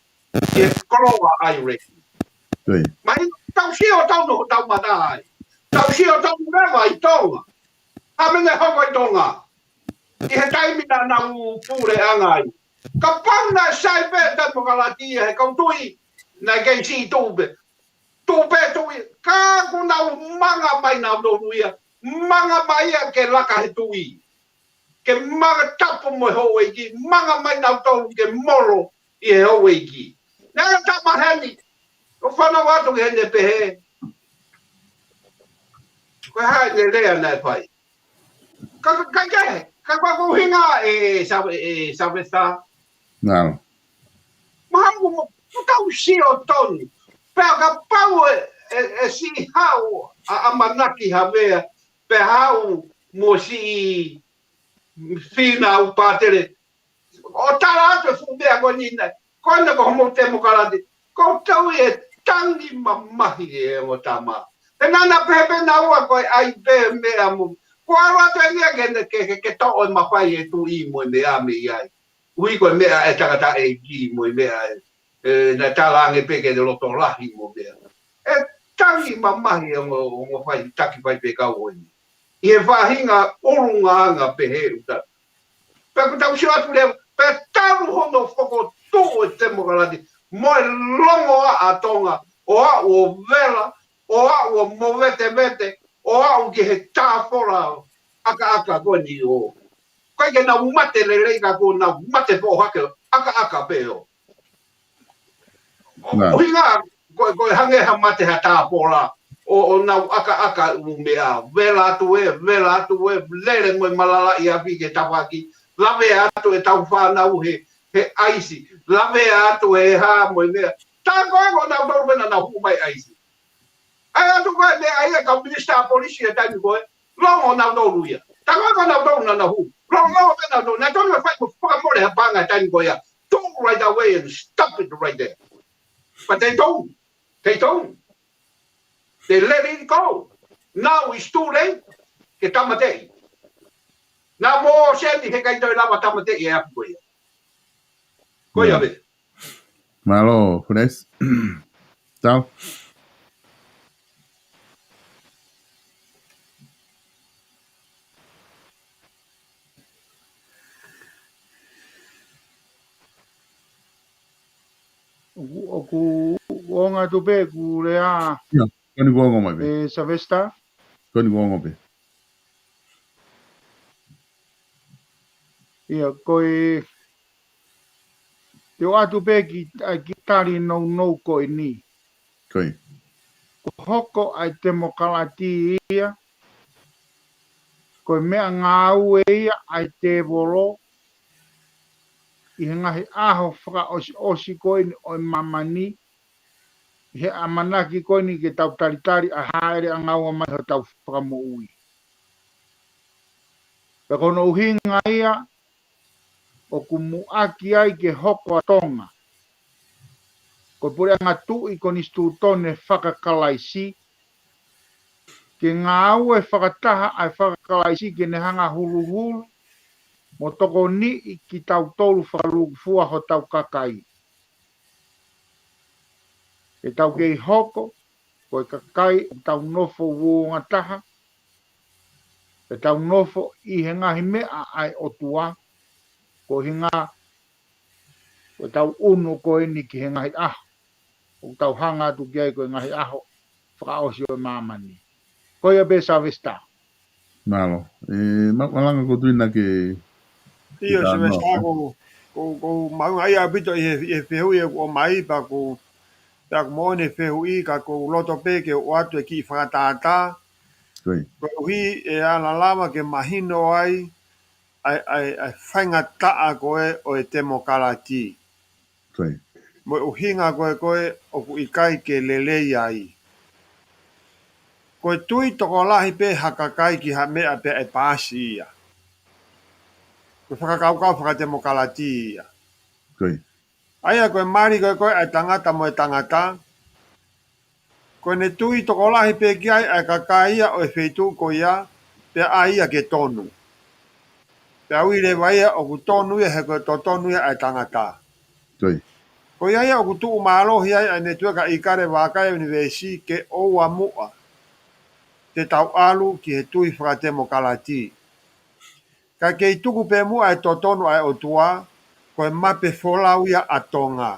ki he koloa ʻAireki. Ko ia. Mahino, tau sio tonu, tau mata ai. Tau sio tonu leva ʻi Tonga. Hā e meʻa naʻe hoko ʻi Tonga ʻi he taimi naʻa nau puleʻanga ai. Kapau naʻe sai pē e temokalati ia he kau tuʻi, naʻe kei siʻi tuʻu pē. Tuʻu pē tuʻi, ka kuo nau manga mai nautolu ia. Manga mai ia ke laka he tuʻi. Ke manga tapu mo e houʻeiki, manga mai nautolu ke molo ʻi he houʻeiki. Naʻe ʻi ai e tama heni, ʻo fanongo atu ki heʻene pehē. Ko e hā ʻene lea naʻe fai? Ka, ka, ka, ka, ka ko e ʻuhinga ē, Sa-, ē, Savesa. Nā. Mahalo mo, mo tau sio tonu. Pea kapau ē, ē, ē siʻi haʻu ʻa, ʻamanaki Havea, pea haʻu mo siʻi Fīnau Pātele. ʻO tala atu e fuʻu meʻa ko eni naʻe. Ko ena ko homo temokalati. Ko tau e tangi mamahi e ongo tama. He naʻa na pehē pē naua ko e ʻai pē meʻa mo. Ko ʻalu atu eni ia ke, ke, ke, ke toʻo e mafai e tuʻi mo e meʻa mei ai. ʻUhi ko e meʻa e tangataʻeiki mo e meʻa e, e, naʻe tala ange pē ke ne loto lahi mo meʻa. ʻE tangi mamahi e ongo, ongo fai, taki faifekau eni. ʻI he faʻahinga ʻulungaanga pehē ʻuta. Pea ko tau sio atu leva, pea talu hono fokotuʻu e temokalati, mo e longoaʻa ʻa Tonga, ʻo aʻu ʻo vela, ʻo aʻu ʻo movetevete, ʻo aʻu ki he tāfola ʻakaʻaka ko eni ʻo. Ko e ke nau mate lelei ka ko nau mate foʻohake ʻakaʻaka pē ʻo. ʻO, nā. ʻUhinga, ko, ko e hangē ha mate ha tāpola, ʻo, ʻo nau ʻakaʻaka ʻū meʻa, vela atu ē, vela atu ē, lele mo e malalaʻi afi ke tafaki, lavea atu e tau fānau he, he ʻaisi, lavea atu e hā mo e meʻa. Tā ko ē ko nautolu pē naʻa nau hū mai ʻaisi. ʻAi atu ko e meʻa ia ka minisitā polisi e taimi ko ē, longo nautolu ia. Tā ko ē ko nautolu naʻa nau hū, longo, longo pē nautolu, naʻe tonu ke fai mo fakamole ha paʻanga e taimi ko ia. Don't right away and stop it right there. But they don't. They don't. They let it go. Now it's too late. Ke tāmateʻi. Naʻa mo seni he ʻikai toe lava tāmateʻi e afi ko ia. Ko ia. Mālō, Fres. Tau. ʻOku, ʻoku ongo atu pē ʻeku lea. ʻIo, ko eni kuo ongo mai pē. ʻE Savesta? Ko eni kuo ongo pē. ʻIo, ko e, te u ʻoatu pē ki, ʻa e kiʻi tali nounou ko eni. Ko ia. Ko e hoko ʻa e temokalati ia, ko e meʻangāue ia ʻa e tēvolo ʻi he ngaahi ʻaho fakaʻosiʻosi ko eni ʻo e māmani, ʻi he ʻamanaki ko eni ke tau talitali ʻa e hāʻele ʻanga ua mai hotau Fakamoʻui. Pea ko hono ʻuhinga ia, ʻoku muʻaki ai ke hoko ʻa Tonga ko e puleʻanga tuʻi konisitūtone fakakalaisi, ke ngāue fakataha ʻa e fakakalaisi ke ne hanga huluhulu mo tokoniʻi kitautolu fakalūkufua hotau kakai. Ke tau kei hoko ko e kakai ʻoku tau nofo uouongataha, ke tau nofo ʻi he ngaahi meʻa ʻa e ʻOtua, ko e ʻuhinga ko e tau ʻunu ko eni ki he ngaahi ʻaho ʻoku tau hanga atu ki ai ko e ngaahi ʻaho fakaʻosi ʻo e māmani. Ko ia pē Savesta. Mālō. ʻE, ma-, Malanga ko Tuina ke, ʻIo, ke Savesta, ko, ko, ko mahuʻinga ʻaupito ʻi he, ʻi he fehuʻi ʻoku ʻomai pea ko, pea ko moʻoni e fehuʻi ka ko u loto pē ke u ʻoatu e kiʻi fakatātā. Ko ia. Koeʻuhi ʻe ala lava ke mahino ai, ʻa e, ʻa e, ʻa e faingataʻa ko ē ʻo e temokalati. Ko ia. Mo e ʻuhinga ko ē ko ē ʻoku ʻikai ke lelei ai. Ko e tui tokolahi pē ha kakai ki ha meʻa pea ʻe paasi ia. Ko e fakakaukau fakatemokalati ia. Ko ia. ʻA ia ko e mali ko ē ko ē ʻa e tangata mo e tangata, ko ʻene tui tokolahi pē ki ai ʻa e kakai ia ʻo e feituʻu ko ia, pea ʻai ia ke tonu. Pea ui leva ia ʻoku tonu ia he ko e totonu ia ʻa e tangata. Ko ia. Ko ia ia ʻoku tuʻu mālohi ai ʻa e netueka ʻIkale Vakai ʻUnivēsi ke ʻoua muʻa te tau ʻalu ki he tui fakatemokālati. Ka kei tuku pē muʻa e totonu ʻa e ʻOtua, ko e mape folau ia ʻa Tonga.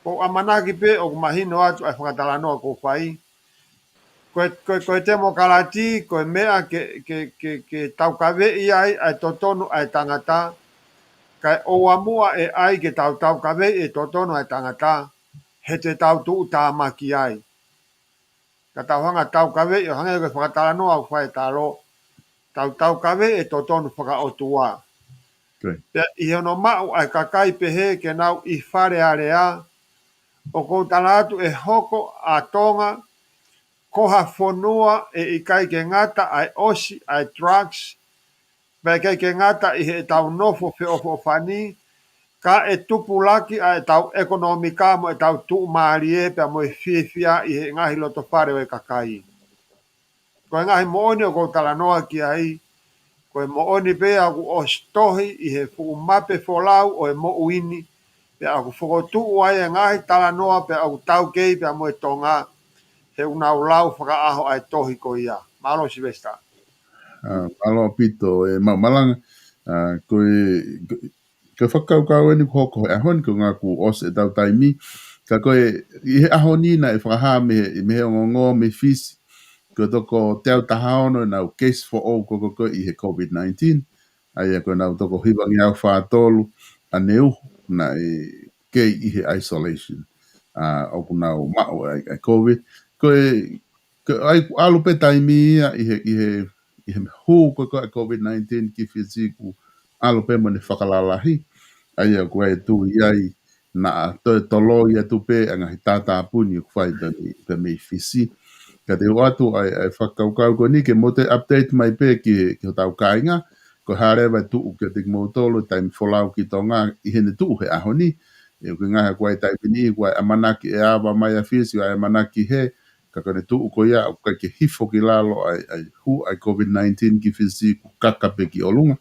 Ko e ʻamanaki pē ʻoku mahino atu ʻa e fakatalanoa ʻoku fai. Ko e, ko e, ko e temokālati, ko e meʻa ke, ke, ke, ke taukaveʻi ai ʻa e totonu ʻa e tangata, kae ʻoua muʻa ʻe ʻai ke tau taukaveʻi e totonu ʻa e tangata, he te tau tuʻutāmaki ai. Ka tau hanga taukaveʻi, ʻo hangē ko e fakatalanoa ʻoku fai ʻe Talo, tau taukaveʻi e totonu fakaʻotua. Pea ʻi hono maʻu ʻa e kakai pehē ke nau ʻi Fale Alea, ʻoku ou tala atu ʻe hoko ʻa Tonga ko ha fonua ʻe ʻikai ke ngata ʻa e ʻosi ʻa e drugs, pea ʻikai ke ngata ʻi heʻetau nofo feʻofoʻofani, ka ʻe tupulaki ʻa ʻetau ʻekonōmika mo ʻetau tuʻumālie pea mo e fiefia ʻi he ngaahi loto fale ʻo e kakai. Ko e ngaahi moʻoni ʻoku ou talanoa ki ai, ko e moʻoni pē ʻoku ʻosi tohi ʻi he fuʻu mape folau ʻo e moʻui ni, pea ʻoku fokotuʻu ai e ngaahi talanoa pea ʻoku taukei pea mo e Tonga, he ʻoku nau lau fakaʻaho ʻa e tohi ko ia. Mālō Silivesitā. Mālō ʻaupito e Maʻu Malanga. Ko e, ko e fakakaukau eni ʻoku hoko he ʻaho ni, ko e ʻuhinga kuo ʻosi ʻetau taimi. Ka ko e, ʻi he ʻaho ni naʻe fakahā mei he, mei he ongoongo mei Fisi, ko e toko teau taha ono ʻenau case foʻou ko ē ko ē ʻi he COVID nineteen. ʻA ia ko ʻenau toko hivangeau fā tolu ʻa e uho naʻe kei ʻi he isolation. ʻA, ʻoku nau maʻu ʻa e, ʻa e COVID. Ko e, ko e ʻai ʻalu pē taimi ia ʻi he, ʻi he, ʻi he hū ko ē ko ē ʻa e COVID nineteen ki Fisi kuo ʻalu pē mo ʻene fakalalahi. ʻA ia ko e tui ai naʻa toe toloi atu pē ʻa e ngaahi tātāpuni ʻoku fai pē mei, pē mei Fisi. Ka te u ʻoatu ʻa e, ʻa e fakakaukau ko eni ke mou toe update mai pē ki he, ki hotau kāinga, ko e hā leva e tuʻu kiate kimoutolu e taimi folau ki Tonga ʻi heʻene tuʻu he ʻaho ni. ʻE, ʻoku ʻi ai e ngaahi ʻoku ʻi ai e taimi ni, ʻoku ʻi ai e ʻamanaki ʻe ava mai ʻa Fisi, ʻoku ʻi ai e ʻamanaki hē, ka ko ʻene tuʻu ko ia, ʻoku ʻikai ke hifo ki lalo ʻa e, ʻa e hū ʻa e COVID nineteen ki Fisi, ʻoku kaka pē ki ʻolunga.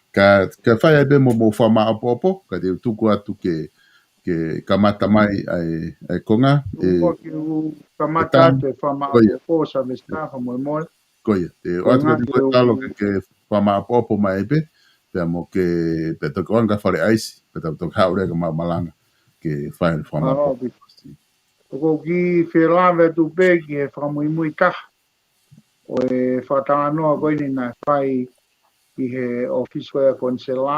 Ka, ka fai ai pē mo, mo fakamāʻopoʻopo, ka te u tuku atu ke, ke kamata mai ʻa e, ʻa e konga. ʻE, kamata atu e fakamāʻopoʻopo, Silivesitā, fakamolemole. Ko ia, te u ʻoatu kiate koe Talo ke, ke fakamāʻopoʻopo mai pē, pea mo ke, pea toki ʻoange ʻa e fale ʻaisi, pea tau toki haʻu leva kia Maʻu Malanga ke fai e fakamāʻopoʻopo. ʻOku ou kiʻi felāveʻi atu pē ki he fakamuimui taha ʻo e fakatalanoa ko eni naʻe fai ʻi he ʻōfisi ko ia ʻo e konisela.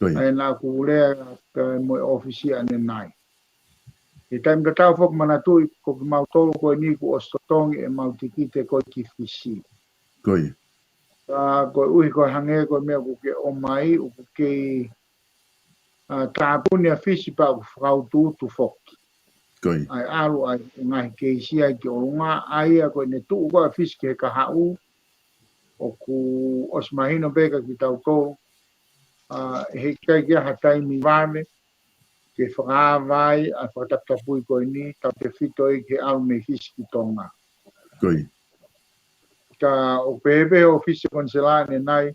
ʻA ia naʻa ku lea pea mo e ʻōfisi ʻanenai. ʻI he taimi tatau foki manatuʻi ko kimautolu ko eni kuo ʻosi totongi ʻemau tikite ko ē ki Fisi. Ka koeʻuhi ko e hangē ko e meʻa ʻoku ke ʻomai, ʻoku kei, ʻa, tāpuni ʻa Fisi pea ʻoku fakautuutu foki. ʻA e ʻalu ʻa e ngaahi keisi ai ki ʻolunga, ʻa ia ko ʻene tuʻu ko ē ʻa Fisi ki he kahaʻu, ʻoku ʻosi mahino pē kia kitautolu, ʻa, ʻe ʻikai ke ʻi ai ha taimi vave ke fakaava ai ʻa e fakataputapui ko eni, tautefito ia ki he ʻalu mei Fisi ki Tonga. Ka ʻoku pehē pē ʻe he ʻōfisi ʻo e konisela ʻanenai,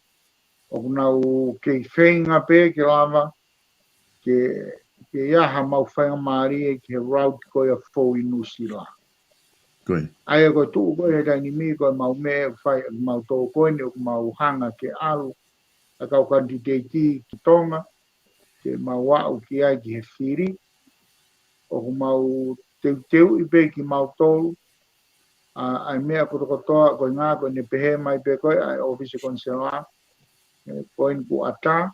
ʻoku nau kei feinga pē ke lava ke, ke ʻi ai haʻamau faingamālie ki he route ko ia fou ʻi Nuʻusila. ʻA ia ko e tuʻu ko ē he taimi ni ko ʻemau meʻa ʻoku fai ʻe kimautolu ko eni ʻoku mau hanga ke ʻalu ʻa e kau kanititeiti ki Tonga, ke mau aʻu ki ai ki he fili. ʻOku mau teuteuʻi pē kimautolu, ʻa, ʻa e meʻa kotokotoa ko e ʻuhinga ko ʻene pehē mai pē ko ē ʻa e ʻōfisi ʻo e konisela, ʻe, ko eni kuo ʻatā,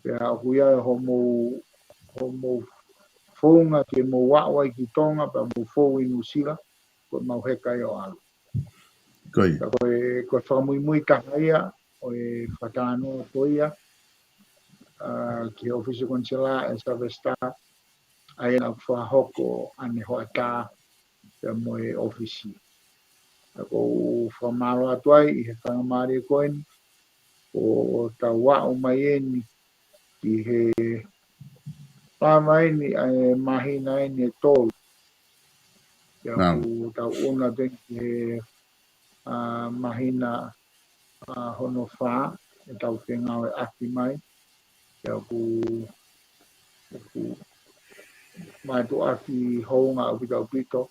pea ʻoku ʻi ai homou, homou founga ke mou aʻu ai ki Tonga, pea mou fou ʻi Nuʻusila, ko ʻemau heka ia ʻo ʻalu. Ka ko e, ko e fakamuimui taha ia ʻo e fakatalanoa ko ia, ʻa, ki he ʻōfisi ʻo e konisela ʻe Silivesitā, ʻa ia naʻa ku fakahoko ʻanehoʻatā pea mo e ʻōfisi. Ka ʻoku ou fakamālō atu ai ʻi he faingamālie ko eni, ʻo tau aʻu mai eni ki he lava eni ʻa e māhina eni ʻe tolu. Pea ʻoku tau ʻunu atu eni ki he, ʻa, māhina, ʻa, hono fā, ʻetau fengāueʻaki mai. Pea ʻoku ʻOku mātuʻaki hounga ʻaupito ʻaupito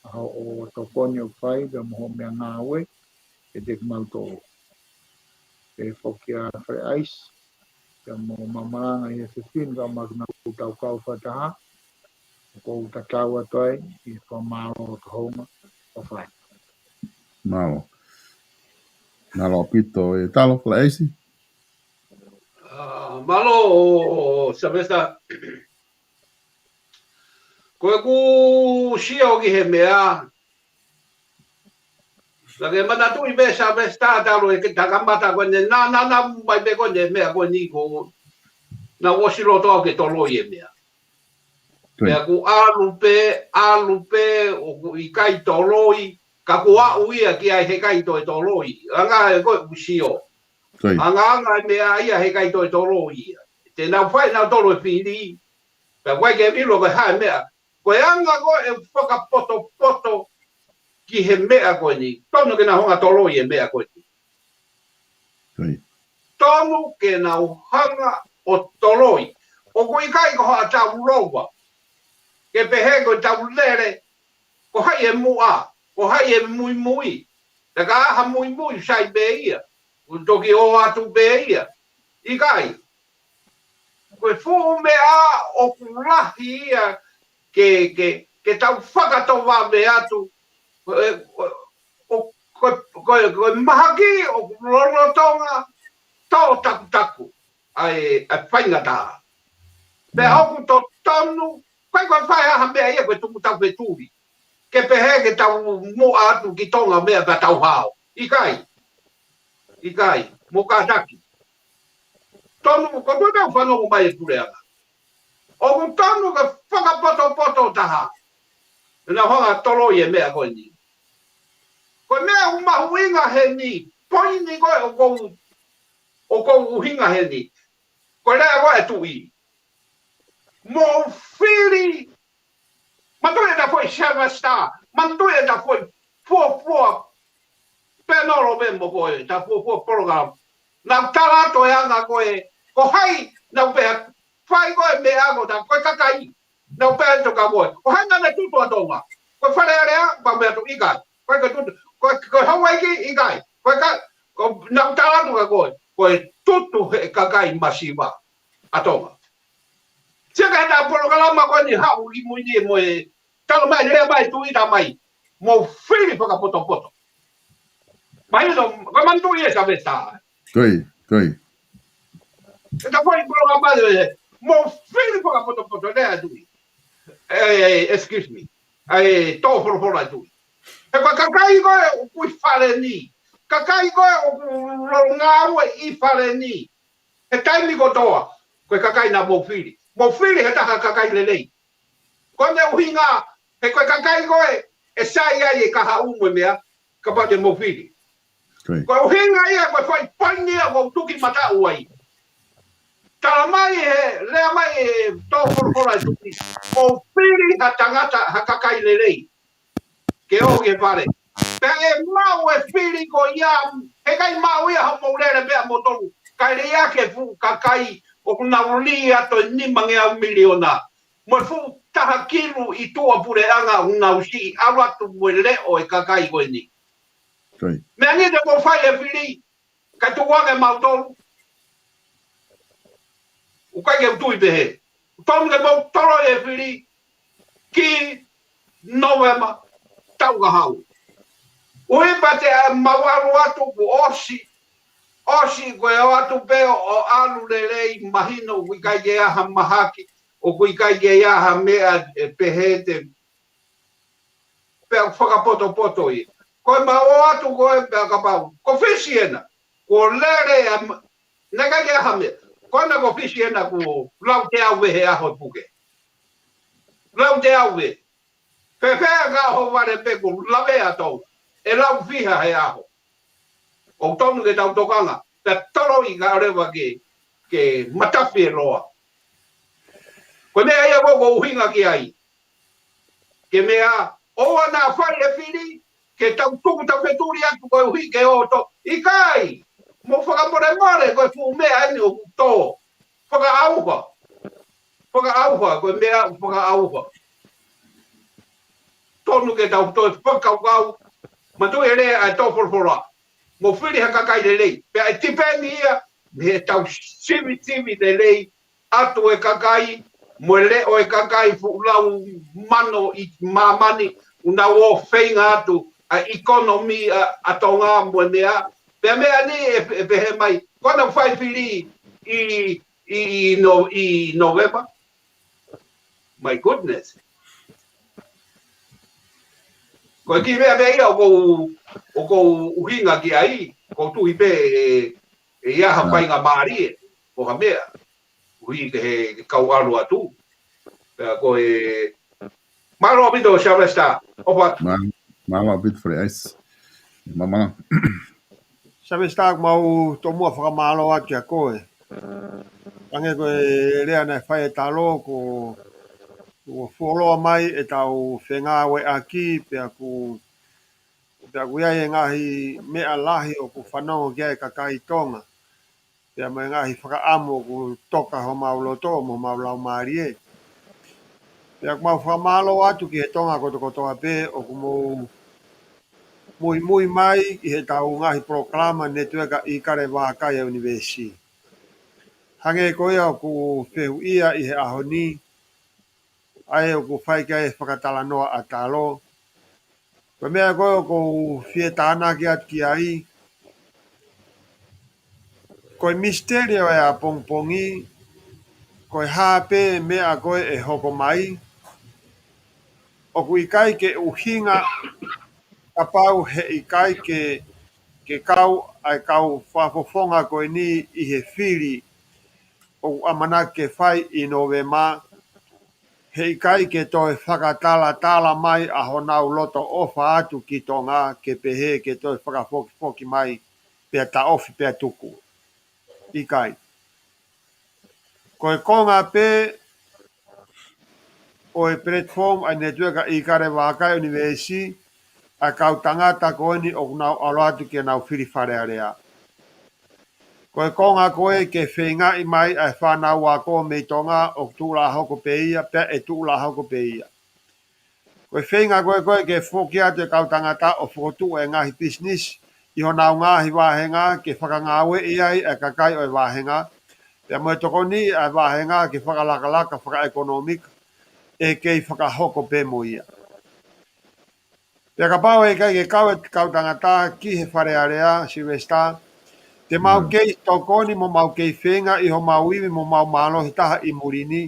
ʻa hoʻo tokoni ʻoku fai pea mo hoʻo meʻangāue ʻiate kimautolu. Pehē foki ʻa Fale ʻAisi, pea mo Mamalanga ʻi he fefine kae ʻumaʻā kinautolu ʻoku tau kau fakataha, ʻoku ou tatau atu ai ʻi he fakamālō ʻa hounga ʻoku fai. Mālō. Mālō ʻaupito e talo Fale ʻAisi. Ah, mālō ʻo, ʻo, ʻo Sylvester. Ko ʻeku sio ki he meʻa, naʻa ke manatuʻi pē Sylvester talu e ke takamata ko eni, naʻa, naʻa, naʻa mai pē ko eni meʻa ko eni ko, naʻa ʻosi loto au ke toloi e meʻa. Pea ʻoku ʻalu pē, ʻalu pē, ʻoku ʻikai toloi, ka kuo aʻu ia ki ai heʻikai toe toloi. Anga e ko ʻeku sio. Angaanga e meʻa ia heʻikai toe toloi ia. Te nau fai nautolu e fili. Pea ʻoku ʻikai ke ʻilo ko e hā e meʻa. Ko e anga ko e fakapotopoto ki he meʻa ko eni. Tonu ke nau hanga toloi e meʻa ko eni. Tonu ke nau hanga ʻo toloi. ʻOku ʻikai ko haʻatau lova ke pehē ko ʻetau lele, ko hai e muʻa, ko hai e muimui. Te ka ʻai ha muimui sai pē ia, ʻoku toki ō atu pē ia. ʻIkai. Ko e fuʻu meʻa ʻoku lahi ia ke, ke, ke tau fakatovave atu. Ko e, ko e, ko e, ko e, ko e mahaki ʻoku lolotonga tō takutaku ʻa e, ʻa e faingataʻa. Pea ʻoku totonu, ʻikai ko e fai ha meʻa ia ko e tuku tau fetuli. Ke pehē ke tau muʻa atu ki Tonga meʻa pea tau hao. ʻIkai. ʻIkai. Mo kātaki. Tonu, ko tau fanongo mai e puleʻanga. ʻOku tonu ke fakapotopoto taha. Te nau hanga toloi e meʻa ko eni. Ko e meʻa ʻoku mahuʻinga heni, poini ko ē ʻoku ou, ʻoku ou ʻuhinga heni. Ko e lea ko ē ʻa e tuʻi. Mou fili, manatuʻi ʻeta foʻi Sylvester, manatuʻi ʻeta foʻi fuofua panel pē mo ko ē, ʻeta fuofua polokalama. Nau tala atu e anga ko ē, ko hai, nau pehē, fai ko ē meʻa ko ē, ko e kakai. Nau pehē atu kia koe, ko hai naʻa ne tutu ʻa Tonga? Ko e Fale Alea, pea meʻa atu ʻikai. Ko e ka tutu, ko e, ko e Hauaiki ʻikai. Ko e ka, ko, nau tala atu kia koe, ko e tutu he kakai masiva ʻa Tonga. Sio ki heʻeta polokalama ko eni haʻu ʻi mui ni mo e tala mai, lea mai, tuʻi mai. Mou fili fakapotopoto. Mahino, ko e manatuʻi e Sylvester. Ko ia, ko ia. ʻEta foʻi polokalama ē, mou fili fakapotopoto lea ʻa e tuʻi. Eh, excuse me. ʻA e tō folofola ʻa e tuʻi. He ko e kakai ko ē ʻoku ʻi Fale ni. Kakai ko ē ʻoku lolo ngāue ʻi Fale ni. He taimi kotoa, ko e kakai naʻa mou fili. Mou fili he taha kakai lelei. Ko ʻene ʻuhinga, he ko e kakai ko ē, ʻe sai ai e kahaʻu mo e meʻa, kapau te mou fili. Ko e ʻuhinga ia, ko e fai poini ia, ʻoku ou tuki mataʻu ai. Tala mai he, lea mai e tō folofola ʻa e tuʻi. Mou fili ha tangata, ha kakai lelei. Ke ō ki he Fale. Pea ʻe maʻu e fili ko ia, heʻikai maʻu ia ha mou lele pea mo tolu. Kae lea ki he fuʻu kakai, ʻoku nau lī ʻato e nimangeau miliona. Mo e fuʻu taha kilu ʻi tuʻa puleʻanga ʻoku nau siʻi ʻalu atu mo e leʻo e kakai ko eni. Meʻa ni te mou fai e fili, kae tukuange mautolu. ʻOku ʻikai ke u tui pehē. Tonu ke mou toloi e fili ki Novema taʻu kahaʻu. ʻUhi pea te mau ʻalu atu kuo ʻosi, ʻosi ko e ō atu pē ʻo ʻalu lelei mahino ʻoku ʻikai ke ʻi ai ha mahaki, ʻoku ʻikai ke ʻi ai ha meʻa ʻe pehē te pea fakapotopoto ia. Ko e mau ō atu ko ē pea kapau. Ko Fisi ena. Ko lele a ma-, naʻe ʻikai ke ʻi ai ha meʻa. Ko ena ko Fisi ena ko lau teau ʻe he ʻaho puke. Lau teau ʻe. Fēfē ka ho vale pē ko lave ʻa Tonga. ʻE lau fiha he ʻaho. ʻOku tonu ke tau tokanga, pea toloi kae ʻoua leva ke, ke matafi e loa. Ko e meʻa ia ʻoku ou ʻuhinga ki ai. Ke meʻa, ʻoua naʻa fai e fili, ke tau tuku tau fetuli atu koeʻuhi ke ō atu. ʻIkai, mou fakamolemole ko e fuʻu meʻa eni ʻoku tō. Fakaʻauha. fakaʻauha, ko e meʻa ʻoku fakaʻauha. Tonu ke tau toe fakakaukau, manatuʻi e lea ʻa e tau folofola. Mou fili ha kakai lelei. Pea ʻe tipeni ia, mei he tau sivisivi lelei, ʻatu e kakai, mo e leʻo e kakai fuʻu lau mano ʻi māmani, ʻoku nau ō feinga atu, ʻa e ʻekonōmika ʻa Tonga mo e meʻa. Pea meʻa ni ʻe, ʻe pehē mai, ko ʻenau fai fili ʻi, ʻi, ʻi, no, ʻi November. My goodness. Ko e kiʻi meʻa pē ia ʻoku ou, ʻoku ou ʻuhinga ki ai, ʻoku ou tui pē ʻe, ʻe ʻi ai ha faingamālie, ʻo ha meʻa. ʻUhi ke he kau ʻalu atu. Pea ko e, mālō ʻaupito Sylvester, ʻofa atu. Mālō ʻaupito Fale ʻAisi. Mālō. Sylvester, ʻoku mau tomuʻa fakamālō atu kia koe. Hangē ko e lea naʻe fai ʻe Talo, ko, ko fuoloa mai ʻetau fengāueʻaki, pea ʻoku, pea ʻoku ʻi ai e ngaahi meʻa lahi ʻoku fanongo ki ai e kakai Tonga. Pea mo e ngaahi fakaʻamu ʻoku toka homau loto, mo homau laumālie. Pea ʻoku mau fakamālō atu ki he Tonga kotokotoa pē ʻoku mou muimui mai ʻi heʻetau ngaahi polokalama Netueka ʻIkale Vākai ʻa e ʻUnivēsi. Hangē ko ia ʻoku fehuʻia ʻi he ʻaho ni, ʻa ia ʻoku fai ki ai e fakatalanoa ʻa Talo. Ko e meʻa ko ē ʻoku ou fie tānaki atu ki ai, ko e misiteli ʻo e ʻapongipongi, ko e hā pē meʻa ko ē ʻe hoko mai, ʻoku ʻikai ke ʻuhinga kapau he ʻikai ke, ke kau ʻa e kau fakafofonga ko eni ʻi he fili ʻoku ʻamanaki ke fai ʻi Nōvema, he ʻikai ke toe fakatalatala mai ʻa honau loto ʻofa atu ki Tonga ke pehē ke toe fakafokifoki mai pea taʻofi pea tuku. ʻIkai. Ko e konga pē ʻo e platform ʻa e Netueka ʻIkale Vākai ʻa e ʻUnivēsi, ʻa e kau tangata ko eni ʻoku nau ʻalu atu ke nau fili Fale Alea. Ko e konga ko ē ke feingaʻi mai ʻa e fānau ako mei Tonga ʻoku tuʻu lā hoko pē ia, pea ʻe tuʻu lā hoko pē ia. Ko e feinga ko ē ko ē ke foki atu e kau tangata ʻo fokotuʻu e ngaahi pisinisi ʻi honau ngaahi vāhenga ke fakangāueʻi ai ʻa e kakai ʻo e vāhenga, pea mo e tokoni ʻa e vāhenga ke fakalakalaka fakaʻekonōmika, ʻe kei fakahoko pē mo ia. Pea kapau ʻe ʻikai ke kau e kau tangata ki he Fale Alea, Sylvester, te mau kei tokoni mo mau kei feinga ʻi homau ivi mo mau mālohi taha ʻi muli ni,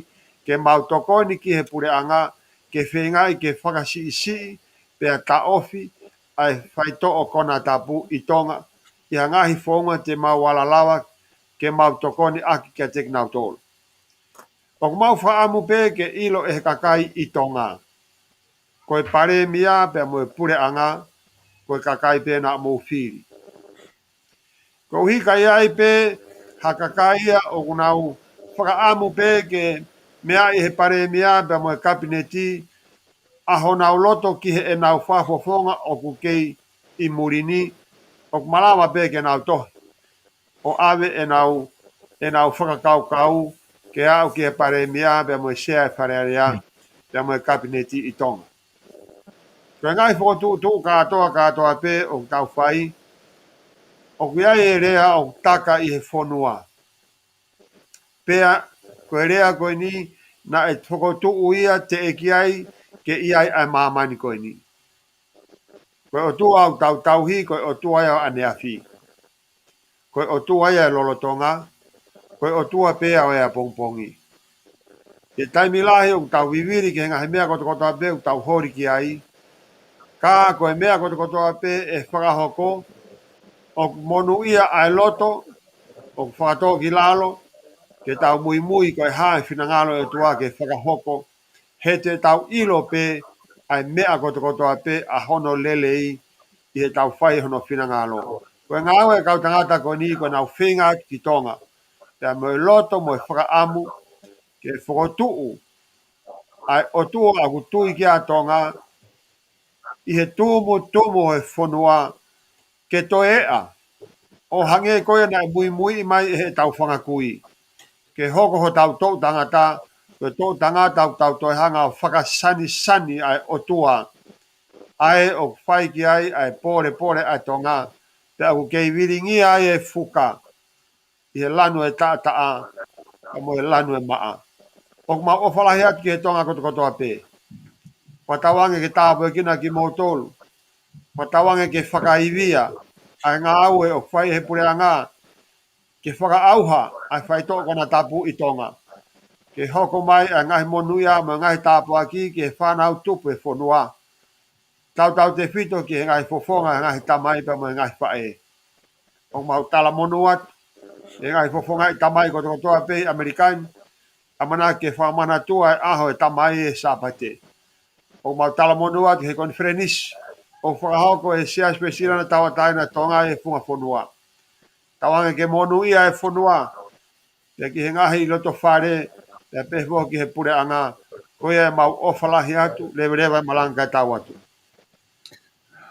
ke mau tokoni ki he puleʻanga, ke feingaʻi ke fakasiʻisiʻi, pea taʻofi, ʻa e faitoʻo konatapu ʻi Tonga, ʻi ha ngaahi founga te mau ala lava, ke mau tokoni ʻaki kiate kinautolu. ʻOku mau fakaʻamu pē ke ʻilo ʻe he kakai ʻi Tonga. Ko e palēmia pea mo e puleʻanga, ko e kakai pē naʻa mou fili. Koeʻuhi ka ʻi ai pē ha kakai ia ʻoku nau fakaʻamu pē ke meaʻi he palēmia pea mo e kapineti ʻa honau loto ki heʻenau fakafofonga ʻoku kei ʻi muli ni, ʻoku malava pē ke nau tohi ʻo ʻave ʻenau, ʻenau fakakaukau ke aʻu ki he palēmia pea mo e sea e Fale Alea, pea mo e kapineti ʻi Tonga. Ko e ngaahi fokotuʻutuʻu kātoa kātoa pē ʻoku tau fai, ʻoku ʻi ai e lea ʻoku taka ʻi he fonua. Pea ko e lea ko eni naʻe fokotuʻu ia teʻeki ai ke ʻi ai ʻa e māmani ko eni. Ko e ʻOtua ʻoku tau tauhi, ko e ʻOtua ia ʻo ʻaneafi. Ko e ʻOtua ia e lolotonga, ko e ʻOtua pē ia ʻo e ʻapongipongi. He taimi lahi ʻoku tau vivili ki he ngaahi meʻa kotokotoa pē ʻoku tau holi ki ai. Ka ko e meʻa kotokotoa pē ʻe fakahoko, ʻoku monūʻia ʻa e loto, ʻoku fakatōkilalo, ke tau muimui ko e hā e finangalo e ʻOtua ke fakahoko, he te tau ʻilo pē ʻa e meʻa kotokotoa pē ʻa hono lelei ʻi heʻetau fai hono finangalo. Ko e ngāue e kau tangata ko eni ko ʻenau feinga atu ki Tonga. Pea mo e loto mo e fakaʻamu ke fokotuʻu ʻa e ʻOtua ʻoku tui ki ai Tonga ʻi he tumutumu ʻo e fonua ke toe eʻa ʻo hangē ko ia naʻe muimui mai ʻe heʻetau fanga kui. Ke hoko hotau toʻu tangata Ko e toʻu tangata ʻoku tau toe hanga ʻo fakasanisani ʻa e ʻOtua, ʻa ē ʻoku fai ki ai ʻa e pōlepole ʻa Tonga, pea ʻoku kei vilingia ai e fuka ʻi he lanu ʻo e taʻataʻa, pea mo e lanu ʻo e maʻa. ʻOku mau ʻofa lahi atu ki he Tonga kotokotoa pē. Fakatauange ke tāpuekina kimoutolu. Fakatauange ke fakaivia ʻa e ngāue ʻoku fai ʻe he puleʻanga, ke fakaʻauha ʻa e faitoʻo konatapu ʻi Tonga, ke hoko mai ʻa e ngaahi monūʻia mo e ngaahi tāpuaki ki he fānau tupu ʻo e fonua, tautautefito ki he ngaahi fofonga ʻo e ngaahi tamai pea mo e ngaahi faʻē. ʻOku mau talamonū atu ki he ngaahi fofongaʻi tamai kotokotoa pē ʻi ʻAmelika ni, ʻamanaki ke fakamanatua e ʻaho ʻo e tamai ʻi he Sāpate. ʻOku mau talamonū atu ki he konifelenisi ʻoku fakahoko ʻe he Siasi Uēsiliana Tauʻatāina ʻo Tonga ʻi he funga fonua. Tauange ke monūʻia e fonua, pea ki he ngaahi loto fale, pea pehē foki ki he puleʻanga. Ko ia ʻemau ʻofa lahi atu, leveleva e malanga kae tau atu.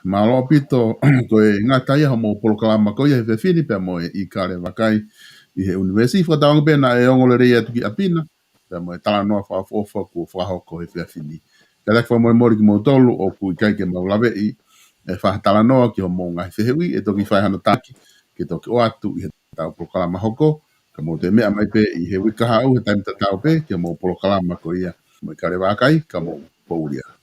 Mālō ʻaupito. Ko e ngata ia hoʻomou polokalama ko ia he efiafi ni pea mo e ʻIkale Vakai ʻi he ʻUnivēsi. Fakatauange pē naʻe ongo lelei atu ki ʻapi na, pea mo e talanoa fakaʻofoʻofa kuo fakahoko he efiafi ni. Kae ʻoua ke fakamolemole kimoutolu ʻoku ʻikai ke mau laveʻi e faʻahinga talanoa ki hoʻomou ngaahi fehuʻi, ʻe toki fai hano taki ke toki ʻoatu ʻi heʻetau polokalama hoko. Ka mou toe meʻa mai pē ʻi he uike kahaʻu he taimi tatau pē ki hoʻomou polokalama ko ia mo e ʻIkale Vakai, ka mou poʻuli ā.